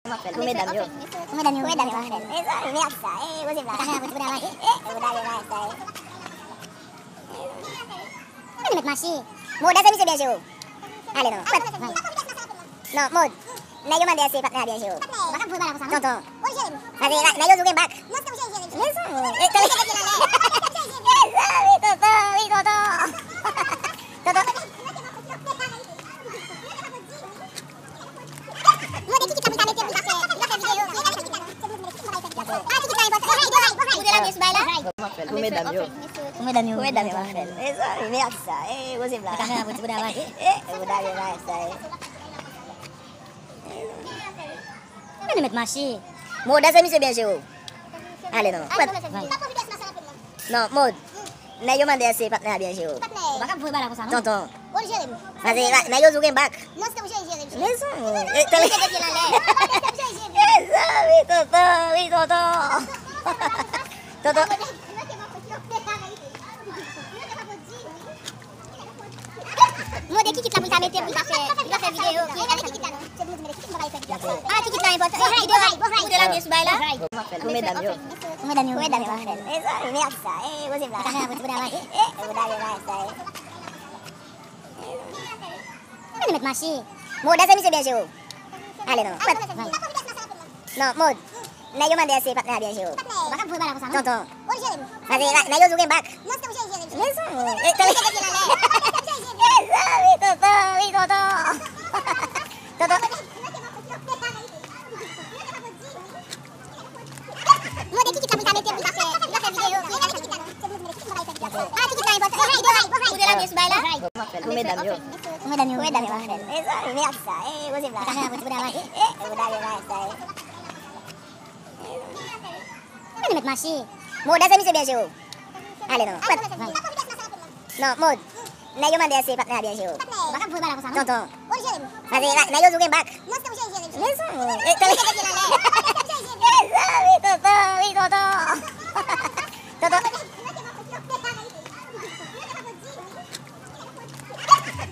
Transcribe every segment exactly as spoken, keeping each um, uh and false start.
Pou medam yo. Pou medam yo. Pou medam yo, mwen fè l. Mezanmi, men ak sa. E, poze m la. Kamera pou ti bouda manje. E, bouda mwen fè l. Mezanmi, met mache. Mode, se misye byen jere w. Ale non. Non, Mode. Nèg yo mande èske patnè a byen jere w. Tonton. Pase, nèg yo di w gen bak. Mezanmi. E, tande. Mezanmi, tonton, wi, tonton. Tonton. Mande ki kit la pou ta mete pou ta fè, pou ta fè videyo. Ah, ki kit la enpòtan. Pou de la mesye bay la. Pou medam yo. Pou medam yo. Pou medam yo, mwen fè l. Mezanmi, men ak sa. E, poze m la. Kamera pou ti bouda manje. E, bouda mwen fè l. Mwen nou met mache. Mode, se misye byen jere w. Ale non. Non, Mode. Nèg yo mande èske patnè a byen jere w. Ou pa ka voye bagay la konsa, non. Tonton. Pase, nèg yo di w gen bak. Mezanmi. E, tande. Mezanmi, tonton, wi, tonton. Tonton. Mande ki kit la pou ta mete pou ta fè, pou ta fè videyo. Ah, ki kit la enpòtan. Videyo. Pou de la mesye bay la. Pou medam yo. Pou medam yo. Pou medam yo, mwen fè l. Mezanmi, men ak sa. E, poze m la. Kamera pou ti bouda manje. E, bouda mwen fè l. Mwen nou met mache. Mode, se misye byen jere w. Ale non. Non, Mode. Nèg yo mande èske patnè a byen jere w. Ou pa ka voye bagay la konsa, non. Tonton. Pase, nèg yo di w gen bak. Mezanmi. E, tande. Mezanmi, tonton, wi, tonton. Tonton. Mande ki kit la pou ta mete pou ta fè, pou ta fè videyo. Ah, ki kit la enpòtan. Pou de la mesye bay la. Pou medam yo. Pou medam yo, mwen fè l. Mezanmi, men ak sa. E, poze m la. Kamera pou ti bouda manje. E, bouda mwen fè l. Mwen nou met mache. Mode, se misye byen jere w. Ale non. Non, Mode. Nèg yo mande èske patnè a byen jere w. Ou pa ka voye bagay la konsa, non. Tonton. Pase, nèg yo di w gen bak. Mezanmi. E, tande. Mezanmi, tonton, wi, tonton. Tonton.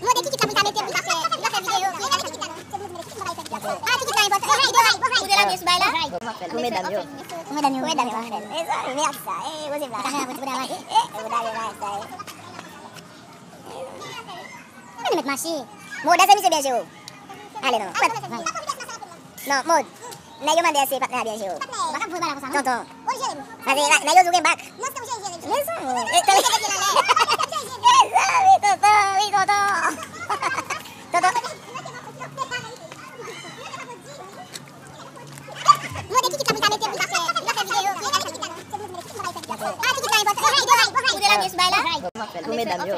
Mande ki kit la pou ta mete pou ta fè, pou ta fè videyo. Ah, ki kit la enpòtan. Pou de la mesye bay la. Pou medam yo. Pou medam yo, mwen fè l. Mezanmi, men ak sa. E, poze m la. Kamera pou ti bouda manje. E, bouda mwen fè l. Mwen nou met mache. Mode, se misye byen jere w. Ale non. Non, Mode. Nèg yo mande èske patnè a byen jere w. Ou pa ka voye bagay la konsa, non. Tonton. Pase, nèg yo di w gen bak. Mezanmi. E, tande. Mezanmi, tonton, wi, tonton. Tonton. Mande ki kit la pou ta mete pou ta fè, pou ta fè videyo. Ah, ki kit la enpòtan. Pou de la mesye bay la. Pou medam yo.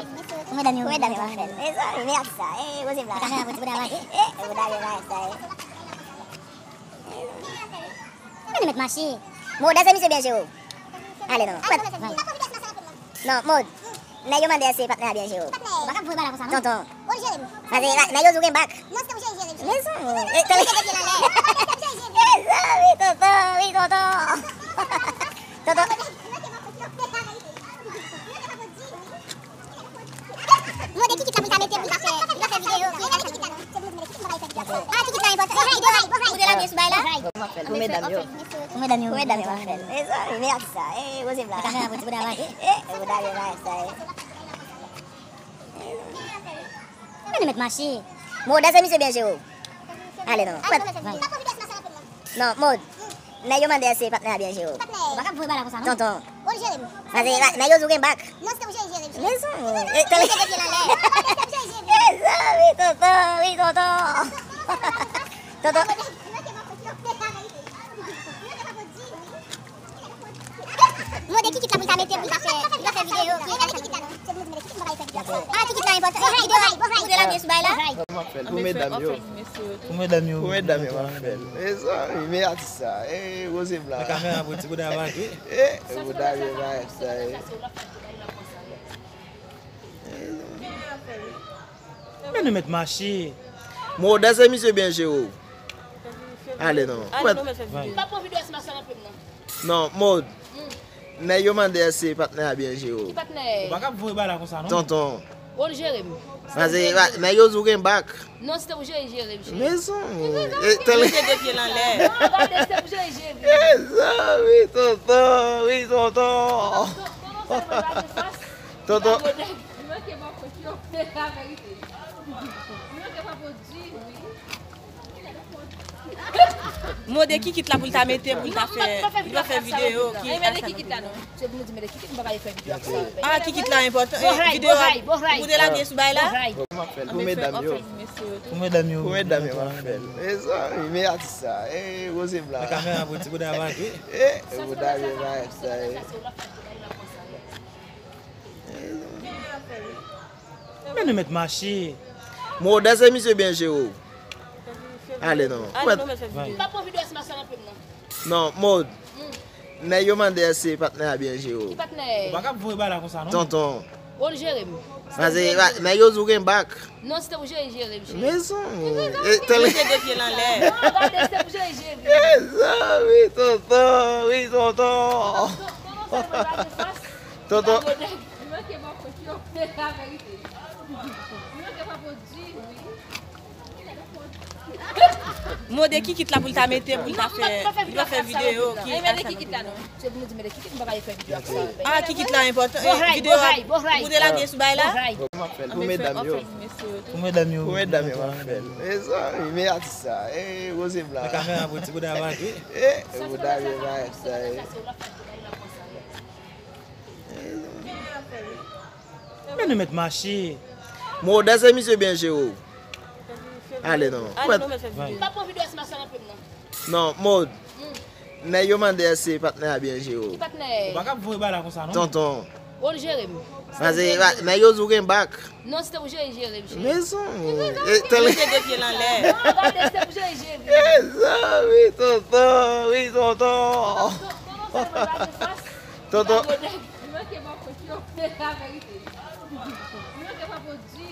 Pou medam yo, mwen fè l. Mezanmi, men ak sa. E, poze m la. Kamera pou ti bouda manje. E, bouda mwen fè l. Mwen nou met mache. Mode, se misye byen jere w. Ale non. Non, Mode. Nèg yo mande èske patnè a byen jere w. Ou pa ka voye bagay la konsa, non. Tonton. Pase, nèg yo di w gen bak. Mezanmi. E, tande. Mezanmi, tonton, wi, tonton. Tonton. Mande ki kit la pou ta mete pou ta fè, pou ta fè videyo. Ah, ki kit la enpòtan. Pou de la mesye bay la. Pou medam yo. Pou medam yo, mwen fè l. Mezanmi, men ak sa. E, poze m la. Kamera pou ti bouda manje. E, bouda mwen fè l. Mwen nou met mache. Mode, se misye byen jere w. Ale non. Non, Mode. Nèg yo mande èske patnè a byen jere w. Ou pa ka voye bagay la konsa, non. Tonton. Pase, nèg yo di w gen bak. Mezanmi. E, tande. Mezanmi, tonton, wi, tonton. Tonton. Mande ki kit la pou ta mete pou ta fè, pou ta fè videyo. Ah, ki kit la enpòtan. Pou de la mesye bay la. Pou medam yo. Pou medam yo. Pou medam yo, mwen fè l. Mezanmi, men ak sa. E, poze m la. Kamera pou ti bouda manje. E, bouda mwen fè l. Men nou met mache. Mode, se misye byen jere w. Ale non. Ale non, mèt fè videyo. Non, Mode. Nèg yo mande èske patnè a byen jere w. Ki patnè? Ou pa ka voye bagay la konsa, non. Tonton. Ou jere m. Paske nèg yo di w gen bak. Non, se te pou jere, jere m, cheri. Mezanmi. E, tèl... Mete de pye l anlè. Non, gade, se te pou jere, jere m. Mezanmi, tonton, wi, tonton. Tonton. Li manke ba w kont yo. Se laverite. Li manke ba w kont yo. Mande kikit la pou l ta mete, pou l ta fè, pou l ta fè videyo ki... Mete kikit la non. Se pou nou di mete kikit, m pa ka fè videyo ak sa. Ah, kikit la enpòtan. Videyo a pou te lage sou bay la. Pou medam yo. Pou medam yo. Pou medam yo, m ap fè l. E sa, wi, men atis sa. E, Rose Blanc. Kamera pou ti bouda vage. E, bouda vage sa, e. Men nou mèt mache. Mòd, èske misye byen jere w? Ale non. Ale non, mèt fè videyo. M pa pran videyo si m ap fè anpil non. Non, Mòd. Nèg yo mande èske patnè a byen jere w. Ki patnè? Ou pa ka voye bagay la konsa non. Tonton. Ou jere m. Paske nèg yo di w gen bak. Non, se te pou jere, jere m, cheri. Mezanmi. E tèl... Mete de pye l anlè. Non, gade, se te pou jere, jere m. Mezanmi, tonton, wi, tonton. Tonton. Li manke ba w kont yo. Se laverite. Li manke ba w kont yo. Mande kikit la pou l ta mete, pou l ta fè, pou l ta fè videyo ki... Mete kikit la non. Se pou nou di mete kikit, m pa ka fè videyo ak sa. Ah, kikit la enpòtan. Videyo a pou te lage sou bay la. Pou medam yo. Pou medam yo. Pou medam yo, m ap fè l. E sa, wi, men atis sa. E, Rose Blanc. Kamera pou ti bouda vage. E, bouda vage sa, e. Men nou mèt mache. Mòd, èske misye byen jere w? Ale non. Ale non, mèt fè videyo. M pa pran videyo si m ap fè anpil non. Non, Mòd. Nèg yo mande èske patnè a byen jere w. Ki patnè? Ou pa ka voye bagay la konsa non. Tonton. Ou jere m. Paske nèg yo di w gen bak. Non, se te pou jere, jere m, cheri. Mezanmi. E tèl... Mete de pye l anlè. Non, gade, se te pou jere, jere m. Mezanmi, tonton, wi, tonton. Tonton. Li manke ba w kont yo. Se laverite. Li manke ba w kont yo.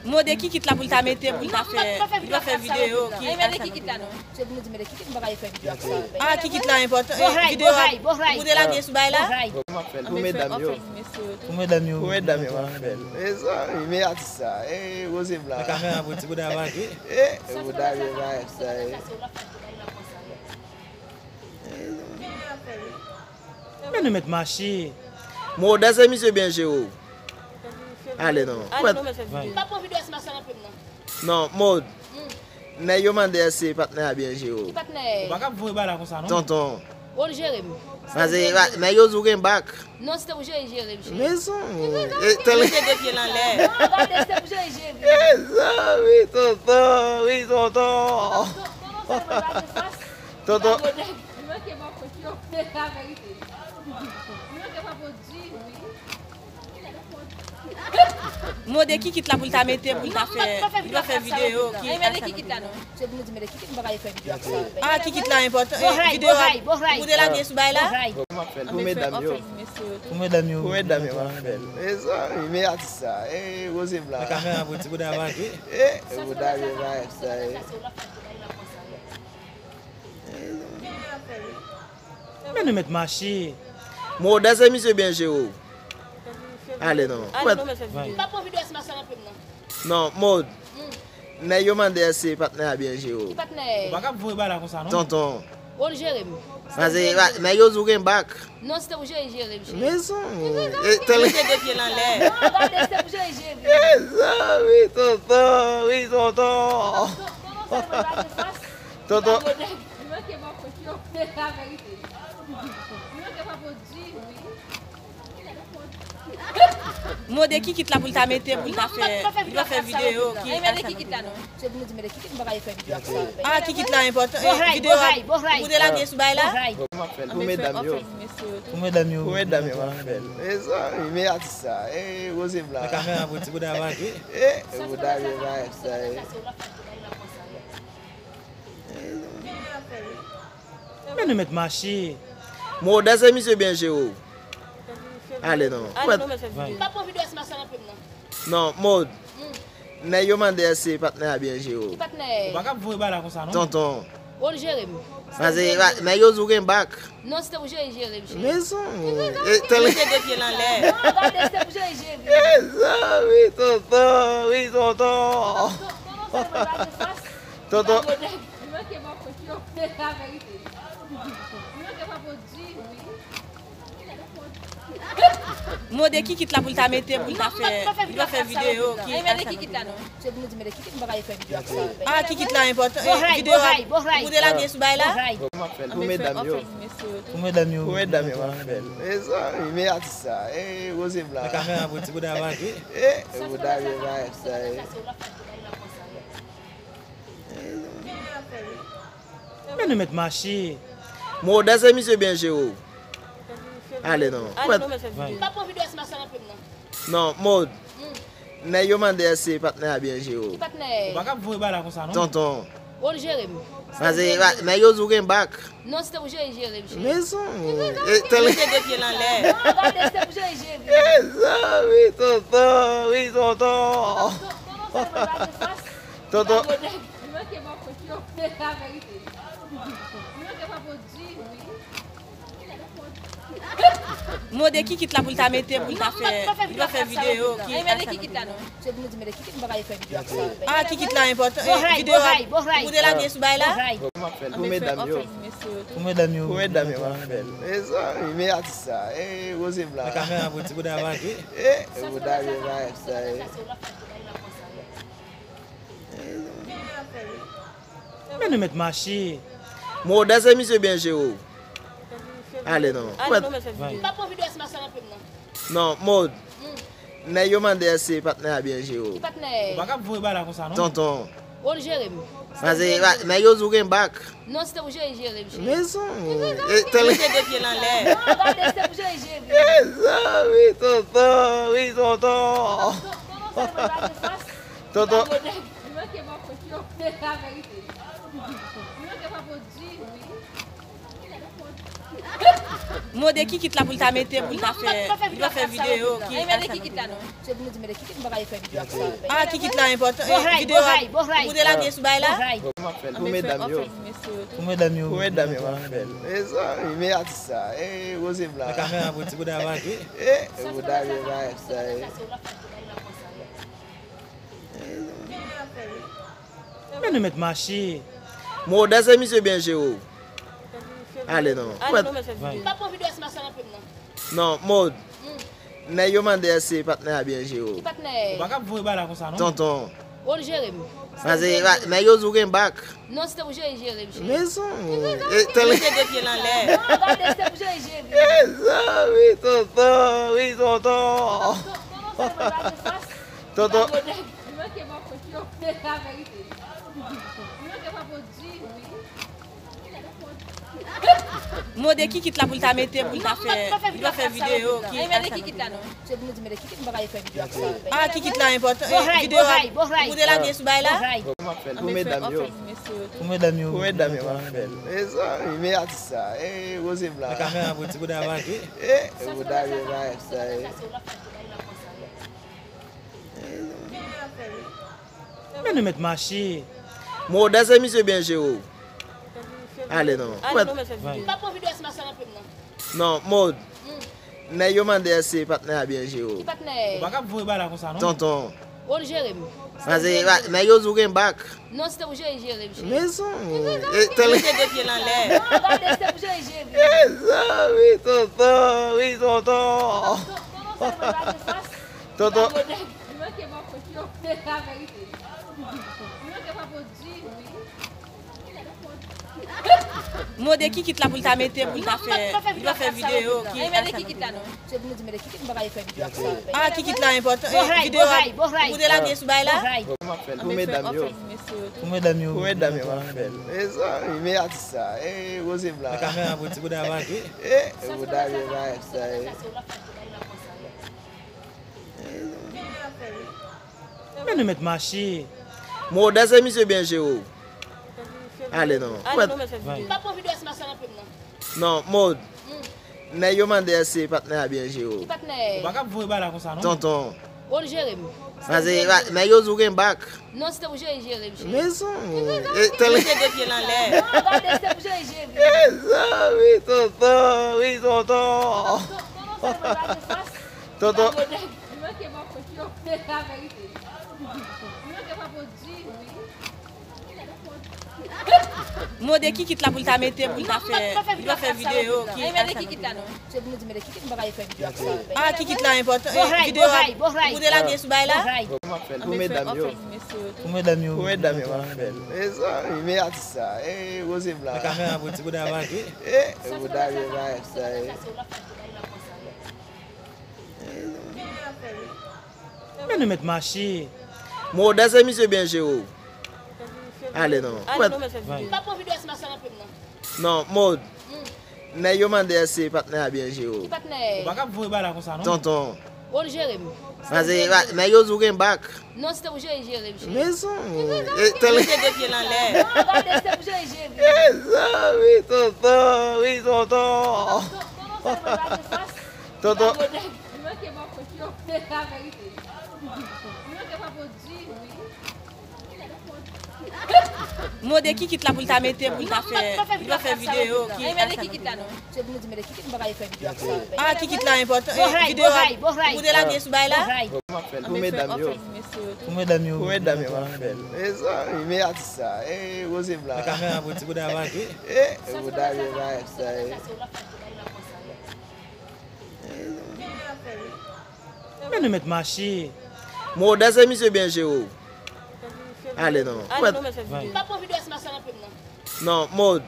Mande kikit la pou l ta mete, pou l ta fè, pou l ta fè videyo ki... Mete kikit la non. Se pou nou di mete kikit, m pa ka fè videyo ak sa. Ah, kikit la enpòtan. Videyo a pou te lage sou bay la. Pou medam yo. Pou medam yo. Pou medam yo, m ap fè l. E sa, wi, men atis sa. E, Rose Blanc. Kamera pou ti bouda vage. E, bouda vage sa, e. Men nou mèt mache. Mòd, èske misye byen jere w? Ale non. Ale non, mèt fè videyo. M pa pran videyo si m ap fè anpil non. Non, Mòd. Nèg yo mande èske patnè a byen jere w. Ki patnè? Ou pa ka voye bagay la konsa non. Tonton. Ou jere m. Paske nèg yo di w gen bak. Non, se te pou jere, jere m, cheri. Mezanmi. E tèl... Mete de pye l anlè. Non, gade, se te pou jere, jere m. Mezanmi, tonton, wi, tonton. Tonton. Li manke ba w kont yo. Se laverite. Li manke ba w kont yo. Mande kikit la pou l ta mete, pou l ta fè, pou l ta fè videyo ki... Mete kikit la non. Se pou nou di mete kikit, m pa ka fè videyo ak sa. Ah, kikit la enpòtan. Videyo a pou te lage sou bay la. Pou medam yo. Pou medam yo. Pou medam yo, m ap fè l. E sa, wi, men atis sa. E, Rose Blanc. Kamera pou ti bouda vage. E, bouda vage sa, e. Men nou mèt mache. Mòd, èske misye byen jere w? Ale non. Ale non, mèt fè videyo. M pa pran videyo si m ap fè anpil non. Non, Mòd. Nèg yo mande èske patnè a byen jere w. Ki patnè? Ou pa ka voye bagay la konsa non. Tonton. Ou jere m. Paske nèg yo di w gen bak. Non, se te pou jere, jere m, cheri. Mezanmi. E tèl... Mete de pye l anlè. Non, gade, se te pou jere, jere m. Mezanmi, tonton, wi, tonton. Tonton. Li manke ba w kont yo. Se laverite. Li manke ba w kont yo. Mande kikit la pou l ta mete, pou l ta fè, pou l ta fè videyo ki... Mete kikit la non. Se pou nou di mete kikit, m pa ka fè videyo ak sa. Ah, kikit la enpòtan. Videyo a pou te lage sou bay la. Pou medam yo. Pou medam yo. Pou medam yo, m ap fè l. E sa, wi, men atis sa. E, Rose Blanc. Kamera pou ti bouda vage. E, bouda vage sa, e. Men nou mèt mache. Mòd, èske misye byen jere w? Ale non. Ale non, mèt fè videyo. M pa pran videyo si m ap fè anpil non. Non, Mòd. Nèg yo mande èske patnè a byen jere w. Ki patnè? Ou pa ka voye bagay la konsa non. Tonton. Ou jere m. Paske nèg yo di w gen bak. Non, se te pou jere, jere m, cheri. Mezanmi. E, tèl... Mete de pye l anlè. Non, gade, se te pou jere, jere m. Mezanmi, tonton, wi, tonton. Tonton, tonton. Li manke ba w kont yo. Se laverite. Li manke ba w kont di, wi. Mande Kikit la pou l ta mete, pou l ta fè, li pa fè videyo ki... Mete Kikit la non. Se pou nou di mete Kikit, m pa ka fè videyo ak sa. Ah, Kikit la enpòtan. Videyo a pou te lage sou bay la. Pou medam yo. Pou medam yo. Pou medam yo, m ap fè l. E sa, wi, men atis sa. E, Rose Blanc. Nan kamera, pou ti bouda va jwe. E, bouda vye va sa, e. Men nou mèt mache. Mòd, èske misye byen jere w? Ale non. Ale non, mèt fè videyo. M pa pran videyo, se mache anpil non. Non, Mòd. Nèg yo mande èske patnè a byen jere w. Ki patnè? Ou pa ka voye bagay la konsa non. Tonton. Ou jere m. Paske nèg yo di w gen bak. Non, se te pou jere, jere m, cheri. Mezanmi. E, tèl... Mete de pye l anlè. Non, gade, se te pou jere, jere m. Mezanmi, tonton, wi, tonton. Tonton, tonton. Li manke ba w kont yo. Se laverite. Li manke ba w kont di, wi. Mande Kikit la pou l ta mete, pou l ta fè, li pa fè videyo ki... Mete Kikit la non. Se pou nou di mete Kikit, m pa ka fè videyo ak sa. Ah, Kikit la enpòtan. Videyo a pou te lage sou bay la. M ap fè l pou medam yo. Pou medam yo. Pou medam yo, m ap fè l. E sa, wi, men atis sa. E, Rose Blanc. Nan kamera, pou ti bouda va jwe. E, bouda vye va sa, e. Men nou mèt mache. Mòd, èske misye byen jere w? Ale non. Ale non, mèt fè videyo. M pa pran videyo, se mache anpil non. Non, Mòd. Nèg yo mande èske patnè a byen jere w. Ki patnè? Ou pa ka voye bagay la konsa non. Tonton. Ou jere m. Paske nèg yo di w gen bak. Non, se te pou jere, jere m, cheri. Mezanmi. E, tèl... Mete de pye l anlè. Non, gade, se te pou jere, jere m. Mezanmi, tonton, wi, tonton. Tonton, tonton, se mwen pa gen fòs. Tonton. Li manke ba w kont yo. Se laverite. Li manke ba w kont di, wi. Mande Kikit la pou l ta mete, pou l ta fè, li pa fè videyo ki... Mete Kikit la non. Se pou nou di mete Kikit, m pa ka fè videyo ak sa. Ah, Kikit la enpòtan. Videyo a pou te lage sou bay la. M ap fè l pou medam yo. Pou medam yo. Pou medam yo, m ap fè l. E sa, wi, men atis sa. E, Rose Blanc. Nan kamera, pou ti bouda va jwe. E, bouda vye va sa, e. Men nou mèt mache. Mòd, èske misye byen jere w? Ale non. Ale non, mèt fè videyo. M pa pran videyo, se mache anpil non. Non, Mòd. Nèg yo mande èske patnè a byen jere w. Ki patnè? Ou pa ka voye bagay la konsa non. Tonton. Ou jere m. Paske nèg yo di w gen bak. Non, se te pou jere, jere m, cheri. Mezanmi. E, tèl... Mete de pye l anlè. Non, gade, se te pou jere, jere m. Mezanmi, tonton, wi, tonton. Tonton, tonton. Li manke ba w kont yo. Se laverite. Li manke ba w kont di, wi. Mande Kikit la pou l ta mete, pou l ta fè, li pa fè videyo ki... Mete Kikit la non. Se pou nou di mete Kikit, m pa ka fè videyo ak sa. Ah, Kikit la enpòtan. Videyo a pou te lage sou bay la. M ap fè l pou medam yo. Pou medam yo. Pou medam yo, m ap fè l. E sa, wi, men atis sa. E, Rose Blanc. Nan kamera, pou ti bouda va jwe. E, bouda vye va sa, e. Men nou mèt mache. Mòd, èske misye byen jere w? Ale non. Ale non, mèt fè videyo. M pa pran videyo, se mache anpil non. Non, Mòd. Nèg yo mande èske patnè a byen jere w. Ki patnè? Ou pa ka voye bagay la konsa non. Tonton. Ou jere m. Paske nèg yo di w gen bak. Non, se te pou jere, jere m, cheri. Mezanmi. E, tèl... Mete de pye l anlè. Non, gade, se te pou jere, jere m. Mezanmi, tonton, wi, tonton. Tonton, tonton. Li manke ba w kont yo. Se laverite. Li manke ba w kont di, wi. Mande Kikit la pou l ta mete, pou l ta fè, li pa fè videyo ki... Mete Kikit la non. Se pou nou di mete Kikit, m pa ka fè videyo ak sa. Ah, Kikit la enpòtan. Videyo a pou te lage sou bay la. M ap fè l pou medam yo. Pou medam yo. Pou medam yo, m ap fè l. E sa, wi, men atis sa. E, Rose Blanc. Nan kamera, pou ti bouda va jwe. E, bouda vye va sa, e. Men nou mèt mache. Mòd, èske misye byen jere w? Ale non. Ale non, mèt fè videyo. M pa pran videyo, se mache anpil non. Non, Mòd. Nèg yo mande èske patnè a byen jere w. Ki patnè? Ou pa ka voye bagay la konsa non. Tonton. Ou jere m. Sa se, nèg yo di w gen bak. Non, se te pou jere, jere m, cheri. Mezanmi. E, tèl... Mete de pye l anlè. Non, gade, se te pou jere, jere m. Mezanmi, tonton, wi, tonton. Tonton, sa mwen gade fas. Tonton. Li manke ba w kont yo. Se laverite. Li manke ba w kont di, wi. Mande Kikit la pou l ta mete, pou l ta fè, li pa fè videyo ki... Mete Kikit la non. Se pou nou di mete Kikit, m pa ka fè videyo ak sa. Ah, Kikit la enpòtan. Videyo a ou te lage sou bay la. Pou medam yo. Pou medam yo. Pou medam yo, m ap fè l. E sa, wi, men atis sa. E, Rose Blanc. Kamera pou ti bouda va jwe. E, bouda yo va sa, e. Men nou mèt mache. Mòd, èske misye byen jere w? Ale non. Ale non, mèt fè videyo. M pa pran videyo si m ap fè anpil non. Non, Mòd. Nèg yo mande èske patnè a byen jere w. Ki patnè? Ou pa ka voye bagay la konsa non. Tonton. Ou jere m. Sa se, nèg yo di w gen bak. Non, se te pou jere, jere m, cheri. Mezanmi. E, tèl... Mete de pye l anlè. Non, gade, se te pou jere, jere m. Mezanmi, tonton, wi, tonton. Tonton, sa mwen gade fas. Tonton. Li manke ba w kont yo. Se laverite. Li manke ba w kont di, wi. Mande Kikit la pou l ta mete, pou l ta fè, li pa fè videyo ki... Mete Kikit la non. Se pou nou di mete Kikit, m pa ka fè videyo ak sa. Ah, Kikit la enpòtan. Videyo a ou te lage sou bay la. Pou medam yo. Pou medam yo. Pou medam yo, m ap fè l. E sa, wi, men atis sa. E, Rose Blanc. Kamera pou ti bouda va jwe. E, bouda yo va sa, e. Men nou mèt mache. Mòd, èske misye byen jere w? Ale non. Ale non, mèt fè videyo. M pa pran videyo si m ap fè anpil non. Non, Mòd.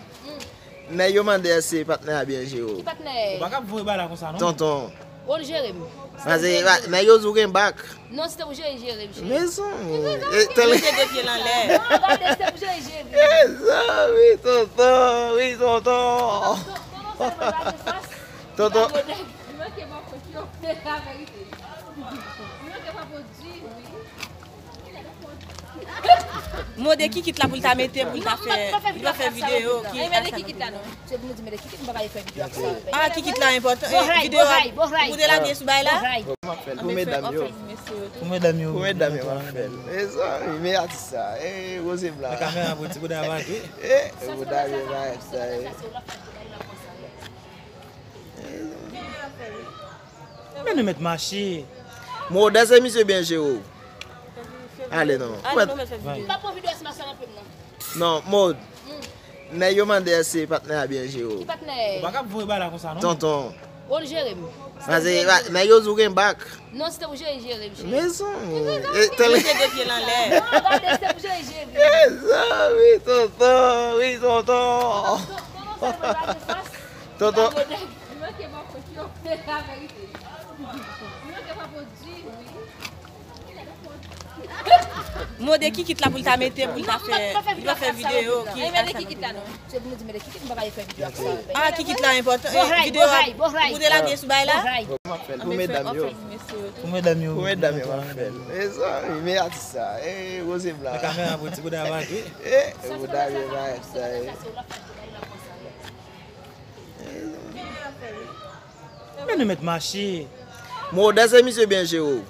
Nèg yo mande èske patnè a byen jere w. Ki patnè? Ou pa ka voye bagay la konsa non. Tonton. Ou jere m. Sa se, nèg yo di w gen bak. Non, se te pou jere, jere m, cheri. Mezanmi. E, tèl... Mete de pye l anlè. Non, gade, se te pou jere, jere m. Mezanmi, tonton, wi, tonton. Tonton, sa mwen gade fas. Tonton. Li manke ba w kont yo. Se laverite. Li manke ba w kont di, wi. Mande Kikit la pou l ta mete, pou l ta fè, li pa fè videyo ki... Mete Kikit la non. Se pou nou di mete Kikit, m pa ka fè videyo ak sa. Ah, Kikit la enpòtan. Videyo a ou te lage sou bay la. Pou medam yo. Pou medam yo. Pou medam yo, m ap fè l. E sa, wi, men atis sa. E, Rose Blanc. Kamera pou ti bouda va jwe. E, bouda yo va sa, e. Men nou mèt mache. Mòd, èske misye byen jere w? Ale non. Ale non, mèt fè videyo. M pa pran videyo si m ap fè anpil non. Non, Mòd. Nèg yo mande èske patnè a byen jere w. Ki patnè? Ou pa ka voye bagay la konsa non. Tonton. Ou jere m. Sa se, nèg yo di w gen bak. Non, se te pou jere, jere m, cheri. Mezanmi. E, tèl... Mete de pye l anlè. Non, gade, se te pou jere, jere m. Mezanmi, tonton, wi, tonton. Tonton, sa mwen gade fas. Tonton. Li manke ba w kont yo. Se laverite. Li manke ba w kont di, wi. Mande Kikit la pou l ta mete, pou l ta fè, li pa fè videyo ki... Mete Kikit la non. Se pou nou di mete Kikit, m pa ka fè videyo ak sa. Ah, Kikit la enpòtan. Videyo a ou te lage sou bay la. Pou medam yo. Pou medam yo. Pou medam yo, m ap fè l. E sa, wi, men atis sa. E, Rose Blanc. Kamera pou ti bouda va jwe. E, bouda yo va sa, e. Men nou mèt mache. Mòd, èske misye byen jere w?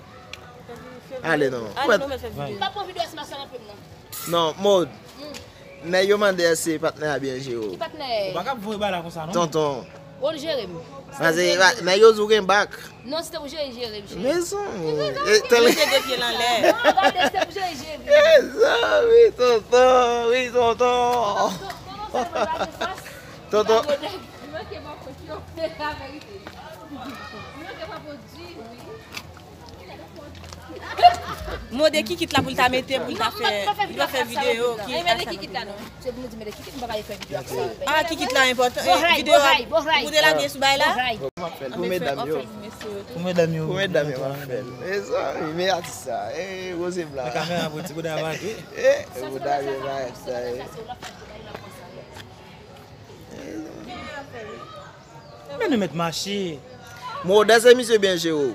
Ale non. Ale non, mèt fè videyo. M pa pran videyo si m ap fè anpil non. Non, Mòd. Nèg yo mande èske patnè a byen jere w. Ki patnè? Ou pa ka voye bagay la konsa non. Tonton. Ou jere m. Sa se, nèg yo di w gen bak. Non, se te pou jere, jere m, cheri. Mezanmi. E, tèl... Mete de pye l anlè. Non, gade, se te pou jere, jere m. Mezanmi, tonton, wi, tonton. Tonton, sa mwen gade fas. Tonton. Li manke ba w kont yo. Se laverite. Li manke ba w kont di, wi. Mande Kikit la pou l ta mete, pou l ta fè, li pa fè videyo ki... Mete Kikit la non. Se pou nou di mete Kikit, m pa ka fè videyo ak sa. Ah, Kikit la enpòtan. Videyo a ou te lage sou bay la. Pou medam yo. Pou medam yo. Pou medam yo, m ap fè l. E sa, wi, men atis sa. E, Rose Blanc. Kamera pou ti bouda va jwe. E, bouda yo va sa, e. Men nou mèt mache. Mòd, èske misye byen jere w?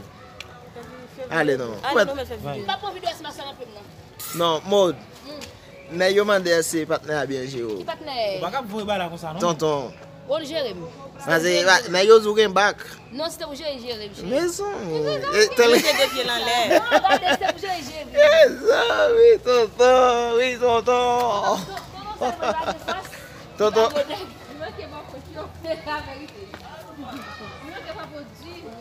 Ale non. Ale non, mèt fè videyo. M pa pran videyo si m ap fè anpil non. Non, Mòd. Nèg yo mande èske patnè a byen jere w. Ki patnè? Ou pa ka voye bagay la konsa non. Tonton. Ou jere m. Nèg yo di w gen bak. Non, se te pou jere, jere m, cheri. Mezanmi. E, tèl... Mete de pye l anlè. Non, gade, se te pou jere, jere m. Mezanmi, tonton, wi, tonton. Tonton, tonton. Li manke ba w kont yo. Se la verite. Li manke ba w kont di, wi.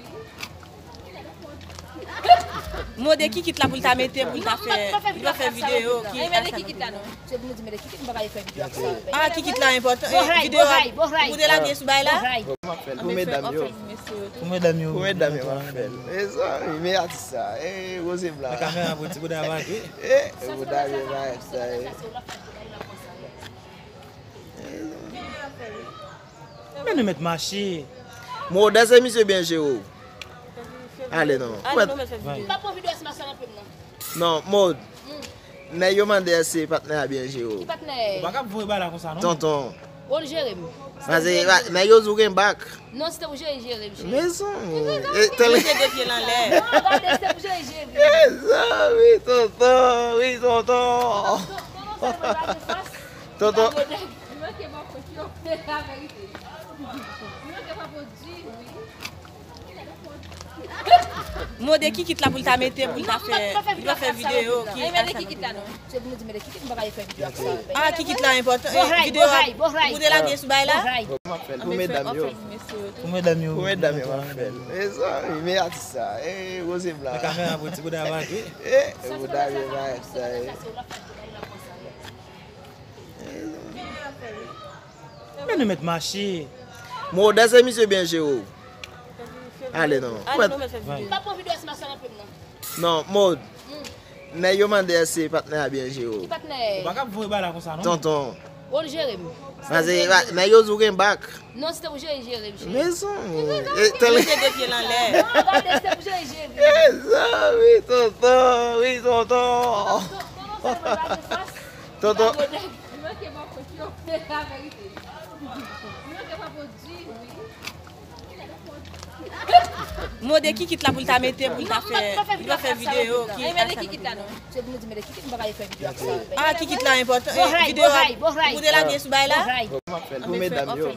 Mande kikit la pou l ta mete, pou l ta fè, pou l ta fè videyo ki... Mete kikit la non. Se pou nou di mete kikit, m pa ka fè videyo ak sa. Ah, kikit la enpòtan. Videyo a pou te lage sou bay la. Pou medam yo. Pou medam yo. Pou medam yo, m ap fè l. E sa, wi, men atis sa. E, Rose Blanc. Kamera pou ti bouda vag, wi. E, bouda vag sa, e. Men nou mèt mache. Mòd, èske misye byen jere w? Ale non. Ale non, mèt fè videyo. M pa pran videyo, se mache anpil non. Non, Mòd. Nèg yo mande èske patnè a byen jere w. Ki patnè? Ou pa ka voye bagay la konsa non. Tonton. Ou jere m. Nèg yo di w gen bak. Non, se te pou jere, jere m, cheri. Mezanmi. E, tèl... Mete de pye l anlè. Non, gade, se te pou jere, jere m. Mezanmi, tonton, wi, tonton. Tonton. Li manke ba w kont yo. Se la verite. Li manke ba w kont di, wi. Mande kikit la pou l ta mete, pou l ta fè, pou l ta fè videyo ki... Mete kikit la non. Se pou nou di mete kikit, m pa ka fè videyo ak sa. Ah, kikit la enpòtan. Videyo a pou te lage sou bay la. Pou medam yo. Pou medam yo. Pou medam yo, m ap fè l. E sa, wi, men atis sa. E, Rose Blanc. Kamera pou ti bouda vag, wi. E, bouda vag sa, e. Men nou mèt mache. Mòd, èske misye byen jere w? Ale non. Ale non, mèt fè videyo. M pa pran videyo, se mache anpil non. Non, Mòd. Nèg yo mande èske patnè a byen jere w. Ki patnè? Ou pa ka voye bagay la konsa non. Tonton. Ou jere m. Nèg yo di w gen bak. Non, se te pou jere, jere m, cheri. Mezanmi. E, tèl... Mete de pye l anlè. Non, gade, se te pou jere, jere m. Mezanmi, tonton, wi, tonton. Tonton. Li manke ba w kont yo. Se la verite. Li manke ba w kont di, wi. Mande kikit la pou l ta mete, pou l ta fè, pou l ta fè videyo ki... Mete kikit la non. Se pou nou di mete kikit, m pa ka fè videyo ak sa. Ah, kikit la enpòtan. Videyo a pou te lage sou bay la. Pou medam yo.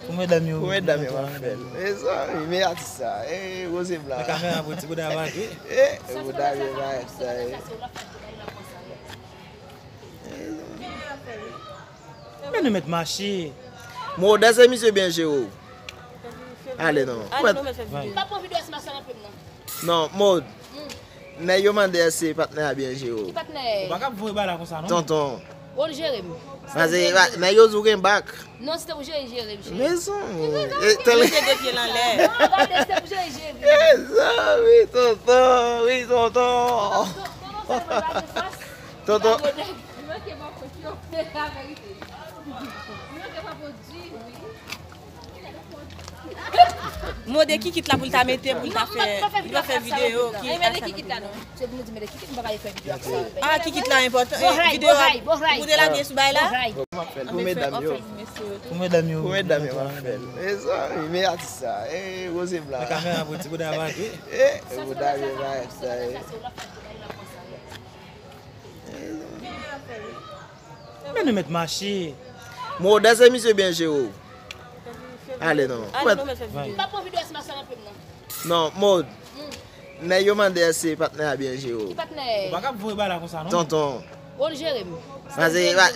Pou medam yo. Pou medam yo, m ap fè l. E sa, wi, men atis sa. E, Rose Blanc. Kamera pou ti bouda vag, wi. E, bouda vag sa, e. Men nou mèt mache. Mòd, èske misye byen jere w? Ale non. Ale non, mèt fè videyo. M pa pran videyo, se mache anpil non. Non, Mòd. Nèg yo mande èske patnè a byen jere w. Ki patnè? Ou pa ka voye bagay la konsa non. Tonton. Ou jere m. Nèg yo di w gen bak. Non, se te pou jere, jere m, cheri. Mezanmi. E, tèl... Mete de pye l anlè. Non, gade, se te pou jere, jere m. Mezanmi, tonton, wi, tonton. Tonton. Li manke ba w kont yo. Se la verite. Li manke ba w kont di, wi. Mande kikit la pou l ta mete, pou l ta fè, pou l ta fè videyo ki... Mete kikit la non. Se pou nou di mete kikit, m pa ka fè videyo ak sa. Ah, kikit la enpòtan. Videyo a pou te lage sou bay la. Pou medam yo. Pou medam yo. Pou medam yo, m ap fè l. E sa, wi, men atis sa. E, Rose Blanc. Kamera pou ti bouda vag, wi. E, bouda vag sa, e. Men nou mèt mache. Mòd, èske misye byen jere w? Ale non. Ale non, mèt fè videyo. M pa pran videyo, se mache anpil non. Non, Mòd. Nèg yo mande èske patnè a byen jere w. Ki patnè? Ou pa ka voye bagay la konsa non. Tonton. Ou jere m.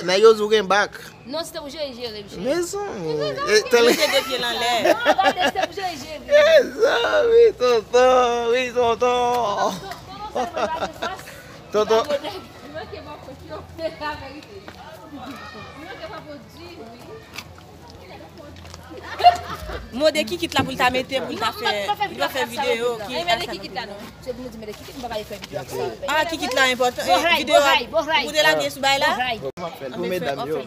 Nèg yo di w gen bak. Non, se te pou jere, jere m, cheri. Mezanmi. E, tèl... Mete de pye l anlè. Non, gade, se te pou jere, jere m. Mezanmi, tonton, wi, tonton. Tonton. Li manke ba w kont yo. Se la verite. Li manke ba w kont di, wi. Mande kikit la pou l ta mete, pou l ta fè, pou l ta fè videyo ki... Mete kikit la non. Se pou nou di mete kikit, m pa ka fè videyo ak sa. Ah, kikit la enpòtan. Videyo a pou te lage sou bay la. Pou medam yo.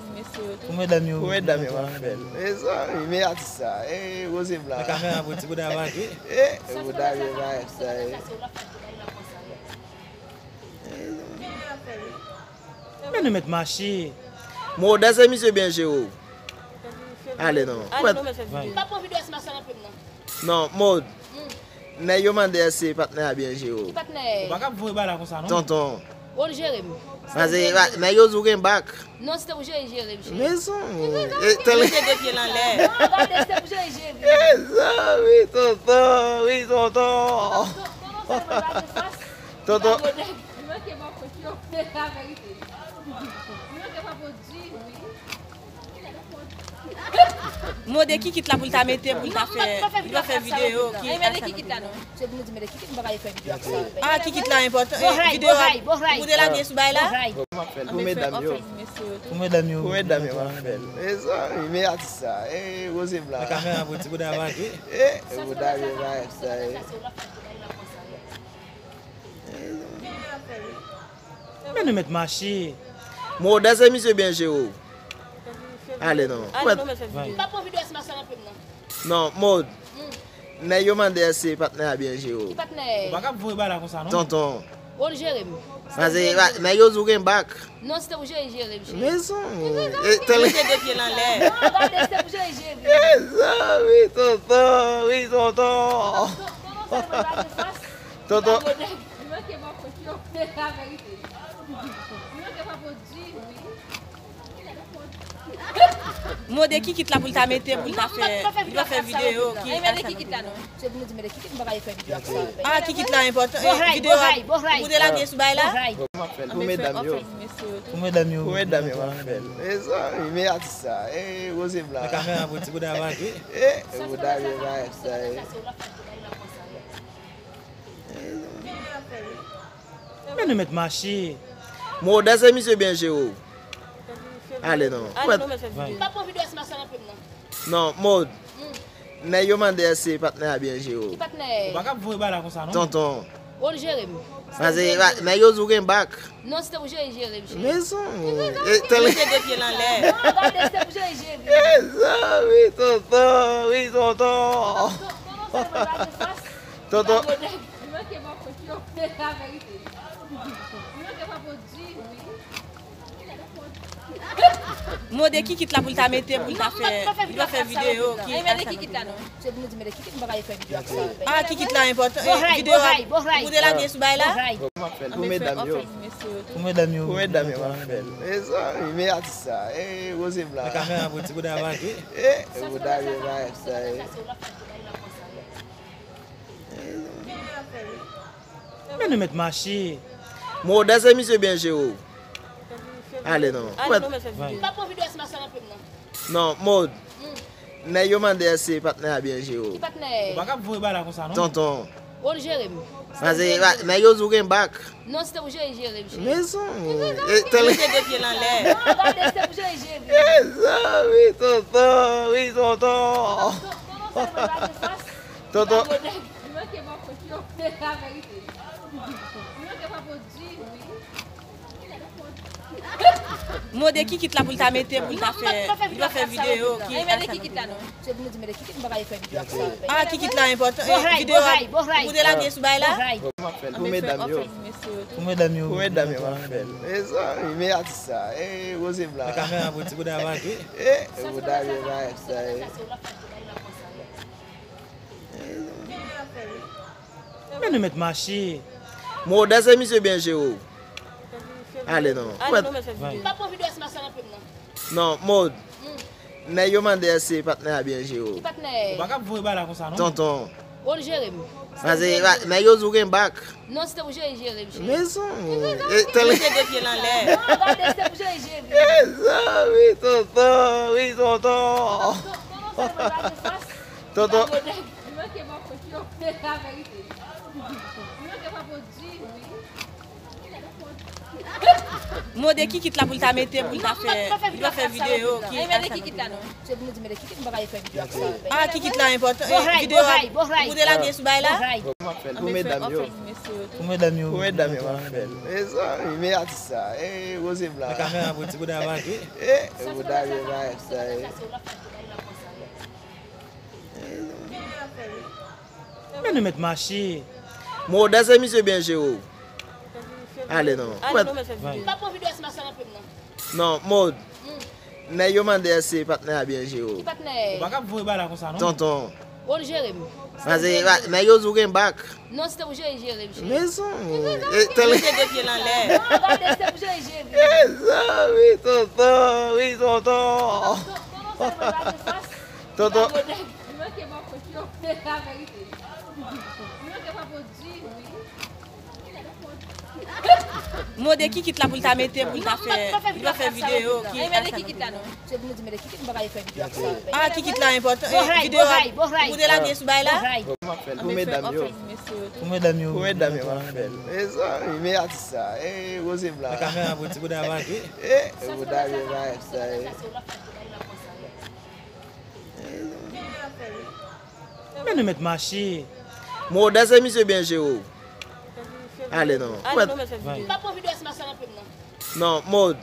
Pou medam yo. Pou medam yo, m ap fè l. E sa, wi, men atis sa. E, Rose Blanc. Kamera pou ti bouda vag, wi. E, bouda vag sa, e. Men nou mèt mache. Mòd, èske misye byen jere w? Ale non. Ale non, mèt fè videyo. M pa pran videyo, se mache anpil non. Non, Mòd. Nèg yo mande èske patnè a byen jere w. Ki patnè? Ou pa ka voye bagay la konsa non. Tonton. Ou jere m. Paske nèg yo di w gen bak. Non, se te pou jere, jere m, cheri. Mezanmi. E, tèl... Mete de pye l anlè. Non, gade, se te pou jere, jere m. Mezanmi, tonton, wi, tonton. Tonton. Li manke ba w kont yo. Se laverite. Li manke ba w kont yo. Mande kikit la pou l ta mete, pou l ta fè, pou l ta fè videyo ki... Mete kikit la non. Se pou nou di mete kikit, m pa ka fè videyo ak sa. Ah, kikit la enpòtan. Videyo a pou te lage sou bay la. Pou medam yo. Pou medam yo. Pou medam yo, m ap fè l. E sa, wi, men atis sa. E, Rose Blanc. Nan kamera pou ti bouda vag, wi. E, bouda vye vag sa, e. Men nou mèt mache. Mòd, èske misye byen jere w? Ale non. Ale non, mèt fè videyo. M pa pran videyo, se mache anpil non. Non, Mòd. Nèg yo mande èske patnè a byen jere w. Ki patnè? Ou pa ka voye bagay la konsa non. Tonton. Ou jere m. Paske nèg yo di w gen bak. Non, se te pou jere, jere m, cheri. Mezanmi. E, tèl... Mete de pye l anlè. Non, gade, se te pou jere, jere m. Mezanmi, tonton, wi, tonton. Tonton. Li manke ba w kont yo. Se laverite. Li manke ba w kont yo. Mande kikit la pou l ta mete, pou l ta fè, pou l ta fè videyo ki... Mete kikit la non. Se pou nou di mete kikit, m pa ka fè videyo ak sa. Ah, kikit la enpòtan. Videyo a pou te lage sou bay la. Pou medam yo. Pou medam yo. Pou medam yo, m ap fè l. E sa, wi, men atis sa. E, Rose Blanc. Nan kamera pou ti bouda vag, wi. E, bouda vye vag sa, e. Men nou mèt mache. Mòd, èske misye byen jere w? Ale non. Ale non, mèt fè videyo. M pa pran videyo, se mache anpil non. Non, Mòd. Nèg yo mande èske patnè a byen jere w. Ki patnè? Ou pa ka voye bagay la konsa non. Tonton. Ou jere m. Paske nèg yo di w gen bak. Non, se te pou jere, jere m, cheri. Mezanmi. E, tèl... Mete de pye l anlè. Non, gade, se te pou jere, jere m. Mezanmi, tonton, wi, tonton. Tonton. Li manke ba w kont yo. Se laverite. Li manke ba w kont yo. Mande kikit la pou l ta mete, pou l ta fè, pou l ta fè videyo ki... Mete kikit la non. Se pou nou di mete kikit, m pa ka fè videyo ak sa. Ah, kikit la enpòtan. Videyo a pou te lage sou bay la. Pou medam yo. Pou medam yo. Pou medam yo, m ap fè l. E sa, wi, men atis sa. E, Rose Blanc. Nan kamera pou ti bouda vag, wi. E, bouda vye vag sa, e. Men nou mèt mache. Mòd, èske misye byen jere w? Ale non. Ale non, mèt fè videyo. M pa pran videyo, se mache anpil non. Non, Mòd. Nèg yo mande èske patnè a byen jere w. Ki patnè? Ou pa ka voye bagay la konsa non. Tonton. Ou jere m. Paske nèg yo di w gen bak. Non, se te pou jere, jere m, cheri. Mezanmi. E, tèl... Mete de pye l anlè. Non, gade, se te pou jere, jere m. Mezanmi, tonton, wi, tonton. Tonton. Li manke ba w kont yo. Se laverite. Li manke ba w kont yo. Mande kikit la pou l ta mete, pou l ta fè, pou l ta fè videyo ki... Mete kikit la non. Se pou nou di mete kikit, m pa ka fè videyo ak sa. Ah, kikit la enpòtan. Videyo a pou te lage sou bay la. Pou medam yo. Pou medam yo. Pou medam yo, m ap fè l. E sa, wi, men atis sa. E, Rose Blanc. Nan kamera pou ti bouda vag, wi. E, bouda vye vag sa, e. Men nou mèt mache. Mòd, èske misye byen jere w? Ale non. Ale non, mèt fè videyo. M pa pran videyo, se mache anpil non. Non, Mòd. Nèg yo mande èske patnè a byen jere w. Ki patnè? Ou pa ka voye bagay la konsa non. Tonton. Ou jere m. Paske nèg yo di w gen bak. Non, se te pou jere, jere m, cheri. Mezanmi. E, tèl... Mete de pye l anlè. Non, gade, se te pou jere, jere m. Mezanmi, tonton, wi, tonton. Tonton. Li manke ba w kont yo. Se laverite. Li manke ba w kont yo. Mande kikit la pou l ta mete, pou l ta fè, pou l ta fè videyo ki... Mete kikit la non. Se pou nou di mete kikit, m pa ka fè videyo ak sa. Ah, kikit la enpòtan. Videyo a pou te lage sou bay la. Pou medam yo. Pou medam yo. Pou medam yo, m ap fè l. E sa, wi, men atis sa. E, Rose Blanc. Nan kamera pou ti bouda vag, wi. E, bouda vye vag sa, e. Men nou mèt mache. Mòd, èske misye byen jere w? Ale non. Ale non, mèt fè videyo. M pa pran videyo, se mache anpil non. Non, Mòd. Nèg yo mande èske patnè a byen jere w. Ki patnè? Ou pa ka voye bagay la konsa non. Tonton. Ou jere m. Sa se, nèg yo di w gen bak. Non, se te pou jere, jere m, cheri. Mezanmi. E, tèl- Mete de pye l anlè. Non, gade, se te pou jere, jere m. Mezanmi, tonton, wi, tonton. Tonton, tonton. Li manke ba w kont yo. Se la verite. Li manke ba w kont di, wi. Mande kikit la pou l ta mete, pou l ta fè, pou l ta fè videyo ki. Mete kikit la non. Se pou nou di mete kikit, m pa ka fè videyo ak sa. Ah, kikit la enpòtan. Videyo a pou te lage sou bay la. Pou medam yo. Pou medam yo. Pou medam yo, m ap fè l. E sa, wi, men atis sa. E, Rose Blanc. Kamera pou ti bouda vag, wi. E, bouda vag sa, e. Men nou mèt mache. Mòd, èske misye byen jere w? Ale non. Ale non, mèt fè videyo. M pa pran videyo, se mache anpil non. Non, Mòd.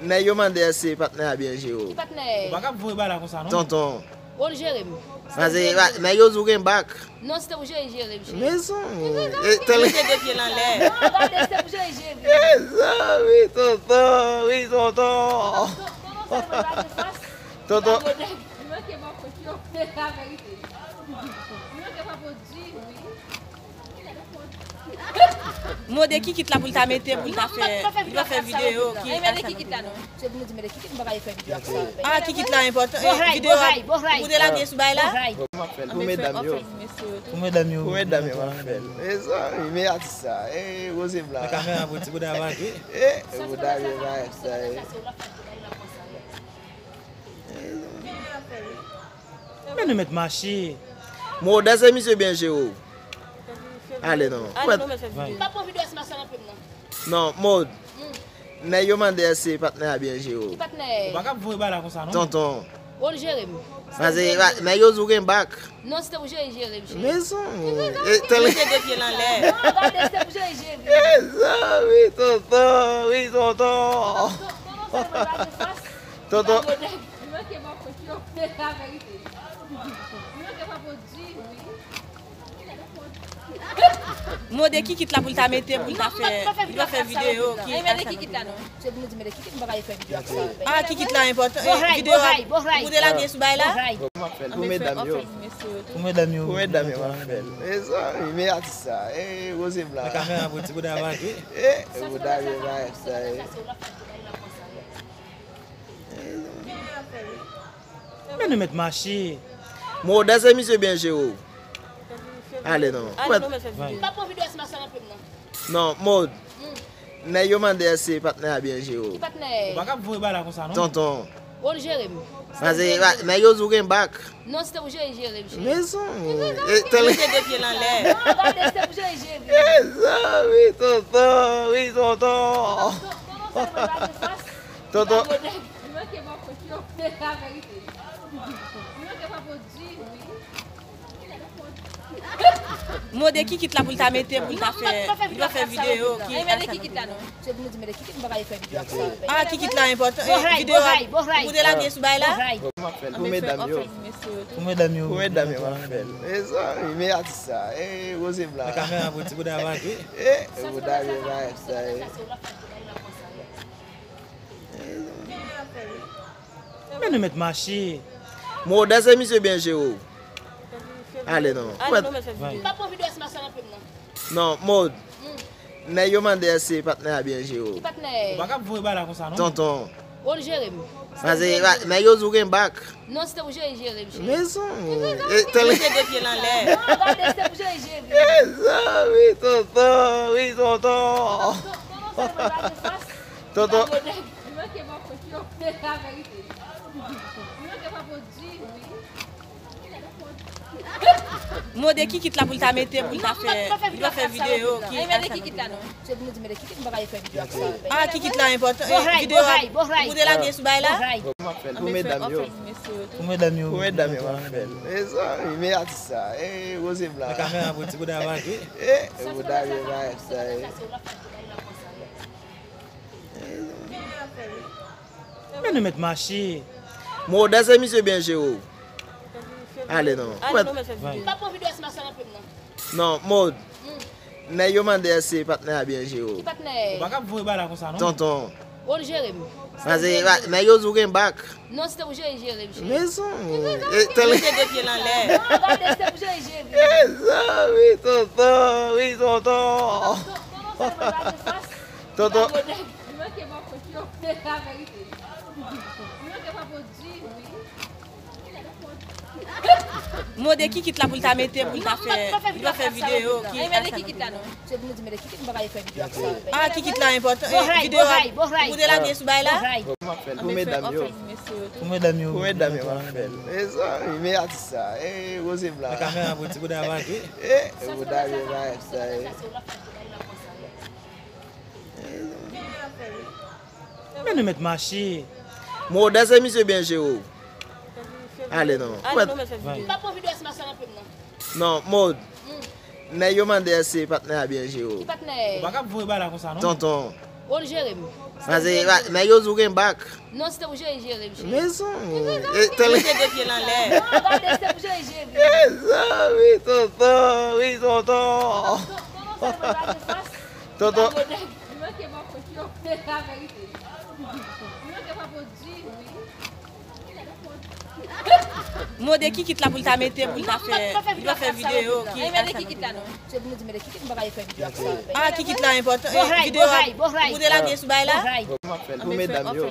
Nèg yo mande èske patnè a byen jere w. Ki patnè? Ou pa ka voye bagay la konsa non. Tonton. Ou jere m. Sa se, nèg yo di w gen bak. Non, se te pou jere, jere m, cheri. Mezanmi. E, tèl- Mete de pye l anlè. Non, gade, se te pou jere, jere m. Mezanmi, tonton, wi, tonton. Tonton. Li manke ba w kont yo. Se la verite. Li manke ba w kont di, wi. Mande kikit la pou l ta mete, pou l ta fè, pou l ta fè videyo ki. Mete kikit la non. Se pou nou di mete kikit, m pa ka fè videyo ak sa. Ah, kikit la enpòtan. Videyo a pou te lage sou bay la. Pou medam yo. Pou medam yo. Pou medam yo, m ap fè l. E sa, wi, men atis sa. E, Rose Blanc. Kamera pou ti bouda vag, wi. E, bouda vag sa, e. Men nou mèt mache. Mòd, èske misye byen jere w? Ale non. Ale non, mèt fè videyo. M pa pran videyo, se mache anpil non. Non, Mòd. Nèg yo mande èske patnè a byen jere w. Ki patnè? Ou pa ka voye bagay la konsa non. Tonton. Ou jere m. Sa se, nèg yo di w gen bak. Non, se te pou jere, jere m, cheri. Mezanmi. E, tèl- Mete de pye l anlè. Non, gade, se te pou jere, jere m. Mezanmi, tonton, wi, tonton. Tonton, tonton, sa mwen pa gen fas. Tonton. Li manke ba w kont yo. Se la verite. Li manke ba w kont di, wi. Mande kikit la pou l ta mete, pou l ta fè, pou l ta fè videyo ki. Mete kikit la non. Se pou nou di mete kikit, m pa ka fè videyo ak sa. Ah, kikit la enpòtan. Videyo a pou te lage sou bay la. Pou medam yo. Pou medam yo. Pou medam yo, m ap fè l. E sa, wi, men atis sa. E, Rose Blanc. Kamera pou ti bouda vag, wi. E, bouda vag sa, e. Men nou mèt mache. Mòd, èske misye byen jere w? Ale non. Ale non, mèt fè videyo. M pa pran videyo, se mache anpil non. Non, Mòd. Nèg yo mande èske patnè a byen jere w. Ki patnè? Ou pa ka voye bagay la konsa non. Tonton. Ou jere m. Sa se, nèg yo di w gen bak. Non, se te pou jere, jere m, cheri. Mezanmi. E, tèl- Mete de pye l anlè. Non, gade, se te pou jere, jere m. Mezanmi, tonton, wi, tonton. Tonton, sa mwen pa gen fas. Tonton. Li manke ba w kont yo. Se la verite. Li manke ba w kont di, wi. Mande kikit la pou l ta mete, pou l ta fè, pou l ta fè videyo ki. Mete kikit la non. Se pou nou di mete kikit, m pa ka fè videyo ak sa. Ah, kikit la enpòtan. Videyo a pou te lage sou bay la. Pou medam yo. Pou medam yo. Pou medam yo, m ap fè l. E sa, wi, men atis sa. E, Rose Blanc. Kamera pou ti bouda vag, wi. E, bouda vag sa, e. Men nou mèt mache. Mòd, èske misye byen jere w? Ale non. Ale non, mèt fè videyo. M pa pran videyo, se mache anpil non. Non, Mòd. Nèg yo mande èske patnè a byen jere w. Ki patnè? Ou pa ka voye bagay la konsa non. Tonton. Ou jere m. Sa se, nèg yo di w gen bak. Non, se te pou jere, jere m, cheri. Mezanmi. E, tèl- Mete de pye l anlè. Non, gade, se te pou jere, jere m. Mezanmi, tonton, wi, tonton. Tonton, sa mwen pa gen fas. Tonton. Li manke ba w kont yo. Se la verite. Li manke ba w kont di, wi. Mande kikit la pou l ta mete, pou l ta fè, pou l ta fè videyo ki. Mete kikit la non. Se pou nou di mete kikit, m pa ka fè videyo ak sa. Ah, kikit la enpòtan. Videyo a pou te lage sou bay la. Pou medam yo. Pou medam yo. Pou medam yo, m ap fè l. E sa, wi, men atis sa. E, Rose Blanc. Kamera pou ti bouda vag, wi. E, bouda vag sa, e. Men nou mèt mache. Mòd, èske misye byen jere w? Ale non. Ale non, mèt fè videyo. M pa pran videyo, se mache anpil non. Non, Mòd. Nèg yo mande èske patnè a byen jere w. Ki patnè? Ou pa ka voye bagay la konsa non. Tonton. Ou jere m. Paske nèg yo di w gen bak. Non, se te pou jere, jere m, cheri. Mezanmi. E, tèl- Mete de pye l anlè. Non, gade, se te pou jere, jere m. Mezanmi, tonton, wi, tonton. Tonton. Li manke ba kont yo. Se laverite. Li manke ba kont di, wi. Mande kikit la pou l ta mete, pou l ta fè, pou l ta fè videyo ki... Mete kikit la non. Se pou nou di mete kikit, m pa ka fè videyo ak sa. Ah, kikit la enpòtan. Videyo a pou te lage sou bay la. Pou medam yo. Pou medam yo. Pou medam yo, m ap fè l. E sa, wi, men atis sa. E, Rose Blanc. Nan kamera, pou ti bouda va jwe. E, bouda yo va fè sa, e. Men nou mèt mache. Modè se misye byen jere w. Ale non. Ale non, mèt fè videyo. M pa pran videyo a si m ap fè anpil non. Non, Mod. Nèg yo mande èske patnè a byen jere w. Ki patnè? Ou pa ka voye bagay la konsa non. Tonton. Ou jere m. Paske nèg yo di w gen bak. Non, se te pou jere, jere m, cheri. Mezanmi. E, tèl- Mete de pye l anlè. Non, gade, se te pou jere, jere m. Mezanmi, tonton, wi, tonton. Tonton. Li manke ba kont yo. Se laverite. Li manke ba kont di, wi. Mande kikit la pou l ta mete, pou l ta fè, pou l ta fè videyo ki... Mete kikit la non. Se pou nou di mete kikit, m pa ka fè videyo ak sa. Ah, kikit la enpòtan. Videyo a pou te lage sou bay la. Pou medam yo.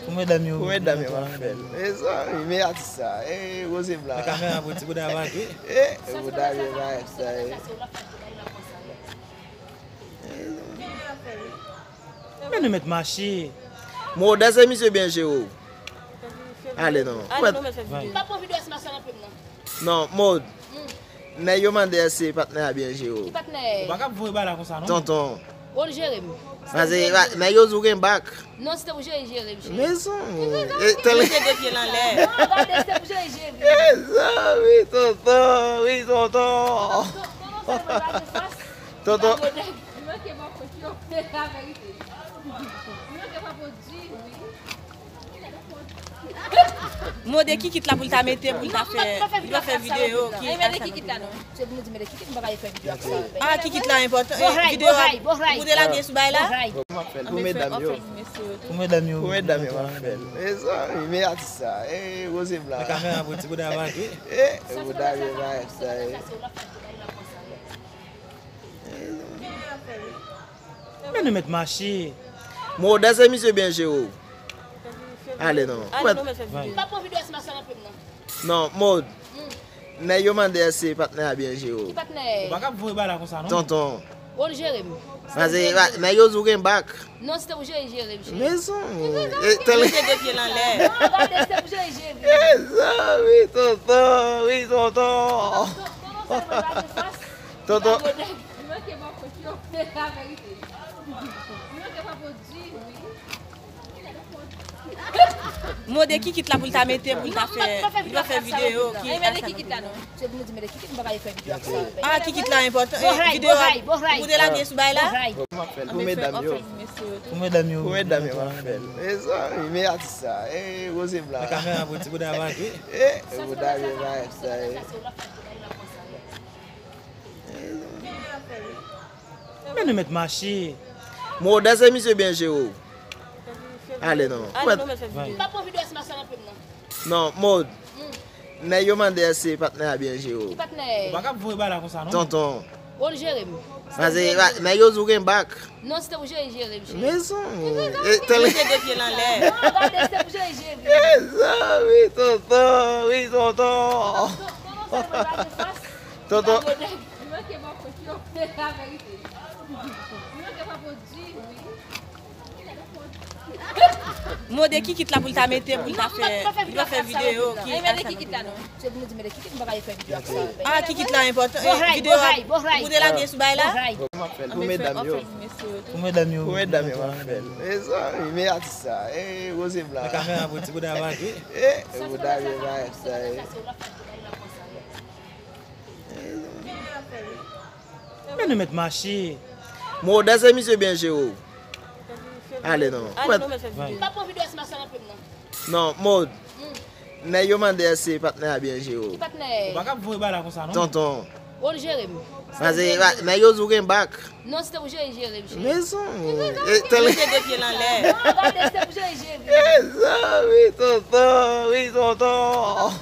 Pou medam yo. Pou medam yo, m ap fè l. E sa, wi, men atis sa. E, Rose Blanc. Nan kamera, pou ti bouda va jwe. E, bouda yo va fè sa, e. Men nou mèt mache. Modè se misye byen jere w. Ale non. Ale non, mèt fè videyo. M pa pran videyo a si m ap fè anpil non. Non, Mod. Nèg yo mande èske patnè a byen jere w. Ki patnè? Ou pa ka voye bagay la konsa non. Tonton. Ou jere m. Paske nèg yo di w gen bak. Non, se te pou jere, jere m, cheri. Mezanmi. E, tèl- Mete de pye l anlè. Non, gade, se te pou jere, jere m. Mezanmi, tonton, wi, tonton. Tonton. Li manke ba kont yo. Se laverite. Li manke ba kont di, wi. Mande kikit la pou l ta mete, pou l ta fè, pou l ta fè videyo ki... Mete kikit la non. Se pou nou di mete kikit, m pa ka fè videyo ak sa. Ah, kikit la enpòtan. Videyo a pou te lage sou bay la. Pou medam yo. Pou medam yo. Pou medam yo, m ap fè l. E sa, wi, men atis sa. E, Rose Blanc. Nan kamera, pou ti bouda va jwe. E, bouda yo va fè sa, e. Men nou mèt mache. Modè se misye byen jere w. Ale non. Ale non, mèt fè videyo. M pa pran videyo a si m ap fè anpil non. Non, Mod. Nèg yo mande èske patnè a byen jere w. Ki patnè? Ou pa ka voye bagay la konsa non. Tonton. Ou jere m. Paske nèg yo di w gen bak. Non, se te pou jere, jere m, cheri. Mezanmi. E, tèl- Mete de pye l anlè. Non, gade, se te pou jere, jere m. Mezanmi, tonton, wi, tonton. Tonton. Li manke ba kont yo. Se laverite. Li manke ba kont di, wi. Mande kikit la pou l ta mete, pou l ta fè, pou l ta fè videyo ki... Mete kikit la non. Se pou nou di mete kikit, m pa ka fè videyo ak sa. Ah, kikit la enpòtan. Videyo a pou te lage sou bay la. Pou medam yo. Pou medam yo. Pou medam yo, m ap fè l. E sa, wi, men atis sa. E, Rose Blanc. Nan kamera, pou ti bouda va jwe. E, bouda yo va fè sa, e. Men nou mèt mache. Modè se misye byen jere w. Ale non. Ale non, mèt fè videyo. M pa pran videyo a si m ap fè anpil non. Non, Mod. Nèg yo mande èske patnè a byen jere w. Ki patnè? Ou pa ka voye bagay la konsa non. Tonton. Ou jere m. Paske nèg yo di w gen bak. Non, se te pou jere, jere m, cheri. Mezanmi. E, tèl- Mete de pye l anlè. Non, gade, se te pou jere, jere m. Mezanmi, tonton, wi, tonton. Tonton. Li manke ba kont yo. Se laverite. Li manke ba kont di, wi. Mande kikit la pou l ta mete, pou l ta fè, pou l ta fè videyo ki... Mete kikit la non. Se pou nou di mete kikit, m pa ka fè videyo ak sa. Ah, kikit la enpòtan. Videyo a pou te lage sou bay la. Pou medam yo. Pou medam yo. Pou medam yo, m ap fè l. E sa, wi, men atis sa. E, Rose Blanc. Nan kamera, pou ti bouda va jwe. E, bouda yo va fè sa, e. Men nou mèt mache. Modè se misye byen jere w. Ale non. Ale non, mèt fè videyo. M pa pran videyo a si m ap fè anpil non. Non, Mod. Nèg yo mande èske patnè a byen jere w. Ki patnè? Ou pa ka voye bagay la konsa non. Tonton. Ou jere m. Paske nèg yo di w gen bak. Non, se te pou jere, jere m, cheri. Mezanmi. E, tèl- Mete de pye l anlè. Non, gade, se te pou jere, jere m. Mezanmi, tonton, wi, tonton.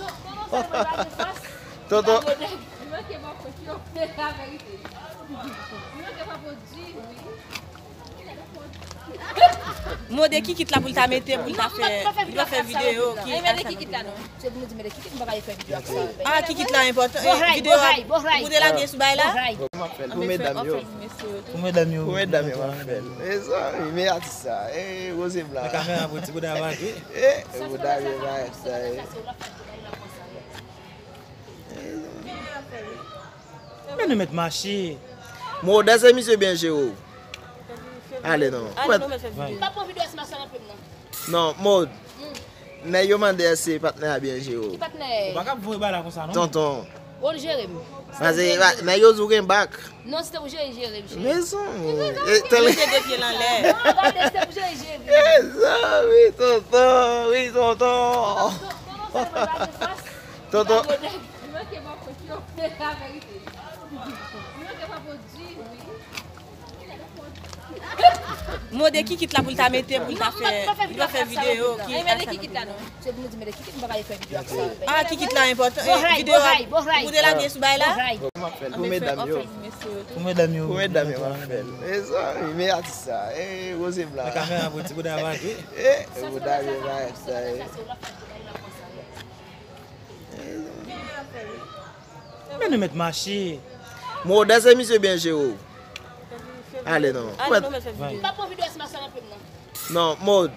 Tonton. Li manke ba w kote yo. Se laverite. Li manke ba w kote yo. Mande kikit la pou l ta mete, pou l ta fè, pou l ta fè videyo ki... Mete kikit la non. Se pou nou di mete kikit, m pa ka fè videyo ak sa. Ah, kikit la enpòtan. Videyo a pou te lage sou bay la. Pou medam yo. Pou medam yo. Pou medam yo, m ap fè l. E sa, wi, men atis sa. E, Rose Blanc. Kamera pou ti bouda vage. E, bouda vye vage sa, e. Men nou mèt mache. Mòd, èske misye byen jere w? Ale non. Ale non, mèt fè videyo. M pa pran videyo si m ap sal anpil non. Non, Mòd. Nèg yo mande èske patnè a byen jere w. Ki patnè? Ou pa ka voye bagay la konsa non. Tonton. Ou jere m. Paske nèg yo di w gen bak. Non, se te pou jere, jere m, cheri. Mezanmi. E, tèl- Mete de pye l anlè. Non, gade, se te pou jere, jere m. Mezanmi, tonton, wi, tonton. Tonton. Li manke ba w kote yo. Se laverite. Li manke ba w kote yo. Mande kikit la pou l ta mete, pou l ta fè, pou l ta fè videyo ki... Mete kikit la non. Se pou nou di mete kikit, m pa ka fè videyo ak sa. Ah, kikit la enpòtan. Videyo a pou te lage sou bay la. Pou medam yo. Pou medam yo. Pou medam yo, m ap fè l. E sa, wi, men atis sa. E, Rose Blanc. Kamera pou ti bouda vage. E, bouda vye vage sa, e. Men nou mèt mache. Mòd, èske misye byen jere w? Ale non. Ale non, mèt fè videyo. M pa pran videyo si m ap sal anpil non. Non, Mòd.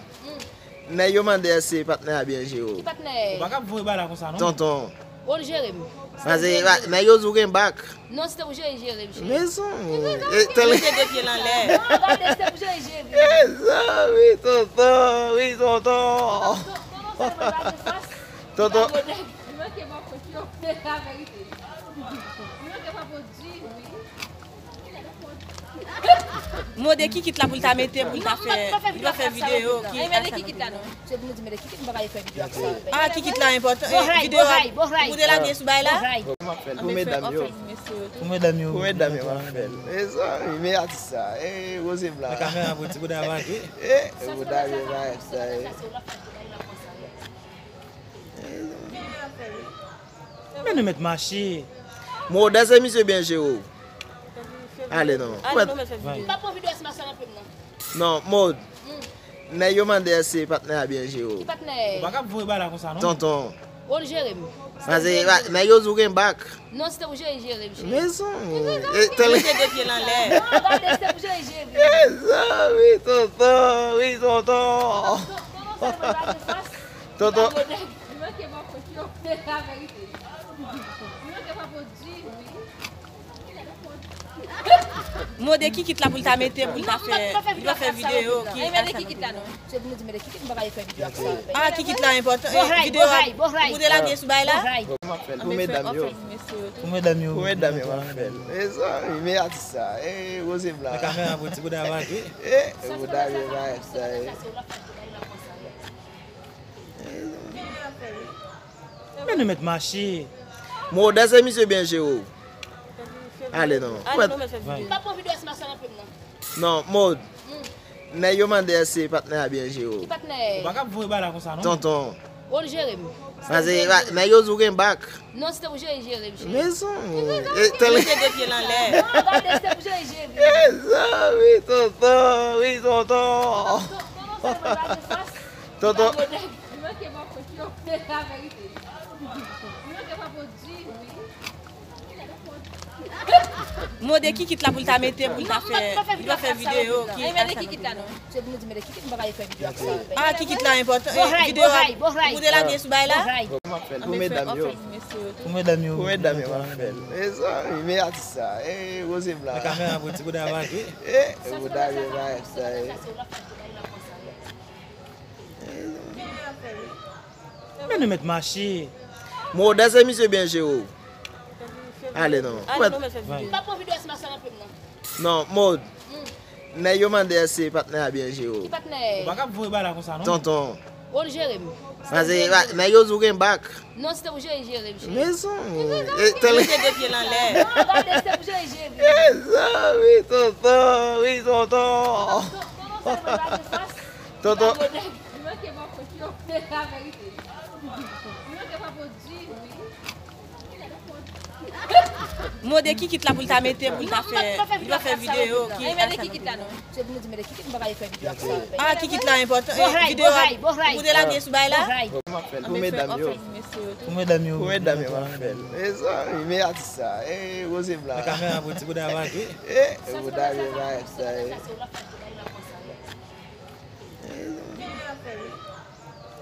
Nèg yo mande èske patnè a byen jere w. Ki patnè? Ou pa ka voye bagay la konsa non. Tonton. Ou jere m. Paske nèg yo di w gen bak. Non, se te pou jere, jere m, cheri. Mezanmi. E, tèl- Mete de pye l anlè. Non, gade, se te pou jere, jere m. Mezanmi, tonton, wi, tonton. Tonton. Li manke ba w kote yo. Se laverite. Li manke ba w kote yo. Mande kikit la pou l ta mete, pou l ta fè, pou l ta fè videyo ki... Mete kikit la non. Se pou nou di mete kikit, m pa ka fè videyo ak sa. Ah, kikit la enpòtan. Videyo a pou te lage sou bay la. Pou medam yo. Pou medam yo. Pou medam yo, m ap fè l. E sa, wi, men atis sa. E, Rose Blanc. Kamera pou ti bouda vage. E, bouda vye vage sa, e. Men nou mèt mache. Mòd, èske misye byen jere w? Ale non. Ale non, mèt fè videyo. M pa pran videyo si m ap sal anpil non. Non, Mòd. Nèg yo mande èske patnè a byen jere w. Ki patnè? Ou pa ka voye bagay la konsa non. Tonton. Ou jere m. Paske nèg yo di w gen bak. Non, se te pou jere, jere m, cheri. Mezanmi. E, tèl- Mete de pye l anlè. Non, gade, se te pou jere, jere m. Mezanmi, tonton, wi, tonton. Tonton. Li manke ba w kote yo. Se laverite. Li manke ba w kote yo. Mande kikit la pou l ta mete, pou l ta fè, pou l ta fè videyo ki... Mete kikit la non. Se pou nou di mete kikit, m pa ka fè videyo ak sa. Ah, kikit la enpòtan. Videyo a pou te lage sou bay la. Pou medam yo. Pou medam yo. Pou medam yo, m ap fè l. E sa, wi, men atis sa. E, Rose Blanc. Kamera pou ti bouda vage. E, bouda vye vage sa, e. Men nou mèt mache. Mòd, èske misye byen jere w? Ale non. Ale non, mèt fè videyo. M pa pran videyo si m ap sal anpil non. Non, Mòd. Nèg yo mande èske patnè a byen jere w. Ki patnè? Ou pa ka voye bagay la konsa non. Tonton. Ou jere m. Paske nèg yo di w gen bak. Non, se te pou jere, jere m, cheri. Mezanmi. E, tèl- Mete de pye l anlè. Non, gade, se te pou jere, jere m. Mezanmi, tonton, wi, tonton. Tonton. Li manke ba w kote yo. Se laverite. Li manke ba w kote yo. Mande kikit la pou l ta mete, pou l ta fè, pou l ta fè videyo ki... Mete kikit la non. Se pou nou di mete kikit, m pa ka fè videyo ak sa. Ah, kikit la enpòtan. Videyo a pou te lage sou bay la. Pou medam yo. Pou medam yo, m ap fè l. E sa, wi, men atis sa. E, Rose Blanc. Kamera pou ti bouda vage. E, bouda vye vage sa, e. Men nou mèt mache. Mòd, èske misye byen jere w? Ale non. Ale non, mèt fè videyo. M pa pran videyo si m ap sal anpil non. Non, Mòd. Nèg yo mande èske patnè a byen jere w. Ki patnè? Ou pa ka voye bagay la konsa non. Tonton. Ou jere m. Paske nèg yo di w gen bak. Non, se te pou jere, jere m, cheri. Mezanmi. E, tèl- Mete de pye l anlè. Non, gade, se te pou jere, jere m. Mezanmi, tonton, wi, tonton. Tonton, tonton. Li manke ba w kont yo. Se laverite. Li manke ba w kont di, wi. Mande kikit la pou l ta mete, pou l ta fè, pou l ta fè videyo. Ki mete kikit la non. Se pou nou di mete kikit, m pa ka fè videyo ak sa. Ah, kikit la enpòtan. Videyo a pou te lage sou bay la. Pou medam yo. Pou medam yo. Pou medam yo, m ap fè l. E sa, wi, men atis sa. E, Rose Blanc. Kamera pou ti bouda va jwe. E, bouda yo va sa.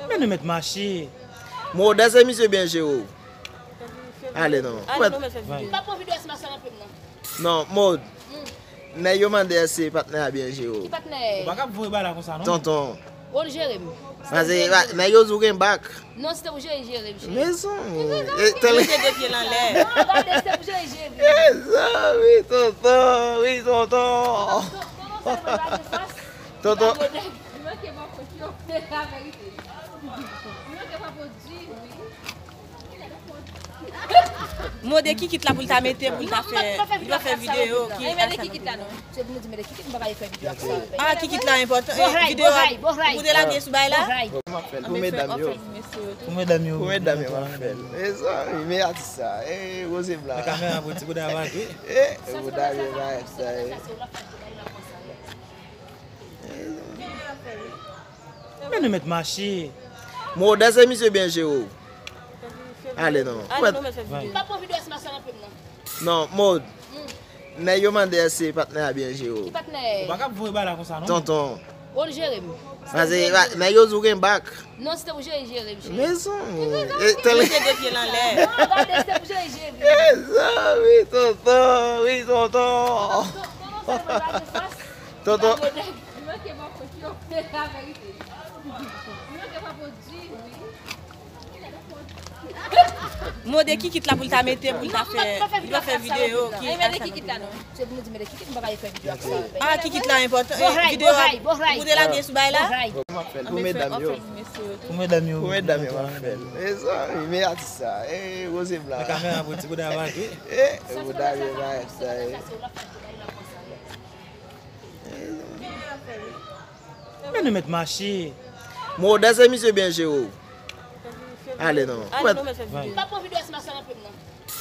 Men nou mèt mache. Mòd, èske misye byen jere w? Ale non. Ale non, mèt fè videyo. M pa pran videyo si m ap anpil non. Non, Mòd. Nèg yo mande èske patnè a byen jere w. Ki patnè? Ou pa ka voye bagay la konsa non. Tonton. Ou jere m. Paske nèg yo di w gen bak. Non, se te pou jere, jere m, cheri. Mezanmi. E, tèl- Mete de pye l anlè. Non, gade, se te pou jere, jere m. Mezanmi, tonton, wi, tonton. Tonton. Li manke ba w kont yo. Se laverite. Li manke ba w kont di, wi. Mande kikit la pou l ta mete, pou l ta fè, pou l ta fè videyo. Ki mete kikit la non. Se pou nou di mete kikit, m pa ka fè videyo ak sa. Ah, kikit la enpòtan. Videyo a pou te lage sou bay la. Pou medam yo. Pou medam yo. Pou medam yo, m ap fè l. E sa, wi, men atis sa. E, Rose Blanc. Kamera pou ti bouda va jwe. E, bouda yo va sa. Men nou mèt mache. Mòd, èske misye byen jere w? Ale non. Ale non, mèt fè videyo. M pa pran videyo si m ap anpil non. Non, Mòd. Nèg yo mande èske patnè a byen jere w. Ki patnè? Ou pa ka voye bagay la konsa non. Tonton. Ou jere m. Paske nèg yo di w gen bak. Non, se te pou jere, jere m, cheri. Mezanmi. E, tèl- Mete de pye l anlè. Non, gade, se te pou jere, jere m. Mezanmi, tonton, wi, tonton. Tonton. Li manke ba w kont yo. Se laverite. Li manke ba w kont di, wi. Mande kikit la pou l ta mete, pou l ta fè, pou l ta fè videyo. Ki mete kikit la non. Se pou nou di mete kikit, m pa ka fè videyo ak sa. Ah, kikit la enpòtan. Videyo a pou te lage sou bay la. Pou medam yo. Pou medam yo. Pou medam yo, m ap fè l. E sa, wi, men atis sa. E, Rose Blanc. Kamera pou ti bouda va jwe. E, bouda yo va sa. Men nou mèt mache. Mòd, èske misye byen jere w? Ale non. Ale non, mèt fè videyo. M pa pran videyo si m ap anpil non.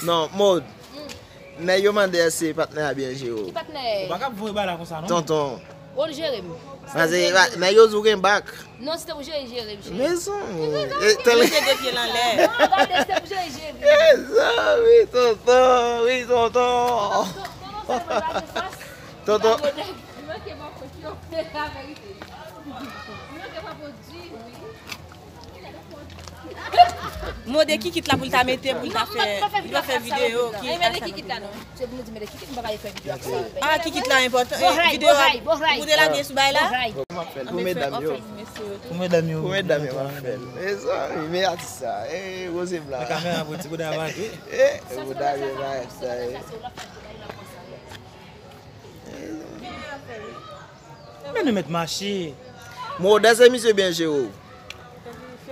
Non, Mòd. Nèg yo mande èske patnè a byen jere w. Ki patnè? Ou pa ka voye bagay la konsa non. Tonton. Ou jere m. Paske nèg yo di w gen bak. Non, se te pou jere, jere m, cheri. Mezanmi. E, tèl- Mete de pye l anlè. Non, gade, se te pou jere, jere m. Mezanmi, tonton, wi, tonton. Tonton. Li manke ba w kont yo. Se laverite. Li manke ba w kont di, wi. Mande kikit la pou l ta mete, pou l ta fè, pou l ta fè videyo. Ki mete kikit la non. Se pou nou di mete kikit, m pa ka fè videyo ak sa. Ah, kikit la enpòtan. Videyo a pou te lage sou bay la. Pou medam yo. Pou medam yo. Pou medam yo, m ap fè l. E sa, wi, men atis sa. E, Rose Blanc. Kamera pou ti bouda va jwe. E, bouda yo va sa. Men nou mèt mache. Mòd, èske misye byen jere w?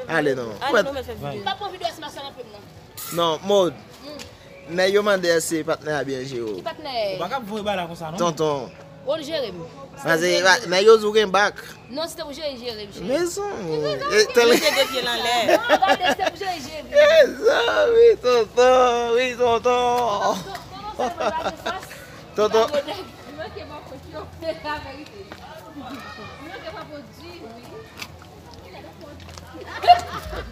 Ale non. Ale non, mèt fè videyo. M pa pran videyo si m ap anpil non. Non, Mòd. Nèg yo mande èske patnè a byen jere w. Ki patnè? Ou pa ka voye bagay la konsa non. Tonton. Ou jere m. Paske nèg yo di w gen bak. Non, se te pou jere, jere m, cheri. Mezanmi. E, tèl- Mete de pye l anlè. Non, gade, se te pou jere, jere m. Mezanmi, tonton, wi, tonton. Tonton. Li manke ba w kont yo. Se laverite. Li manke ba w kont di, wi.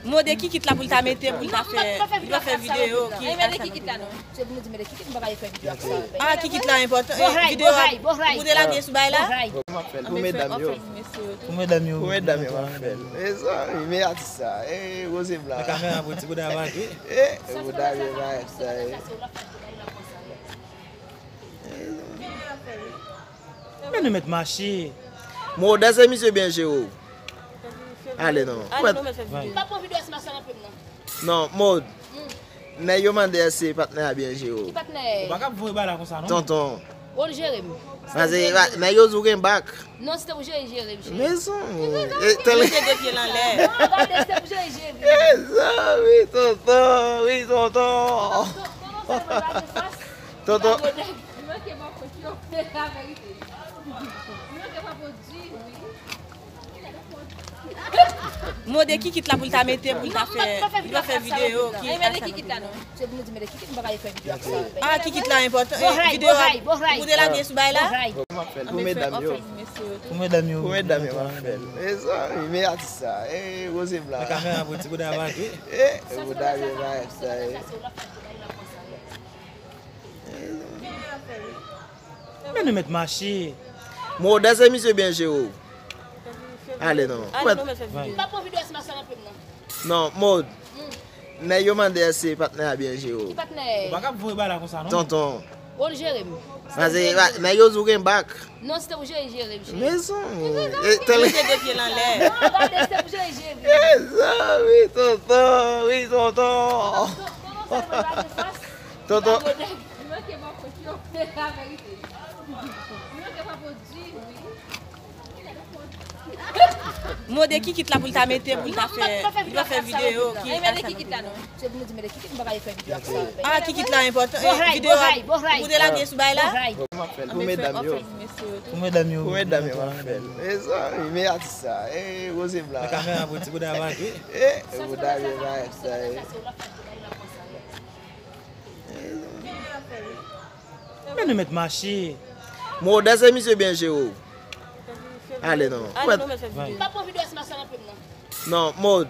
Mande kikit la pou l ta mete, pou l ta fè, pou l ta fè videyo. Ki mete kikit la non. Se pou nou di mete kikit, m pa ka fè videyo ak sa. Ah, kikit la enpòtan. Videyo a pou te lage sou bay la. Pou medam yo. Pou medam yo. Pou medam yo, m ap fè l. E sa, wi, men atis sa. E, Rose Blanc. Kamera pou ti bouda va jwe. E, bouda yo va sa. Men nou mèt mache. Mòd, èske misye byen jere w? Ale non. Ale non, mèt fè videyo. M pa pran videyo si m ap anpil non. Non, Mòd. Nèg yo mande èske patnè a byen jere w. Ki patnè? Ou pa ka voye bagay la konsa non. Tonton. Ou jere m. Sa se, nèg yo di w gen bak. Non, se te pou jere, jere m, cheri. Mezanmi. E, tèl- Mete de pye l anlè. Non, gade, se te pou jere, jere m. Mezanmi, tonton, wi, tonton. Tonton. Li manke ba w kot yo. Se laverite. Li manke ba w kot di, wi. Mande kikit la pou l ta mete, pou l ta fè, pou l ta fè videyo. Ki mete kikit la non. Se pou nou di mete kikit, m pa ka fè videyo ak sa. Ah, kikit la enpòtan. Videyo a pou te lage sou bay la. Pou medam yo. Pou medam yo. Pou medam yo, m ap fè l. E sa, wi, men atis sa. E, Rose Blanc. Nan kamera pou ti bouda va jwe. E, bouda yo va fè sa, e. Men nou mèt mache. Mòd, èske misye byen jere w? Ale non. Ale non, mèt fè videyo. M pa pran videyo si m ap anpil non. Non, Mòd. Nèg yo mande èske patnè a byen jere w. Ki patnè? Ou pa ka voye bagay la konsa non. Tonton. Ou jere m. Sa se, nèg yo di w gen bak. Non, se te pou jere, jere m, cheri. Mezanmi. E, tèl- Mete de pye l anlè. Non, gade, se te pou jere, jere m. Mezanmi, tonton, wi, tonton. Tonton. Li manke ba w kot yo. Se laverite. Li manke ba w kot di, wi. Mande kikit la pou l ta mete, pou l ta fè, pou l ta fè videyo. Ki mete kikit la non. Se pou nou di mete kikit, m pa ka fè videyo ak sa. Ah, kikit la enpòtan. Videyo a pou te lage sou bay la. Pou medam yo. Pou medam yo. Pou medam yo, m ap fè l. E sa, wi, men atis sa. E, Rose Blanc. Nan kamera pou ti bouda va jwe. E, bouda yo va fè sa, e. Men nou mèt mache. Mòd, èske misye byen jere w? Ale non. Ale non, mèt fè videyo. M pa pran videyo si m ap anpil non. Non, Mòd.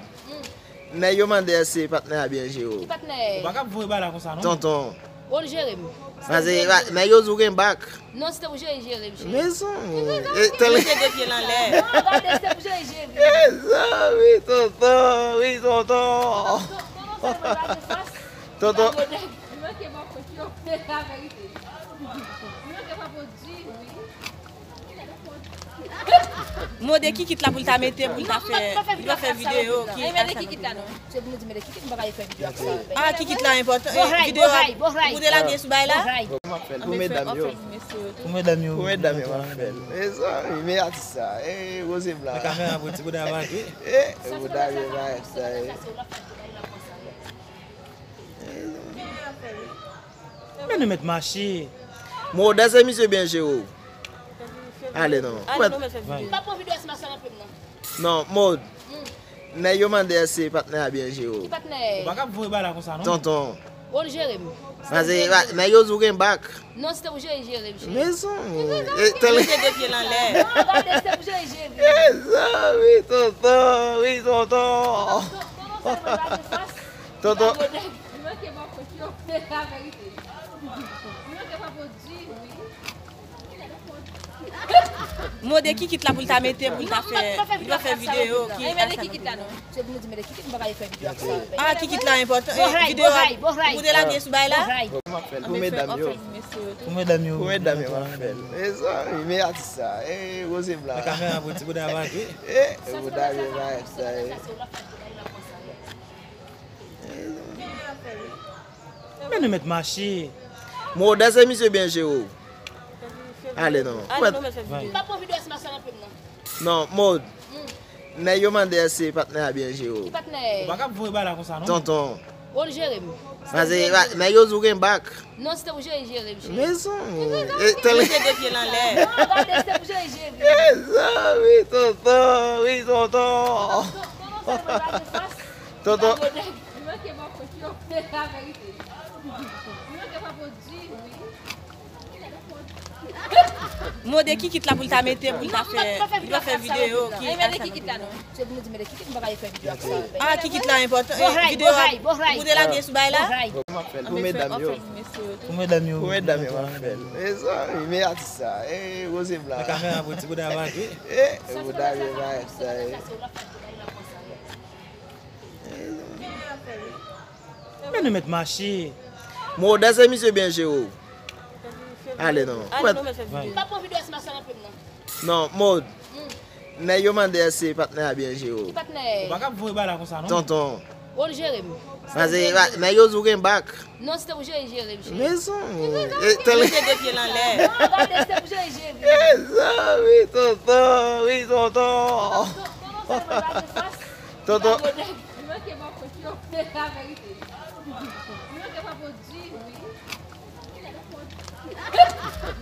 Nèg yo mande èske patnè a byen jere w. Ki patnè? Ou pa ka voye bagay la konsa non. Tonton. Ou jere m. Sa se, nèg yo di w gen bak. Non, se te pou jere, jere m, cheri. Mezanmi. E, tèl- Mete de pye l anlè. Non, gade, se te pou jere, jere m. Mezanmi, tonton, wi, tonton. Tonton. Li manke ba w kot yo. Se laverite. Li manke ba w kot di, wi. Mande kikit la pou l ta mete, pou l ta fè, pou l ta fè videyo. Ki mete kikit la non. Se pou nou di mete kikit, m pa ka fè videyo ak sa. Ah, kikit la enpòtan. Videyo a pou te lage sou bay la. Pou medam yo. Pou medam yo. Pou medam yo, m ap fè l. E sa, wi, men atis sa. E, Rose Blanc. Nan kamera pou ti bouda va jwe. E, bouda yo va fè sa, e. Men nou mèt mache. Mòd, èske misye byen jere w? Ale non. Ale non, mèt fè videyo. M pa pran videyo si m ap anpil non. Non, Mòd. Nèg yo mande èske patnè a byen jere w. Ki patnè? Ou pa ka voye bagay la konsa non. Tonton. Ou jere m. Sa se, nèg yo di w gen bak. Non, se te pou jere, jere m, cheri. Mezanmi. E, tèl- Mete de pye l anlè. Non, gade, se te pou jere, jere m. Mezanmi, tonton, wi, tonton. Tonton. Li manke ba w kot yo. Se laverite. Li manke ba w kot di, wi. Mande kikit la pou l ta mete, pou l ta fè, pou l ta fè videyo. Ki mete kikit la non. Se pou nou di mete kikit, m pa ka fè videyo ak sa. Ah, kikit la enpòtan. Videyo a pou te lage sou bay la. Pou medam yo. Pou medam yo. Pou medam yo, m ap fè l. E sa, wi, men atis sa. E, Rose Blanc. Nan kamera pou ti bouda va jwe. E, bouda yo va fè sa, e. Men nou mèt mache. Mòd, èske misye byen jere w? Ale non. Ale non, mèt fè videyo. M pa pran videyo si m ap anpil non. Non, Mòd. Nèg yo mande èske patnè a byen jere w. Ki patnè? Ou pa ka voye bagay la konsa non. Tonton. Ou jere m. Sa se, nèg yo di w gen bak. Non, se te pou jere, jere m, cheri. Mezanmi. E, tèl- Mete de pye l anlè. Non, gade, se te pou jere, jere m. Mezanmi, tonton, wi, tonton. Tonton. Li manke ba w kot yo. Se laverite. Li manke ba w kot di, wi. Mande kikit la pou l ta mete, pou l ta fè, pou l ta fè videyo. Ki mete kikit la non. Se pou nou di mete kikit, m pa ka fè videyo ak sa. Ah, kikit la enpòtan. Videyo a pou te lage sou bay la. Pou medam yo. Pou medam yo. Pou medam yo, m ap fè l. E sa, wi, men atis sa. E, Rose Blanc. Nan kamera pou ti bouda va jwe. E, bouda yo va fè sa, e. Men nou mèt mache. Mòd, èske misye byen jere w? Ale non. Ale non, mèt fè videyo. M pa pran videyo si m ap anpil non. Non, Mòd. Nèg yo mande èske patnè a byen jere w. Ki patnè? Ou pa ka voye bagay la konsa non. Tonton. Ou jere m. Paske nèg yo di w gen bak. Non, se te pou jere jere m, cheri. Mezanmi. E tèl. Mete de pye l anlè. Non, gade, se te pou jere jere m. Mezanmi, tonton, wi, tonton. Tonton. Li manke ba w kont yo. Se laverite. Li manke ba w kont di, wi.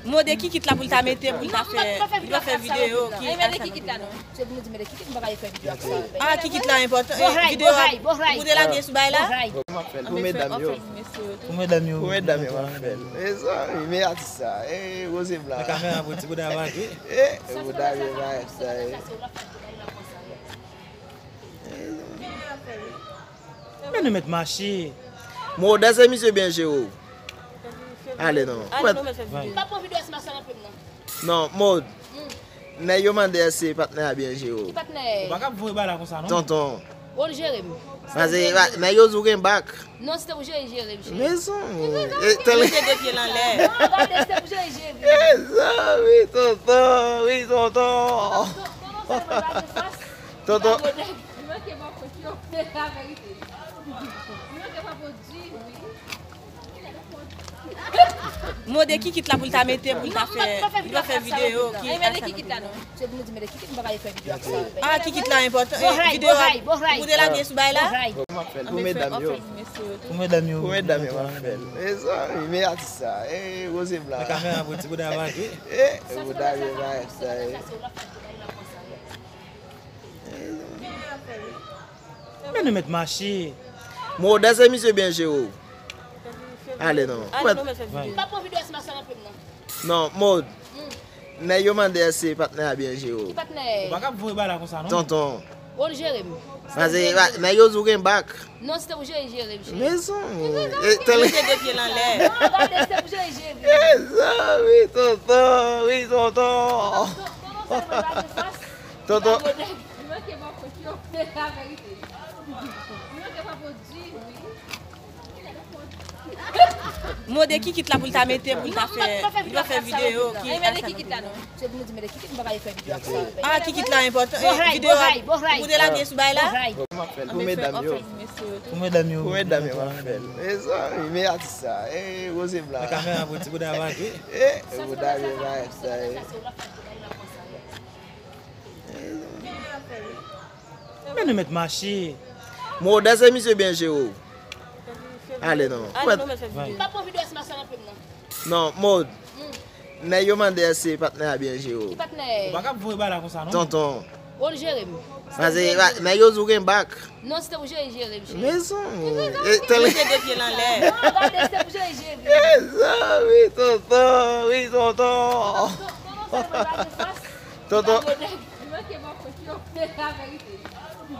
Mande kikit la pou l ta mete, pou l ta fè, pou l ta fè videyo. Ki mete kikit la non. Se pou nou di mete kikit, m pa ka fè videyo ak sa. Ah, kikit la enpòtan. Videyo a pou te lage sou bay la. Pou medam yo. Pou medam yo. Pou medam yo, m ap fè l. E sa, wi, men atis sa. E, Rose Blanc. Nan kamera pou ti bouda va jwe. E, bouda yo va fè sa. Men nou mèt mache. Mòd, èske misye byen jere w? Ale non. Ale non, mèt fè videyo. M pa pran videyo si m ap sal anpil non. Non, Mòd. Nèg yo mande èske patnè a byen jere w. Ki patnè? Ou pa ka voye bagay la konsa non. Tonton. Ou jere m. Paske nèg yo di w gen bak. Non, se te pou jere jere m, cheri. Mezanmi. E tèl. Mete de pye l anlè. Non, gade, se te pou jere jere m. Mezanmi, tonton, wi, tonton. Tonton. Li manke ba w kont yo. Se laverite. Li manke ba w kont di, wi. Mande kikit la pou l ta mete, pou l ta fè, pou l ta fè videyo. Ki mete kikit la non. Se pou nou di mete kikit, m pa ka fè videyo ak sa. Ah, kikit la enpòtan. Videyo a pou te lage sou bay la. Pou medam yo. Pou medam yo. Pou medam yo, m ap fè l. E sa, wi, men atis sa. E, Rose Blanc. Nan kamera pou ti bouda va jwe. E, bouda yo va fè sa. Men nou mèt mache. Mòd, èske misye byen jere w? Ale non. Ale non, mèt fè videyo. M pa pran videyo si m ap sal anpil non. Non, Mòd. Nèg yo mande èske patnè a byen jere w. Ki patnè? Ou pa ka voye bagay la konsa non. Tonton. Ou jere m. Paske nèg yo di w gen bak. Non, se te pou jere jere m, cheri. Mezanmi. E tèl. Mete de pye l anlè. Non, gade, se te pou jere jere m. Mezanmi, tonton, wi, tonton. Tonton. Li manke ba w kont yo. Se laverite. Li manke ba w kont di, wi. Mande kikit la pou l ta mete, pou l ta fè, pou l ta fè videyo. Ki mete kikit la non. Se pou nou di mete kikit, m pa ka fè videyo ak sa. Ah, kikit la enpòtan. Videyo a pou te lage sou bay la. Pou medam yo. Pou medam yo. Pou medam yo, m ap fè l. E sa, wi, men atis sa. E, Rose Blanc. Nan kamera pou ti bouda va jwe. E, bouda yo va fè sa. Men nou mèt mache. Mòd, èske misye byen jere w? Ale non. Ale non, mèt fè videyo. M pa pran videyo si m ap sal anpil non. Non, Mòd. Nèg yo mande èske patnè a byen jere w. Ki patnè? Ou pa ka voye bagay la konsa non. Tonton. Ou jere m. Paske nèg yo di w gen bak. Non, se te pou jere jere m, cheri. Mezanmi. E tèl. Mete de pye l anlè. Non, gade, se te pou jere jere m. Mezanmi, tonton, wi, tonton. Tonton. Li manke ba w kont yo. Se laverite. Li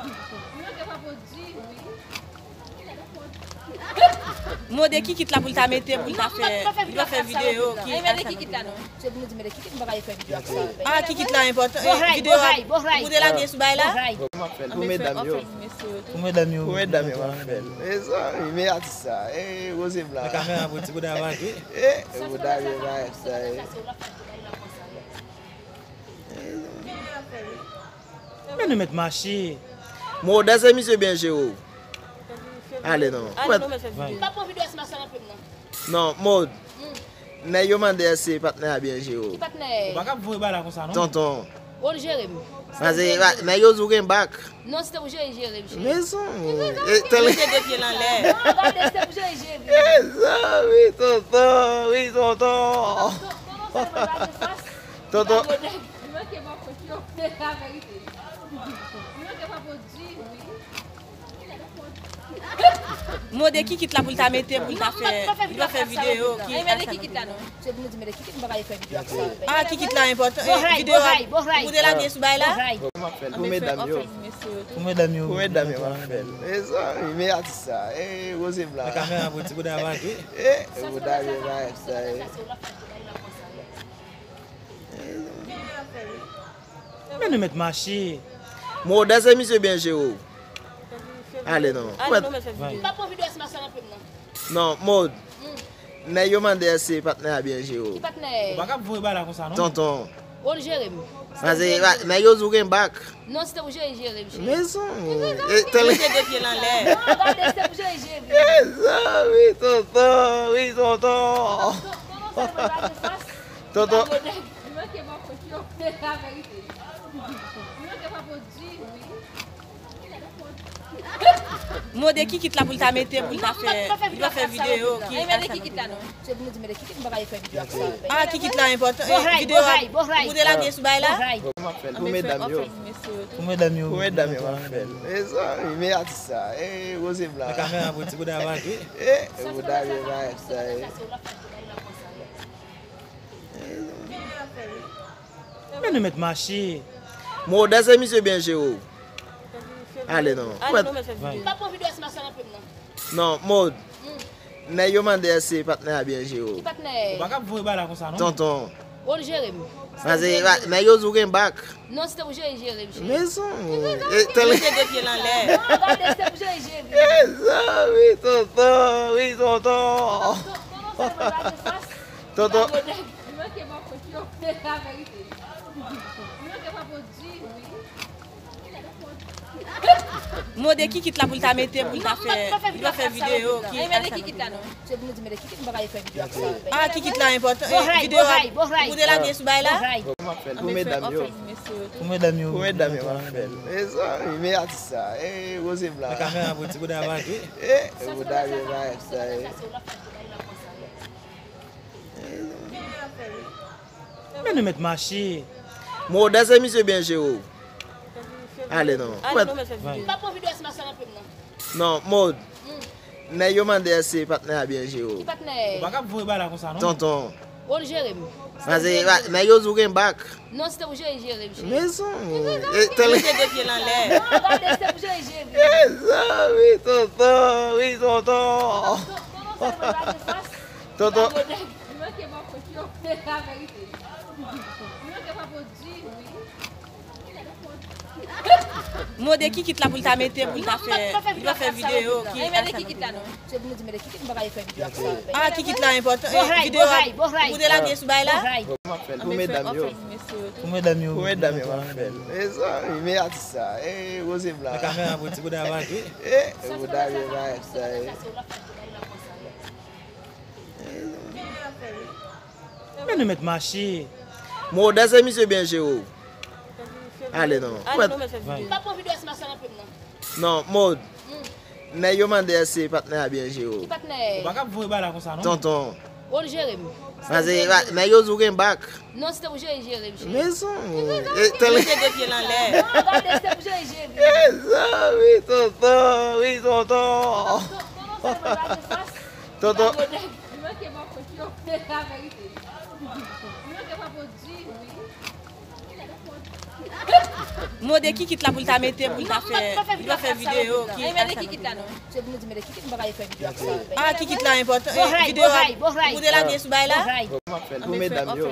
manke ba w kont di, wi. Mande kikit la pou l ta mete, pou l ta fè, pou l ta fè videyo. Ki mete kikit la non. Se pou nou di mete kikit, m pa ka fè videyo ak sa. Ah, kikit la enpòtan. Videyo a pou te lage sou bay la. Pou medam yo. Pou medam yo. Pou medam yo, m ap fè l. E sa, wi, men atis sa. E, Rose Blanc. Nan kamera pou ti bouda va jwe. E, bouda yo va fè sa. Men nou mèt mache. Mòd, èske misye byen jere w? Ale non. Ale non, mèt fè videyo. M pa pran videyo si m ap sal anpil non. Non, Mòd. Nèg yo mande èske patnè a byen jere w. Ki patnè? Ou pa ka voye bagay la konsa non. Tonton. Ou jere m. Paske nèg yo di w gen bak. Non, se te pou jere jere m, cheri. Mezanmi. E tèl. Mete de pye l anlè. Non, gade, se te pou jere jere m. Mezanmi, tonton, wi, tonton. Tonton. Li manke ba w kont yo. Se laverite. Li manke ba w kont di, wi. Mande kikit la pou l ta mete, pou l ta fè, pou l ta fè videyo. Ki mete kikit la non. Se pou nou di mete kikit, m pa ka fè videyo ak sa. Ah, kikit la enpòtan. Videyo a pou te lage sou bay la. Pou medam yo. Pou medam yo. Pou medam yo, m ap fè l. E sa, wi, men atis sa. E, Rose Blanc. Nan kamera pou ti bouda va jwe. E, bouda yo va fè sa. Men nou mèt mache. Mòd, èske misye byen jere w? Ale non. Ale non, mèt fè videyo. M pa pran videyo si m ap sal anpil non. Non, Mòd. Nèg yo mande èske patnè a byen jere w. Ki patnè? Ou pa ka voye bagay la konsa non. Tonton. Ou jere m. Paske nèg yo di w gen bak. Non, se te pou jere, jere m, cheri. Mezanmi. E, tèl- Mete de pye l anlè. Non, gade, se te pou jere, jere m. Mezanmi, tonton, wi, tonton. Tonton. Li manke ba w kot yo. Se laverite. Li manke ba w kot di, wi. Mande kikit la pou l ta mete, pou l ta fè, pou l ta fè videyo. Ki mete kikit la non. Se pou nou di mete kikit, m pa ka fè videyo ak sa. Ah, kikit la enpòtan. Videyo a pou te lage sou bay la. Pou medam yo. Pou medam yo. Pou medam yo, m ap fè l. E sa, wi, men atis sa. E, Rose Blanc. Nan kamera pou ti bouda va jwe. E, bouda yo va sa. Men nou mèt mache. Mòd, èske misye byen jere w? Ale non. Ale non, mèt fè videyo. M pa pran videyo ak sa anpil non. Non, Mòd. Nèg yo mande èske patnè a byen jere w. Ki patnè? Ou pa ka voye bagay la konsa non. Tonton. Ou jere m. Paske nèg yo di w gen bak. Non, se te pou jere, jere m, cheri. Mezanmi. E, tèl- Mete de pye l anlè. Non, gade, se te pou jere, jere m. Mezanmi, tonton, wi, tonton. Tonton. Li manke ba w kot yo. Se laverite. Li manke ba w kot di, wi. Mande kikit la pou l ta mete, pou l ta fè, pou l ta fè videyo. Ki mete kikit la non. Se pou nou di mete kikit, m pa ka fè videyo ak sa. Ah, kikit la enpòtan. Videyo a pou te lage sou bay la. Pou medam yo. Pou medam yo. Pou medam yo, m ap fè l. E sa, wi, men atis sa. E, Rose Blanc. Nan kamera pou ti bouda va jwe. E, bouda yo va sa. Men nou mèt mache. Mòd, èske misye byen jere w? Ale non. Ale non, mèt fè videyo. M pa pran videyo ak sa anpil non. Non, Mòd. Nèg yo mande èske patnè a byen jere w. Ki patnè? Ou pa ka voye bagay la konsa non. Tonton. Ou jere m. Paske nèg yo di w gen bak. Non, se te pou jere, jere m, cheri. Mezanmi. E, tèl- Mete de pye l anlè. Non, gade, se te pou jere, jere m. Mezanmi, tonton, wi, tonton. Tonton. Li manke ba w kot yo. Se laverite. Li manke ba w kot di, wi. Mande kikit la pou l ta mete, pou l ta fè, pou l ta fè videyo. Ki mete kikit la non. Se pou nou di mete kikit, m pa ka fè videyo ak sa. Ah, kikit la enpòtan. Videyo a pou te lage sou bay la. Pou medam yo. Pou medam yo. Pou medam yo, m ap fè l. E sa, wi, men atis sa. E, Rose Blanc. Nan kamera pou ti bouda va jwe. E, bouda yo va sa. Men nou mèt mache. Mòd, èske misye byen jere w? Ale non. Ale non, mèt fè videyo. M pa pran videyo ak sa anpil non. Non, Mòd. Nèg yo mande èske patnè a byen jere w. Ki patnè? Ou pa ka voye bagay la konsa non. Tonton. Ou jere m. Paske nèg yo di w gen bak. Non, se te pou jere, jere m, cheri. Mezanmi. E, tèl- Mete de pye l anlè. Non, gade, se te pou jere, jere m. Mezanmi, tonton, wi, tonton. Tonton. Li manke ba w kot yo. Se laverite. Li manke ba w kot di, wi. Mande kikit la pou l ta mete, pou l ta fè, pou l ta fè videyo. Ki mete kikit la non. Se pou nou di mete kikit, m pa ka fè videyo ak sa. Ah, kikit la enpòtan. Videyo a pou te lage sou bay la. Pou medam yo.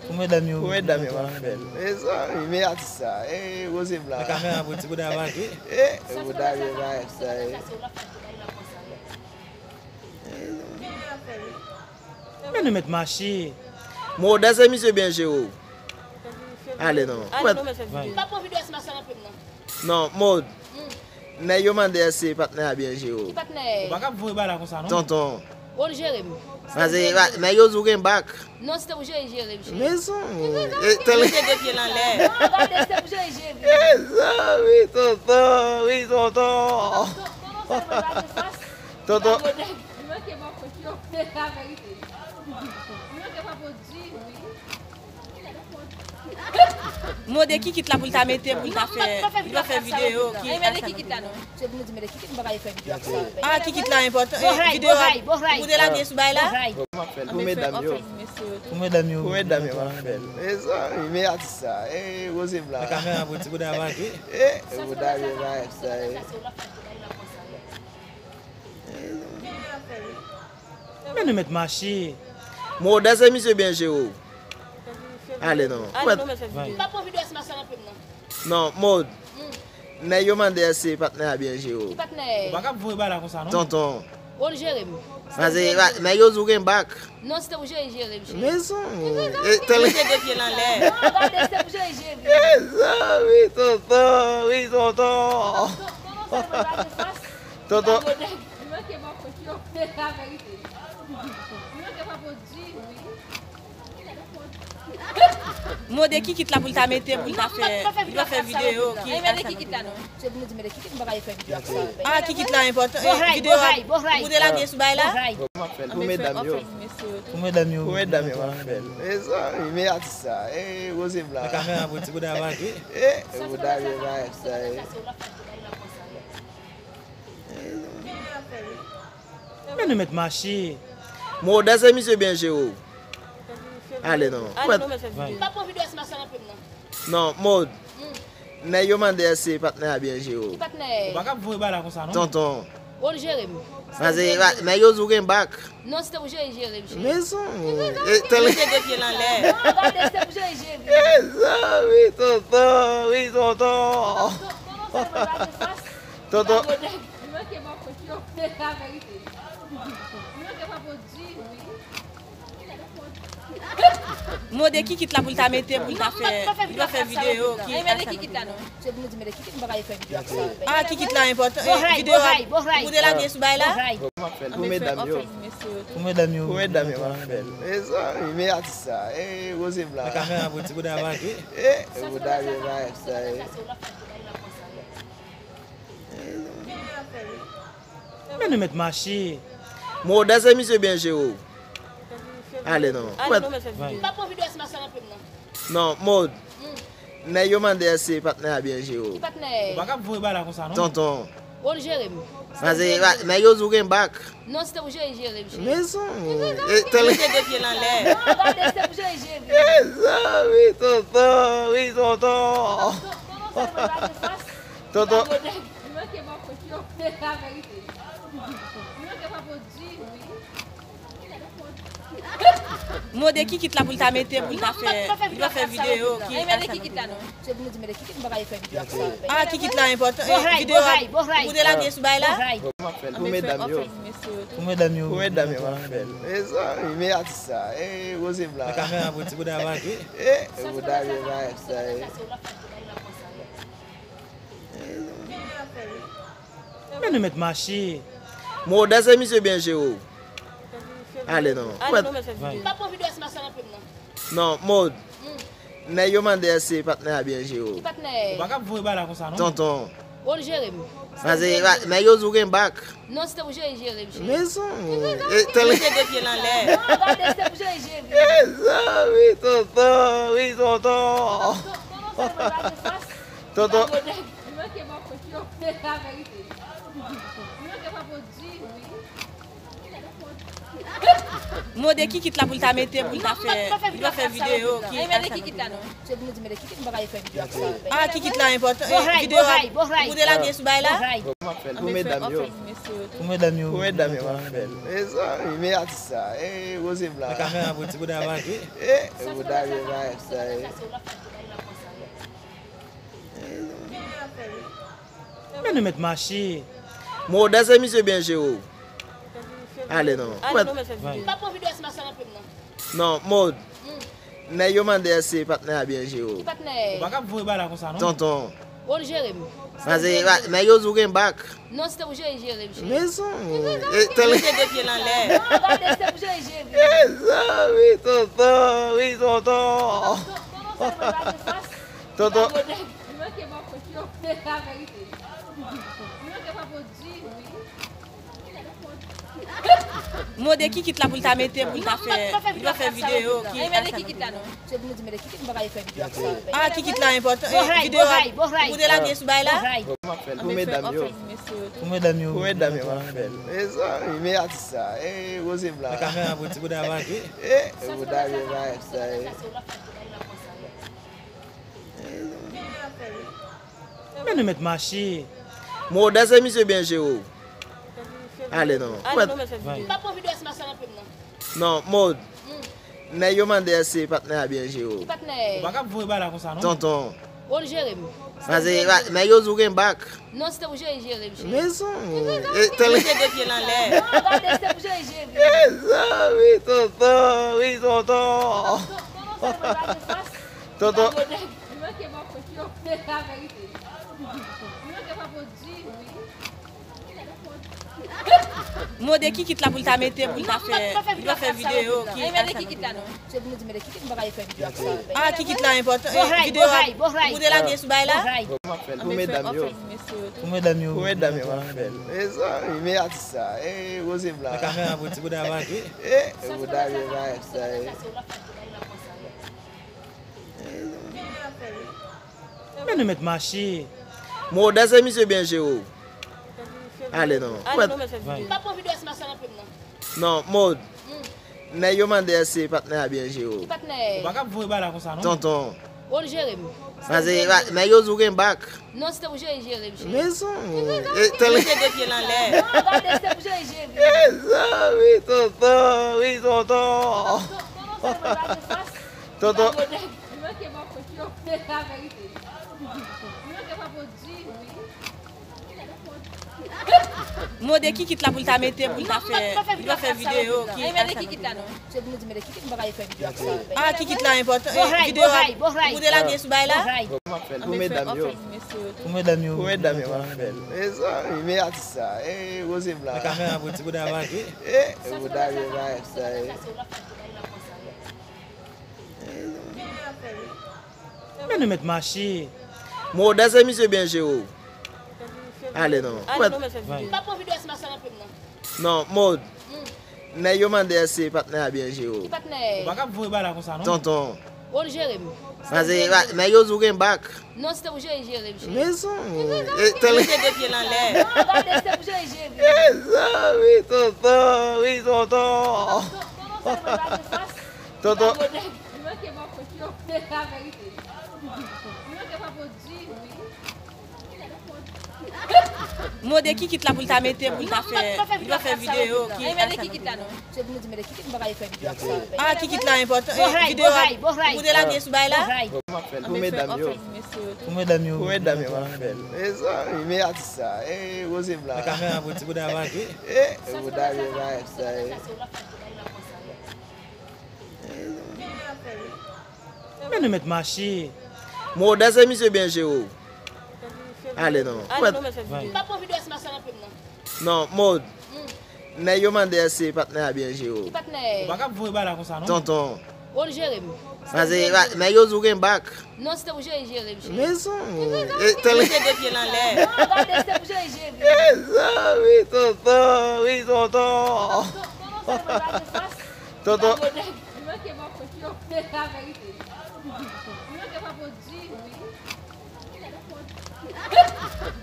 Pou medam yo. Pou medam yo, m ap fè l. E sa, wi, men atis sa. E, Rose Blanc. Nan kamera pou ti bouda va jwe. E, bouda yo va sa. Men nou mèt mache. Mòd, èske misye byen jere w? Ale non. Ale non, mèt fè videyo. M pa pran videyo ak sa anpil non. Non, Mòd. Nèg yo mande èske patnè a byen jere w. Ki patnè? Ou pa ka voye bagay la konsa non. Tonton. Ou jere m. Paske nèg yo di w gen bak. Non, se te pou jere, jere m, cheri. Mezanmi. E, tèl- Mete de pye l anlè. Non, gade, se te pou jere, jere m. Mezanmi, tonton, wi, tonton. Tonton. Li manke ba w kot yo. Se laverite. Li manke ba w kot di, wi. Mande kikit la pou l ta mete, pou l ta fè, pou l ta fè videyo. Ki mete kikit la non. Se pou nou di mete kikit, m pa ka fè videyo ak sa. Ah, kikit la enpòtan. Videyo a pou te lage sou bay la. Pou medam yo. Pou medam yo. Pou medam yo, m ap fè l. E sa, wi, men atis sa. E, Rose Blanc. Nan kamera pou ti bouda va jwe. E, bouda yo va sa. Men nou mèt mache. Mòd, èske misye byen jere w? Ale non. Ale non, mèt fè videyo. M pa pran videyo ak sa anpil non. Non, Mòd. Nèg yo mande èske patnè a byen jere w. Ki patnè? Ou pa ka voye bagay la konsa non. Tonton. Ou jere m. Pase nèg yo di w gen bak. Non, se te pou jere, jere m, cheri. Mezanmi. E tèl. Mete de pye l anlè. Non, gade, se te pou jere, jere m. Mezanmi, tonton, wi, tonton. Tonton. Li manke ba w kont yo. Se laverite. Li manke ba w kont di, wi. Mande kikit la pou l ta mete, pou l ta fè, li ta fè videyo ki. Mete kikit la non. Se pou nou di mete kikit, m pa ka fè videyo ak sa. Ah, kikit la enpòtan. Videyo a pou te lage sou bay la. Pou medam yo. Pou medam yo. Pou medam yo, m ap fè l. E sa, wi, men atis sa. E, Rose Blanc. Nan kamera pou ti bouda va jwe. E, bouda vye va sa. Men nou mèt mache. Mòd, èske misye byen jere w? Ale non. Ale non, mèt fè videyo. M pa pran videyo si mache anpil non. Non, Mòd. Nèg yo mande èske patnè a byen jere w. Ki patnè? Ou pa ka voye bagay la konsa non. Tonton. Ou jere m. Pase nèg yo di w gen bak. Non, se te pou jere, jere m, cheri. Mezanmi. E tèl. Mete de pye l anlè. Non, gade, se te pou jere, jere m. Mezanmi, tonton, wi, tonton. Tonton. Li manke ba w kont yo. Se laverite. Li manke ba w kont di, wi. Mande kikit la pou l ta mete, pou l ta fè, li ta fè videyo ki. Mete kikit la non. Se pou nou di mete kikit, m pa ka fè videyo ak sa. Ah, kikit la enpòtan. Videyo a pou te lage sou bay la. Pou medam yo. Pou medam yo. Pou medam yo, m ap fè l. E sa, wi, men atis sa. E, Rose Blanc. Nan kamera pou ti bouda va jwe. E, bouda vye va sa. Men nou mèt mache. Mòd, èske misye byen jere w? Ale non. Ale non, mèt fè videyo. M pa pran videyo si mache anpil non. Non, Mòd. Nèg yo mande èske patnè a byen jere w. Ki patnè? Ou pa ka voye bagay la konsa non. Tonton. Ou jere m. Pase nèg yo di w gen bak. Non, se te pou jere, jere m, cheri. Mezanmi. E tèl. Mete de pye l anlè. Non, gade, se te pou jere, jere m. Mezanmi, tonton, wi, tonton. Tonton. Li manke ba w kont yo. Se laverite. Li manke ba w kont di, wi. Mande kikit la pou l ta mete, pou l ta fè, li ta fè videyo ki. Mete kikit la non. Se pou nou di mete kikit, m pa ka fè videyo ak sa. Ah, kikit la enpòtan. Videyo a pou te lage sou bay la. Pou medam yo. Pou medam yo. Pou medam yo, m ap fè l. E sa, wi, men atis sa. E, Rose Blanc. Nan kamera pou ti bouda va jwe. E, bouda vye va sa. Men nou mèt mache. Mòd, èske misye byen jere w? Ale non. Ale non, mèt fè videyo. M pa pran videyo si mache anpil non. Non, Mòd. Nèg yo mande èske patnè a byen jere w. Ki patnè? Ou pa ka voye bagay la konsa non. Tonton. Ou jere m. Pase nèg yo di w gen bak. Non, se te pou jere, jere m, cheri. Mezanmi. E tèl. Mete de pye l anlè. Non, gade, se te pou jere, jere m. Mezanmi, tonton, wi, tonton. Tonton. Li manke ba w kont yo. Se laverite. Li manke ba w kont di, wi. Mande kikit la pou l ta mete, pou l ta fè, li ta fè videyo ki. Mete kikit la non. Se pou nou di mete kikit, m pa ka fè videyo ak sa. Ah, kikit la enpòtan. Videyo a pou te lage sou bay la. Pou medam yo. Pou medam yo. Pou medam yo, m ap fè l. E sa, wi, men atis sa. E, Rose Blanc. Nan kamera pou ti bouda va jwe. E, bouda vye va sa. Men nou mèt mache. Mòd, èske misye byen jere w? Ale non. Ale non, mèt fè videyo. M pa pran videyo si mache anpil non. Non, Mòd. Nèg yo mande èske patnè a byen jere w. Ki patnè? Ou pa ka voye bagay la konsa non. Tonton. Ou jere m. Pase nèg yo di w gen bak. Non, se te pou jere, jere m, cheri. Mezanmi. E tèl. Mete de pye l anlè. Non, gade, se te pou jere, jere m. Mezanmi, tonton, wi, tonton. Tonton. Li manke ba w kont yo. Se laverite. Li manke ba w kont di, wi. Mande kikit la pou l ta mete, pou l ta fè, li ta fè videyo ki. Mete kikit la non. Se pou nou di mete kikit, m pa ka fè videyo ak sa. Ah, kikit la enpòtan. Videyo a pou te lage sou bay la. Pou medam yo. Pou medam yo, m ap fè l. E sa, wi, men atis sa. E, Rose Blanc. Nan kamera pou ti bouda va jwe. E, bouda vye va sa. Men nou mèt mache. Mòd, èske misye byen jere w? Ale non. Ale non, mèt fè videyo. M pa pran videyo si mache anpil non. Non, Mòd. Nèg yo mande èske patnè a byen jere w. Ki patnè? Ou pa ka voye bagay la konsa non. Tonton. Ou jere m. Pase nèg yo di w gen bak. Non, se te pou jere, jere m, cheri. Mezanmi. E tèl. Mete de pye l anlè. Non, gade, se te pou jere, jere m. Mezanmi, tonton, wi, tonton. Tonton. Li manke ba w kont yo. Se laverite. Li manke ba w kont di, wi. Mande kikit la pou l ta mete, pou l ta fè, pou l ta fè videyo. Ki mete kikit la non. Se pou nou di mete kikit, m pa ka fè videyo ak sa. Ah, kikit la enpòtan. Videyo a pou te lage sou bay la. Pou medam yo. Pou medam yo. Pou medam yo, m ap fè l. E sa, wi, men atis sa. E, Rose Blanc. Kamera pou ti bouda va jwe. E, bouda yo va sa. Men nou mèt mache. Mòd, èske misye byen jere w? Ale non. Ale non, mèt fè videyo. M pa pran videyo si mache anpil non. Non, Mòd. Nèg yo mande èske patnè a byen jere w. Ki patnè? Ou pa ka voye bagay la konsa non. Tonton. Ou jere m. Pase nèg yo di w gen bak. Non, se te pou jere, jere m, cheri. Mezanmi. E tèl. Mete de pye l anlè. Non, gade, se te pou jere, jere m. Mezanmi, tonton, wi, tonton. Tonton. Li manke ba w kont yo. Se laverite. Li manke ba w kont di, wi. Mande kikit la pou l ta mete, pou l ta fè, pou l ta fè videyo. Ki mete kikit la non. Se pou nou di mete kikit, m pa ka fè videyo ak sa. Ah, kikit la enpòtan. Videyo a pou te lage sou bay la. M ap fè l pou medam yo. Pou medam yo. Pou medam yo, m ap fè l. E sa, wi, men atis sa. E, Rose Blanc. Kamera pou ti bouda va jwe. E, bouda yo va sa. Men nou mèt mache. Mòd, èske misye byen jere w? Ale non. Ale non, mèt fè videyo. M pa pran videyo si mache anpil non. Non, Mòd. Nèg yo mande èske patnè a byen jere w. Ki patnè? Ou pa ka voye bagay la konsa non. Tonton. Ou jere m. Pase nèg yo di w gen bak. Non, se te pou jere, jere m, cheri. Mezanmi. E tèl. Mete de pye l anlè. Non, gade, se te pou jere, jere m. Mezanmi, tonton, wi, tonton. Tonton. Li manke ba w kont yo. Se laverite. Li manke ba w kont di, wi. Mande kikit la pou l ta mete, pou l ta fè, pou l ta fè videyo. Ki mete kikit la non. Se pou nou di mete kikit, m pa ka fè videyo ak sa. Ah, kikit la enpòtan. Videyo a pou te lage sou bay la. M ap fè l pou medam yo. Pou medam yo. Pou medam yo, m ap fè l. E sa, wi, men atis sa. E, Rose Blanc. Kamera pou ti bouda va jwe. E, bouda yo va sa. Men nou mèt mache. Mòd, èske misye byen jere w? Ale non. Ale non, mèt fè videyo. M pa pran videyo si mache anpil non. Non, Mòd. Nèg yo mande èske patnè a byen jere w. Ki patnè? Ou pa ka voye bagay la konsa non. Tonton. Ou jere m. Pase nèg yo di w gen bak. Non, se te pou jere, jere m, cheri. Mezanmi. E tèl. Mete de pye l anlè. Non, gade, se te pou jere, jere m. Mezanmi, tonton, wi, tonton. Tonton. Li manke ba w kont yo. Se laverite. Li manke ba w kont di, wi.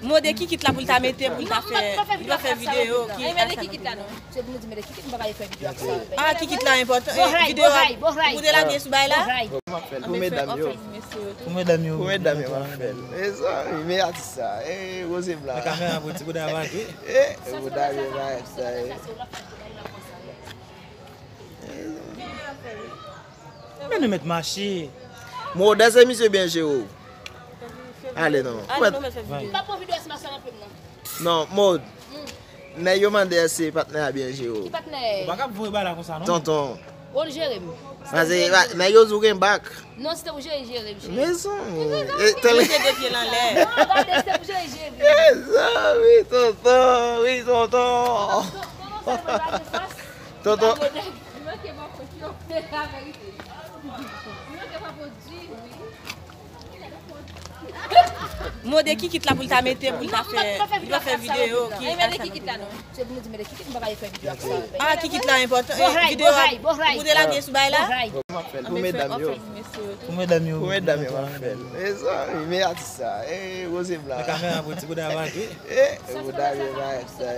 Mande kikit la pou l ta mete, pou l ta fè, pou l ta fè videyo. Ki mete kikit la non. Se pou nou di mete kikit, m pa ka fè videyo ak sa. Ah, kikit la enpòtan. Videyo a pou te lage sou bay la. M ap fè l pou medam yo. Pou medam yo. Pou medam yo, m ap fè l. E sa, wi, men atis sa. E, Rose Blanc. Kamera pou ti bouda va jwe. E, bouda yo va sa. Men nou mèt mache. Mòd, èske misye byen jere w? Ale non. Ale non, mèt fè videyo. M pa pran videyo si mache anpil non. Non, Mòd. Nèg yo mande èske patnè a byen jere w. Ki patnè? Ou pa ka voye bagay la konsa non. Tonton. Ou jere m. Pase nèg yo di w gen bak. Non, se te pou jere, jere m, cheri. Mezanmi. E tèl. Mete de pye l anlè. Non, gade, se te pou jere, jere m. Mezanmi, tonton, wi, tonton. Tonton. Li manke ba w kont yo. Se laverite. Li manke ba w kont di, wi. Mande kikit la pou l ta mete, pou l ta fè, pou l ta fè videyo. Ki mete kikit la non. Se pou nou di mete kikit, m pa ka fè videyo ak sa. Ah, kikit la enpòtan. Videyo a pou te lage sou bay la. M ap fè l pou medam yo. Pou medam yo. Pou medam yo, m ap fè l. E sa, wi, men atis sa. E, Rose Blanc. Kamera pou ti bouda va jwe. E, bouda yo va sa.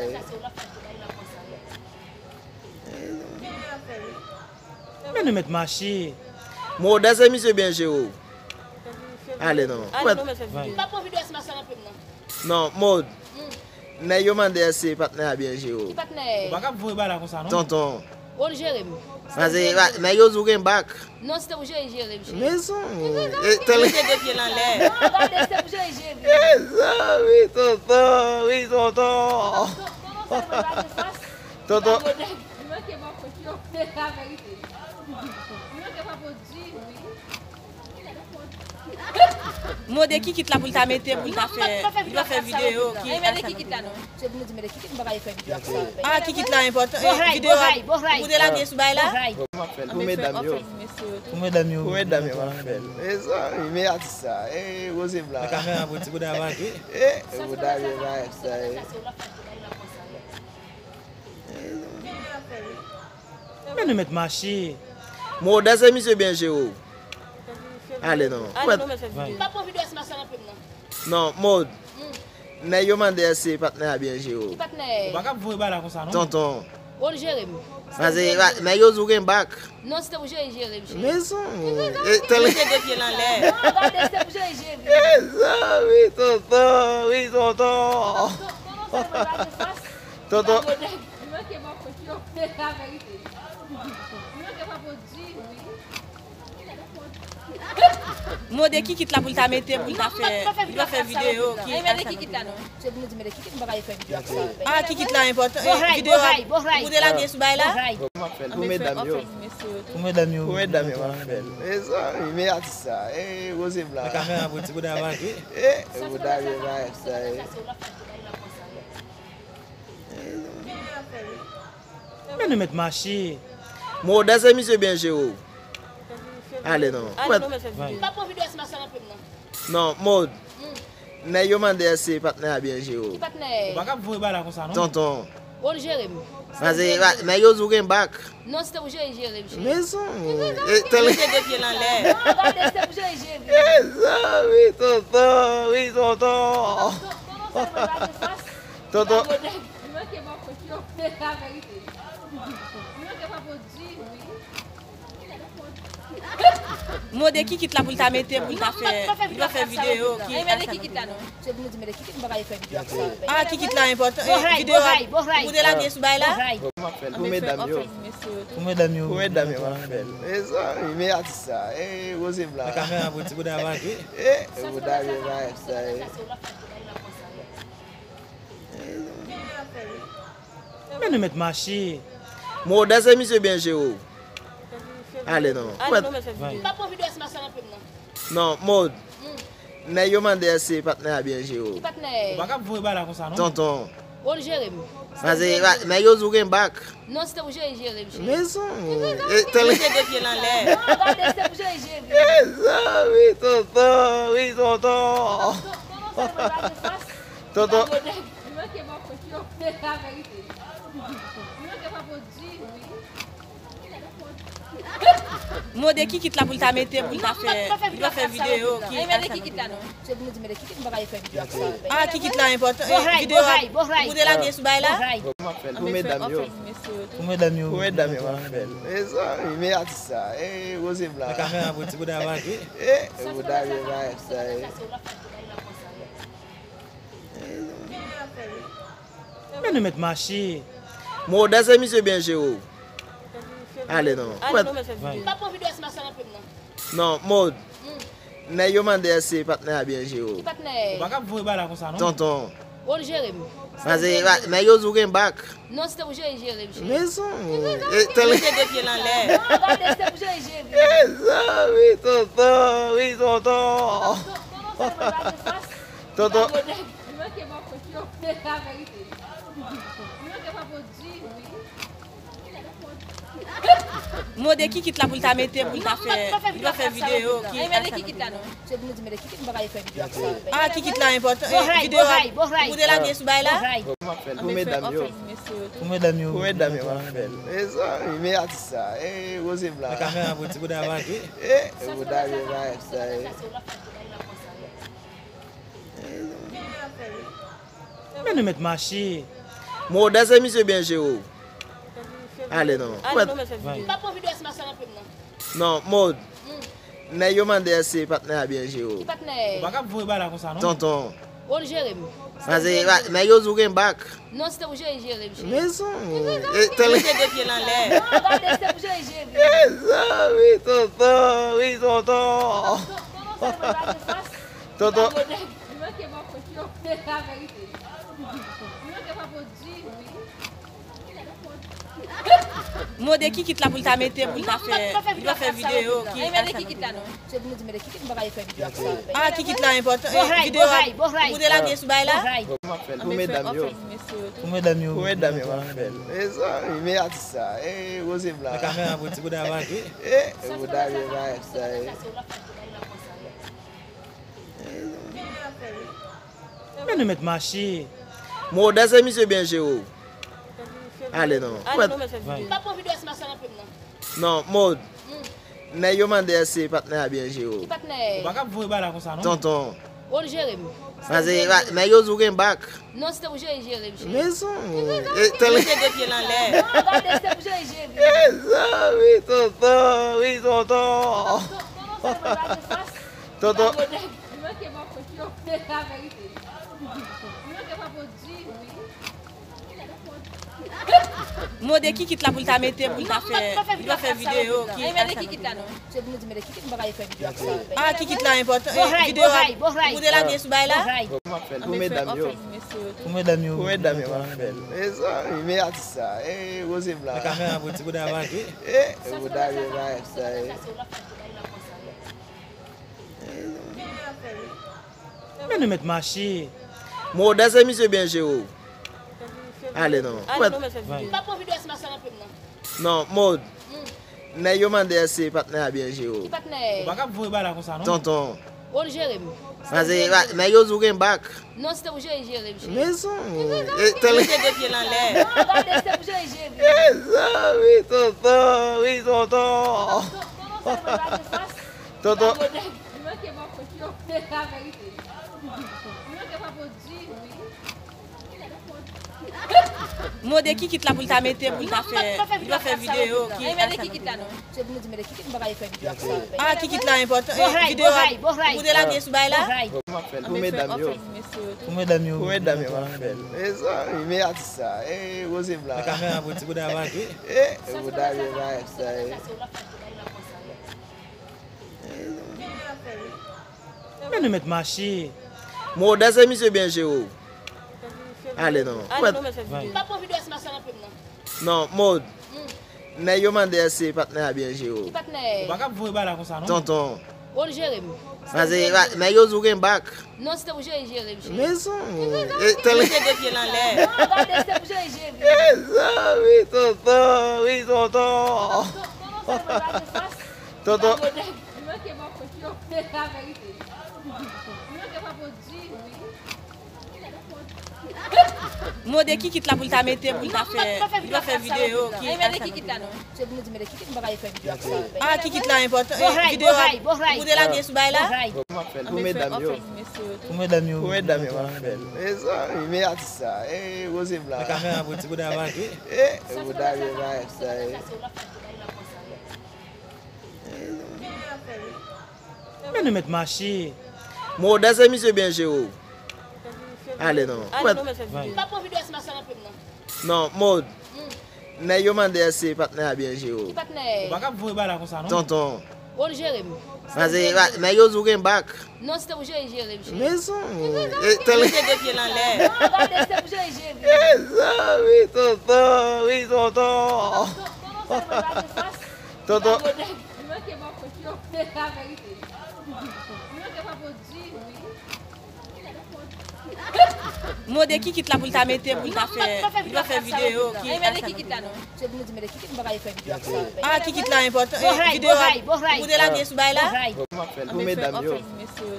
Men nou mèt mache. Mòd, èske misye byen jere w? Ale non. Ale non, mèt fè videyo. M pa pran videyo si mache anpil non. Non, Mòd. Nèg yo mande èske patnè a byen jere w. Ki patnè? Ou pa ka voye bagay la konsa non. Tonton. Ou jere m. Pase, nèg yo di w gen bak. Non, se te pou jere, jere m, cheri. Mezanmi. E, tèl- Mete de pye l anlè. Non, gade, se te pou jere, jere m. Mezanmi, tonton, wi, tonton. Tonton, tonton. Li manke ba w kont yo. Se laverite. Li manke ba w kont di, wi. Mande Kikit la pou l ta mete, pou l ta fè, li ta fè videyo ki. Mete Kikit la non. Se pou nou di mete Kikit, m pa ka fè videyo ak sa. Ah, Kikit la enpòtan. Videyo a pou te lage sou bay la. Pou medam yo. Pou medam yo. Pou medam yo, m ap fè l. E sa, wi, men atis sa. E, Rose Blanc. Nan kamera pou ti bouda va jwe. E, bouda vye va sa. Men nou mèt mache. Mòd, èske misye byen jere w? Ale non. Ale non, mèt fè videyo. M pa pran videyo si mache anpil non. Non, Mòd. Nèg yo mande èske patnè a byen jere w. Ki patnè? Ou pa ka voye bagay la konsa non. Tonton. Ou jere m. Pase, nèg yo di w gen bak. Non, se te pou jere, jere m, cheri. Mezanmi. E, tèl- Mete de pye l anlè. Non, gade, se te pou jere, jere m. Mezanmi, tonton, wi, tonton. Tonton, tonton. Li manke ba w kont yo. Se laverite. Li manke ba w kont di, wi. Mande Kikit la pou l ta mete, pou l ta fè, li ta fè videyo ki. Mete Kikit la non. Se pou nou di mete Kikit, m pa ka fè videyo ak sa. Ah, Kikit la enpòtan. Videyo a pou te lage sou bay la. Pou medam yo. Pou medam yo. Pou medam yo, m ap fè l. E sa, wi, men atis sa. E, Rose Blanc. Nan kamera pou ti bouda va jwe. E, bouda vye va sa. Men nou mèt mache. Mòd, èske misye byen jere w? Ale non. Ale non, mèt fè videyo. M pa pran videyo si mache anpil non. Non, Mòd. Nèg yo mande èske patnè a byen jere w. Ki patnè? Ou pa ka voye bagay la konsa non. Tonton. Ou jere m. Pase, nèg yo di w gen bak. Non, se te pou jere, jere m, cheri. Mezanmi. E, tèl- Mete de pye l anlè. Non, gade, se te pou jere, jere m. Mezanmi, tonton, wi, tonton. Tonton, tonton. Tonton. Li manke ba w kont yo. Se laverite. Li manke ba w kont di, wi. Mande Kikit la pou l ta mete, pou l ta fè, li ta fè videyo ki. Mete Kikit la non. Se pou nou di mete Kikit, m pa ka fè videyo ak sa. Ah, Kikit la enpòtan. Videyo a pou te lage sou bay la. Pou medam yo. Pou medam yo. Pou medam yo, m ap fè l. E sa, wi, men atis sa. E, Rose Blanc. Nan kamera pou ti bouda va jwe. E, bouda vye va sa. Men nou mèt mache. Mòd, èske misye byen jere w? Ale non. Ale non, mèt fè videyo. M pa pran videyo si mache anpil non. Non, Mòd. Nèg yo mande èske patnè a byen jere w. Ki patnè? Ou pa ka voye bagay la konsa non. Tonton. Ou jere m. Pase, nèg yo di w gen bak. Non, se te pou jere, jere m, cheri. Mezanmi. E, tèl- Mete de pye l anlè. Non, gade, se te pou jere, jere m. Mezanmi, tonton, wi, tonton. Tonton, tonton. Tonton. Li manke ba w kont yo. Se laverite. Li manke ba w kont di, wi. Mande Kikit la pou l ta mete, pou l ta fè, li ta fè videyo ki. Mete Kikit la non. Se pou nou di mete Kikit, m pa ka fè videyo ak sa. Ah, Kikit la enpòtan. Videyo a pou te lage sou bay la. Pou medam yo. Pou medam yo. Pou medam yo, m ap fè l. E sa, wi, men atis sa. E, Rose Blanc. Nan kamera pou ti bouda va jwe. E, bouda vye va sa. Men nou mèt mache. Mòd, èske misye byen jere w? Ale non. Ale non, mèt fè videyo. M pa pran videyo si mache anpil non. Non, Mòd. Nèg yo mande èske patnè a byen jere w. Ki patnè? Ou pa ka voye bagay la konsa non. Tonton. Ou jere m. Pase, nèg yo di w gen bak. Non, se te pou jere, jere m, cheri. Mezanmi. E, tèl- Mete de pye l anlè. Non, gade, se te pou jere, jere m. Mezanmi, tonton, wi, tonton. Tonton. Li manke ba w kont yo. Se laverite. Li manke ba w kont di, wi. Mande Kikit la pou l ta mete, pou l ta fè, li ta fè videyo ki. Mete Kikit la non. Se pou nou di mete Kikit, m pa ka fè videyo ak sa. Ah, Kikit la enpòtan. Videyo a pou te lage sou bay la. Pou medam yo. Pou medam yo. Pou medam yo, m ap fè l. E sa, wi, men atis sa. E, Rose Blanc. Nan kamera pou ti bouda va jwe. E, bouda vye va sa. Men nou mèt mache. Mòd, èske misye byen jere w? Ale non. Ale non, mèt fè videyo. M pa pran videyo si mache anpil non. Non, Mòd. Nèg yo mande èske patnè a byen jere w. Ki patnè? Ou pa ka voye bagay la konsa non. Tonton. Ou jere m. Pase, nèg yo di w gen bak. Non, se te pou jere, jere m, cheri. Mezanmi. E, tèl- Mete de pye l anlè. Non, gade, se te pou jere, jere m. Mezanmi, tonton, wi, tonton. Tonton, tonton. Li manke ba w kont yo. Se laverite. Li manke ba w kont di, wi. Mande Kikit la pou l ta mete, pou l ta fè, li ta fè videyo ki. Ay, mete Kikit la non. Se pou nou di mete Kikit, m pa ka fè videyo ak sa. Ah, Kikit la enpòtan. Videyo a pou te lage sou bay la. Pou medam yo. Pou medam yo. Pou medam yo, m ap fè l. E sa, wi, men atis sa. E, Rose Blanc. Nan kamera pou ti bouda va jwe. E, bouda vye va sa, e. Men nou mèt mache. Modès e misye byen jere w. Ale non. Ale nou mèt fè videyo. M pa pran videyo ak sa anpil non. Non, Mod. Nèg yo mande èske patnè a byen jere w. Ki patnè? Ou pa ka voye bagay la konsa non. Tonton. Ou jere m. Pase, nèg yo di w gen bak. Non, se te pou jere, jere m, cheri. Mezanmi. E, tèl- Mete de pye l anlè. Non, gade, se te pou jere, jere m. Mezanmi, tonton, wi, tonton. Tonton, tonton. Li manke ba w kont yo. Se laverite. Li manke ba w kont di, wi. Mande Kikit la pou l ta mete, pou l ta fè, li ta fè videyo ki. Ay, mete Kikit la non. Se pou nou di mete Kikit, m pa ka fè videyo ak sa. Ah, Kikit la enpòtan. Videyo a pou te lage sou bay la. M ap fè l pou medam yo. Pou medam yo. Pou medam yo, m ap fè l. E sa, wi, men atis sa. E, Rose Blanc. Nan kamera pou ti bouda va jwe. E, bouda vye va sa, e. Men nou mèt mache. Modès e misye byen jere w. Ale non. Ale nou mèt fè videyo. M pa pran videyo ak sa anpil non. Non, Mod. Nèg yo mande èske patnè a byen jere w. Ki patnè? Ou pa ka voye bagay la konsa non. Tonton. Ou jere m. Pase, nèg yo di w gen bak. Non, se te pou jere, jere m, cheri. Mezanmi. E, tèl- Mete de pye l anlè. Non, gade, se te pou jere, jere m. Mezanmi, tonton, wi, tonton. Tonton. Li manke ba w kont yo. Se laverite. Li manke ba w kont di, wi. Mande Kikit la pou l ta mete, pou l ta fè, li ta fè videyo ki. Ay, mete Kikit la non. Se pou nou di mete Kikit, m pa ka fè videyo ak sa. Ah, Kikit la enpòtan. Videyo a pou te lage sou bay la. M ap fè l pou medam yo. Pou medam yo. Pou medam yo, m ap fè l. E sa, wi, men atis sa. E, Rose Blanc. Nan kamera pou ti bouda va jwe. E, bouda vye va sa, e. Men nou mèt mache. Modès e misye byen jere w. Ale non. Ale nou mèt fè videyo. M pa pran videyo ak sa anpil non. Non, Mod. Nèg yo mande èske patnè a byen jere w. Ki patnè? Ou pa ka voye bagay la konsa non. Tonton. Ou jere m. Pase, nèg yo di w gen bak. Non, se te pou jere, jere m, cheri. Mezanmi. E, tèl- Mete de pye l anlè. Non, gade, se te pou jere, jere m. Mezanmi, tonton, wi, tonton. Tonton. Li manke ba w kont yo. Se laverite. Li manke ba w kont di, wi. Mande Kikit la pou l ta mete, pou l ta fè, li ta fè videyo ki. Ay, mete Kikit la non. Se pou nou di mete Kikit, m pa ka fè videyo ak sa. Ah, Kikit la enpòtan. Videyo a pou te lage sou bay la. M ap fè l pou medam yo. Pou medam yo. Pou medam yo, m ap fè l. E sa, wi, men atis sa. E, Rose Blanc. Nan kamera pou ti bouda va jwe. E, bouda vye va sa, e. Men nou mèt mache. Modès e misye byen jere w. Ale non. Ale nou mèt fè videyo. M pa pran videyo ak sa anpil non. Non, Mod. Nèg yo mande èske patnè a byen jere w. Ki patnè? Ou pa ka voye bagay la konsa non. Tonton. Ou jere m. Pase, nèg yo di w gen bak. Non, se te pou jere, jere m, cheri. Mezanmi. E, tèl- Mete de pye l anlè. Non, gade, se te pou jere, jere m. Mezanmi, tonton, wi, tonton. Tonton. Li manke ba w kont yo. Se laverite. Li manke ba w kont di, wi. Mande Kikit la pou l ta mete, pou l ta fè, li ta fè videyo ki. Ay, mete Kikit la non. Se pou nou di mete Kikit, m pa ka fè videyo ak sa. Ah, Kikit la enpòtan. Videyo a pou te lage sou bay la. M ap fè l pou medam yo.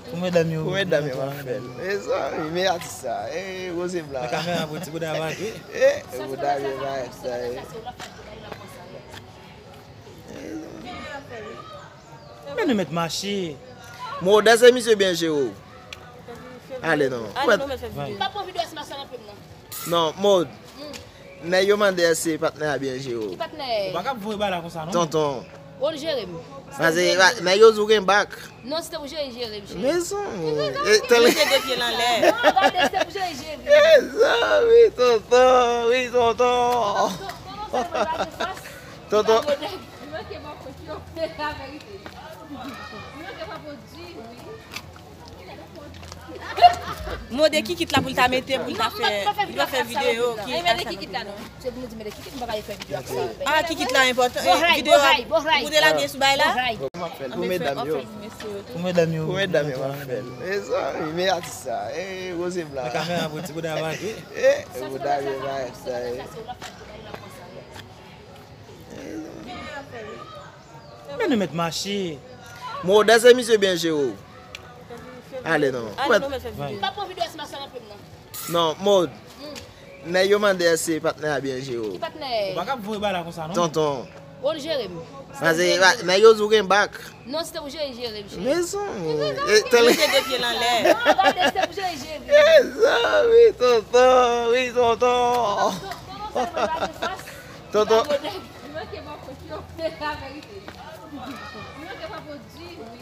Pou medam yo. Pou medam yo, m ap fè l. E sa, wi, men atis sa. E, Rose Blanc. Nan kamera pou ti bouda va jwe. E, bouda vye va sa, e. Men nou mèt mache. Modès e misye byen jere w. Ale non. Ale nou mèt fè videyo. M pa pran videyo ak sa anpil non. Non, Mod. Nèg yo mande èske patnè a byen jere w. Ki patnè? Ou pa ka voye bagay la konsa non. Tonton. Ou jere m. Pase, nèg yo di w gen bak. Non, se te pou jere, jere m, cheri. Mezanmi. E, tèl... Mete de pye l anlè. Non, gade, se te pou jere, jere m. Mezanmi, tonton, wi, tonton. Tonton, tonton. Li manke ba w kont yo. Se laverite. Li manke ba w kont di, wi. Mande kikit la pou l ta mete, pou l ta fè, li ta fè videyo ki... Mete kikit la non. Se pou nou di mete kikit, m pa ka fè videyo ak sa. Ah, kikit la enpòtan. Videyo a pou te lage sou bay la. Pou medam yo. Pou medam yo. Pou medam yo, m ap fè l. Mezanmi, men atis sa. E, Rose Blanc. Nan kamera pou ti bouda vage. E, bouda vage sa. Men nou mèt mache. Modès e misye byen jere w. Ale non. Ale non, men fè videyo. M pa pran videyo a, se masann anpil non. Non, Mod. Nèg yo mande èske patnè a byen jere w. Ki patnè? Ou pa ka voye bagay la konsa non. Tonton. Ou jere m. Pase, nèg yo di w gen bak. Non, se te pou jere, jere m, cheri. Mezanmi. E, tèl... Mete de pye l anlè. Non, gade, se te pou jere, jere m. Mezanmi, tonton, wi, tonton. Tonton, tonton. Li manke ba w kont yo. Se laverite. Li manke ba w kont di, wi.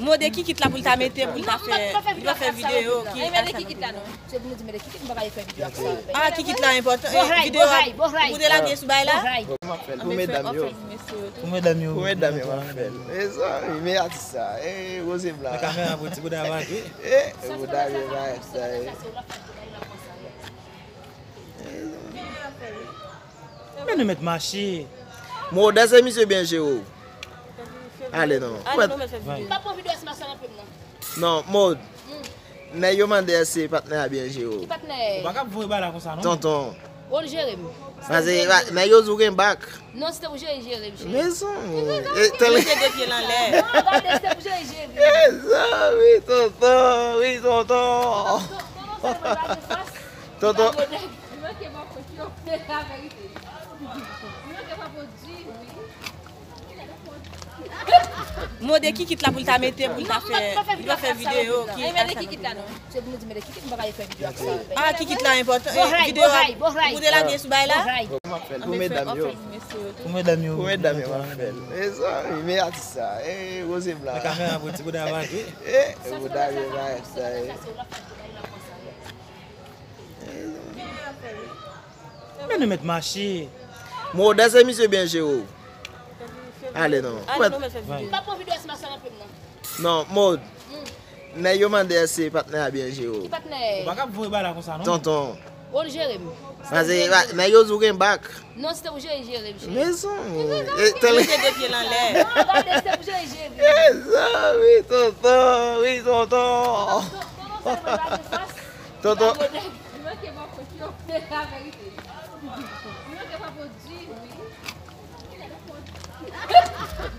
Mande kikit la pou l ta mete, pou l ta fè, li ta fè videyo ki... Mete kikit la non. Se pou nou di mete kikit, m pa ka fè videyo ak sa. Ah, kikit la enpòtan. Videyo a pou te lage sou bay la. M ap fè l pou medam yo. Pou medam yo. Pou medam yo, m ap fè l. Mezanmi, men atis sa. E, Rose Blanc. Nan kamera pou ti bouda vage. E, bouda vage sa. Men nou mèt mache. Modès e misye byen jere w. Ale non. Ale non, men fè videyo. M pa pran videyo a, se masann anpil non. Non, Mod. Nèg yo mande èske patnè a byen jere w. Ki patnè? Ou pa ka voye bagay la konsa non. Tonton. Ou jere m. Pase, nèg yo di w gen bak. Non, se te pou jere, jere m, cheri. Mezanmi. E, tèl... Mete de pye l anlè. Non, gade, se te pou jere, jere m. Mezanmi, tonton, wi, tonton. Tonton. Li manke ba w kont yo. Se laverite. Li manke ba w kont di, wi. Mande kikit la pou l ta mete, pou l ta fè, li ta fè videyo ki... Mete kikit la non. Se pou nou di mete kikit, m pa ka fè videyo ak sa. Ah, kikit la enpòtan. Videyo a pou te lage sou bay la. M ap fè l pou medam yo. Pou medam yo. Pou medam yo, m ap fè l. Mezanmi, men atis sa. E, Rose Blanc. Nan kamera pou ti bouda vage. E, bouda vage sa. Men nou mèt mache. Modès e misye byen jere w. Ale non. Ale non, men fè videyo. M pa pran videyo a, se masann anpil non. Non, Mod. Nèg yo mande èske patnè a byen jere w. Ki patnè? Ou pa ka voye bagay la konsa non. Tonton. Ou jere m. Pase, nèg yo di w gen bak. Non, se te pou jere, jere m, cheri. Mezanmi. E, tèl... Mete de pye l anlè. Non, gade, se te pou jere, jere m. Mezanmi, tonton, wi, tonton. Tonton, tonton. Li manke ba w kont yo. Se laverite. Li manke ba w kont di, wi.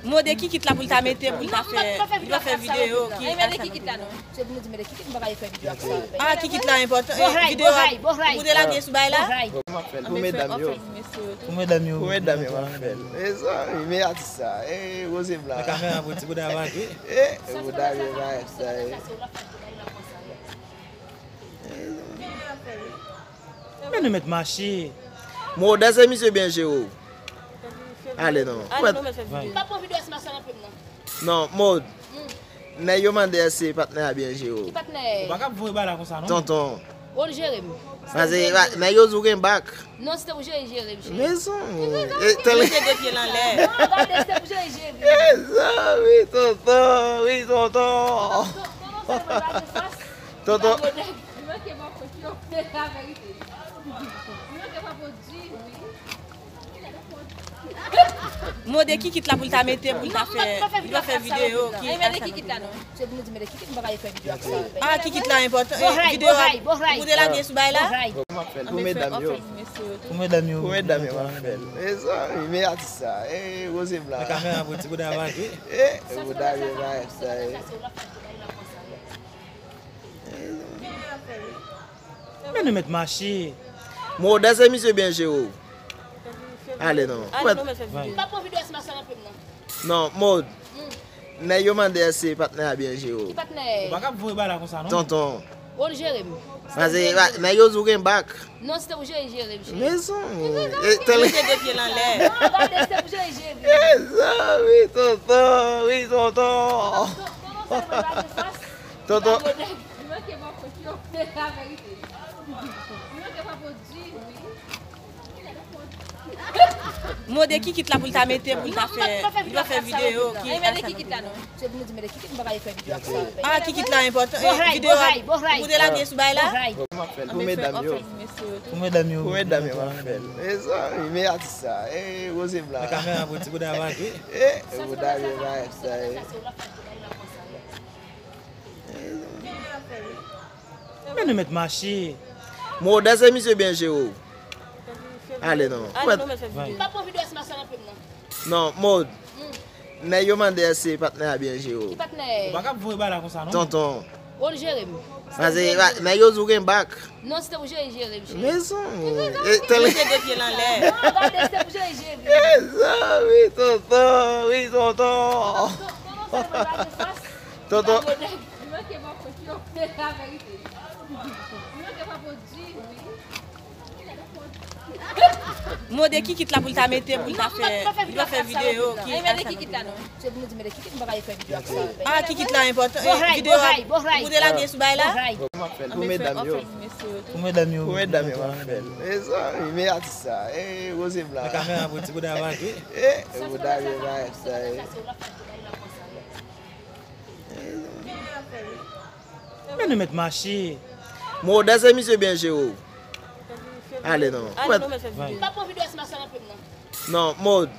Mande kikit la pou l ta mete, pou l ta fè, li ta fè videyo ki... Mete kikit la non. Se pou nou di mete kikit, m pa ka fè videyo ak sa. Ah, kikit la enpòtan. Videyo a pou te lage sou bay la. M ap fè l pou medam yo. Pou medam yo. Pou medam yo, m ap fè l. Mezanmi, men atis sa. E, Rose Blanc. Nan kamera pou ti bouda vage. E, bouda vage sa. Men nou mèt mache. Modès e misye byen jere w. Ale non. Ale non, men fè videyo. M pa pran videyo a, se masann anpil non. Non, Mod. Nèg yo mande èske patnè a byen jere w. Ki patnè? Ou pa ka voye bagay la konsa non. Tonton. Ou jere m. Pase, nèg yo di w gen bak. Non, se te pou jere, jere m, cheri. Mezanmi. E, tèl... Mete de pye l anlè. Non, gade, se te pou jere, jere m. Mezanmi, tonton, wi, tonton. Tonton. Li manke ba w kont yo. Se laverite. Li manke ba w kont di, wi. Mande kikit la pou l ta mete, pou l ta fè, li ta fè videyo ki... Mete kikit la non. Se pou nou di mete kikit, m pa ka fè videyo ak sa. Ah, kikit la enpòtan. Videyo a pou te lage sou bay la. M ap fè l pou medam yo. Pou medam yo. Pou medam yo, m ap fè l. Mezanmi, men atis sa. E, Rose Blanc. Nan kamera pou ti bouda vage. E, bouda vage sa. Men nou mèt mache. Modès e misye byen jere w. Ale non. Ale non, men fè videyo. M pa pran videyo a, se masann anpil non. Non, Mod. Nèg yo mande èske patnè a byen jere w. Ki patnè? Ou pa ka voye bagay la konsa non. Tonton. Ou jere m. Pase, nèg yo di w gen bak. Non, se te pou jere, jere m, cheri. Mezanmi. E, tèl... Mete de pye l anlè. Non, gade, se te pou jere, jere m. Mezanmi, tonton, wi, tonton. Tonton, tonton. Li manke ba w kont yo. Se laverite. Li manke ba w kont di, wi. Mande kikit la pou l ta mete, pou l ta fè, li ta fè videyo. Ki mete kikit la non. Se pou nou di mete kikit, m pa ka fè videyo ak sa. Ah, kikit la enpòtan. Videyo a, ou te lage sou bay la. Pou medam yo. Pou medam yo. Pou medam yo, m ap fè l. E sa, wi, men atis sa. E, Rose Blanc. Nan kamera pou ti bouda va jwe. E, bouda vye va sa, e. Men nou mèt mache. Modè se misye byen jere w. Ale non. Ale non, men fè videyo. M pa pran videyo a, se mache anpil non. Non, Mod. Nèg yo mande èske patnè a byen jere w. Ki patnè? Ou pa ka voye bagay la konsa non. Tonton. Ou jere m. Pase, nèg yo di w gen bak. Non, se te pou jere, jere m, cheri. Mezanmi. E, tèl... Mete de pye l anlè. Non, gade, se te pou jere, jere m. Mezanmi, tonton, wi, tonton. Tonton, tonton. Li manke ba w kont yo. Se laverite. Li manke ba w kont di, wi. Mande kikit la pou l ta mete, pou l ta fè, li ta fè videyo. Ki mete kikit la non. Se pou nou di mete kikit, m pa ka fè videyo ak sa. Ah, kikit la enpòtan. Videyo a, ou te lage sou bay la. M ap fè l pou medam yo. Pou medam yo. Pou medam yo, m ap fè l. E sa, wi, men atis sa. E, Rose Blanc. Nan kamera pou ti bouda va jwe. E, bouda vye va sa, e. Men nou mèt mache. Modè se misye byen jere w. Ale non. Ale non, men fè videyo. M pa pran videyo a, se mache anpil non. Non, Mod.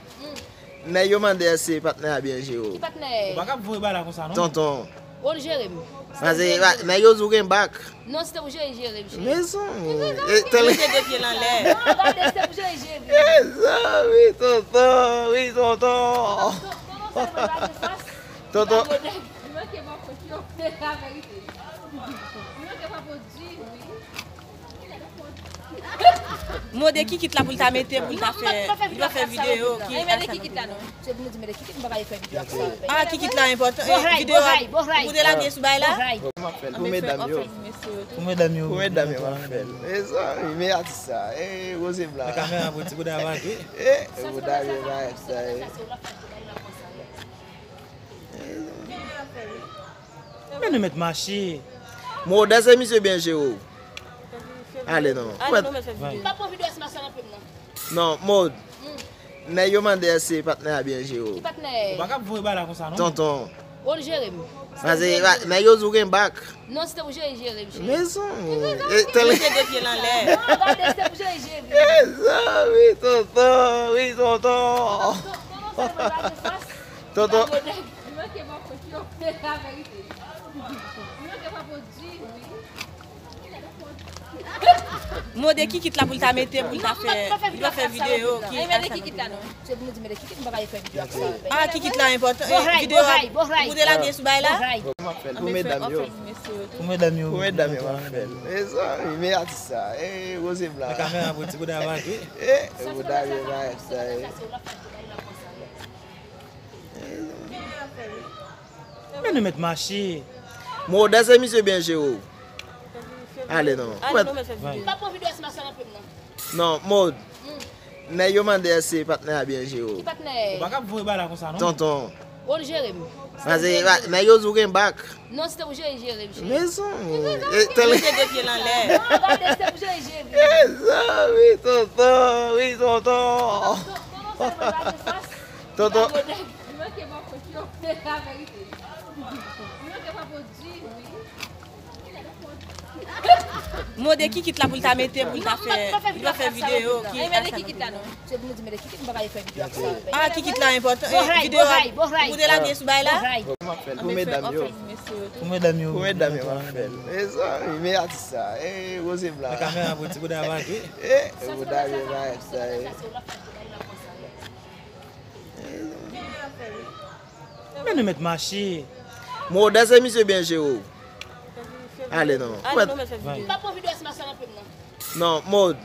Nèg yo mande èske patnè a byen jere w. Ki patnè? Ou pa ka voye bagay la konsa non. Tonton. Ou jere m. Pase, nèg yo di w gen bak. Non, se te pou jere, jere m, cheri. Mezanmi. E, tèl... Mete de pye l anlè. Non, gade, se te pou jere, jere m. Mezanmi, tonton, wi, tonton. Tonton. Li manke ba w kont yo. Se laverite. Li manke ba w kont di, wi. Mande kikit la pou l ta mete, pou l ta fè, li ta fè videyo. Ki mete kikit la non. Se pou nou di mete kikit, m pa ka fè videyo ak sa. Ah, kikit la enpòtan. Videyo a, ou te lage sou bay la. M ap fè l pou medam yo. Pou medam yo. Pou medam yo, m ap fè l. E sa, wi, men atis sa. E, Rose Blanc. Nan kamera pou ti bouda va jwe. E, bouda vye va sa, e. Men nou mèt mache. Modè se misye byen jere w. Ale non. Ale non, men fè videyo. M pa pran videyo a, se mache anpil non. Non, Mod. Nèg yo mande èske patnè a byen jere w. Ki patnè? Ou pa ka voye bagay la konsa non. Tonton. Ou jere m. Pase, nèg yo di w gen bak. Non, se te pou jere, jere m, cheri. Mezanmi. E, tèl... Mete de pye l anlè. Non, gade, se te pou jere, jere m. Mezanmi, tonton, wi, tonton. Tonton. Li manke ba w kont yo. Se laverite. Li manke ba w kont di, wi. Mande kikit la pou l ta mete, pou l ta fè, li ta fè videyo. Ki mete kikit la non. Se pou nou di mete kikit, m pa ka fè videyo ak sa. Ah, kikit la enpòtan. Videyo a, ou te lage sou bay la. M ap fè l pou medam yo. Pou medam yo. Pou medam yo, m ap fè l. E sa, wi, men atis sa. E, Rose Blanc. Nan kamera pou ti bouda va jwe. E, bouda vye va sa, e. Men nou mèt mache. Modè se misye byen jere w. Ale non. Ale non, men fè videyo. M pa pran videyo a, se mache anpil non. Non, Mod. Nèg yo mande èske patnè a byen jere w. Ki patnè? Ou pa ka voye bagay la konsa non. Tonton. Ou jere m. Pase, nèg yo di w gen bak. Non, se te pou jere, jere m, cheri. Mezanmi. E, tèl... Mete de pye l anlè. Non, gade, se te pou jere, jere m. Mezanmi, tonton, wi, tonton. Tonton. Li manke ba w kont yo. Se laverite. Li manke ba w kont di, wi. Mande kikit la pou l ta mete, pou l ta fè, li ta fè videyo. Ki mete kikit la non. Se pou nou di mete kikit, m pa ka fè videyo ak sa. Ah, kikit la enpòtan. Videyo a, ou te lage sou bay la. M ap fè l pou medam yo. Pou medam yo. Pou medam yo, m ap fè l. E sa, wi, men atis sa. E, Rose Blanc. Nan kamera pou ti bouda va jwe. E, bouda vye va sa, e. Men nou mèt mache. Modè se misye byen jere w. Ale non. Ale non, men fè videyo. M pa pran videyo a, se mache anpil non. Non, Mod.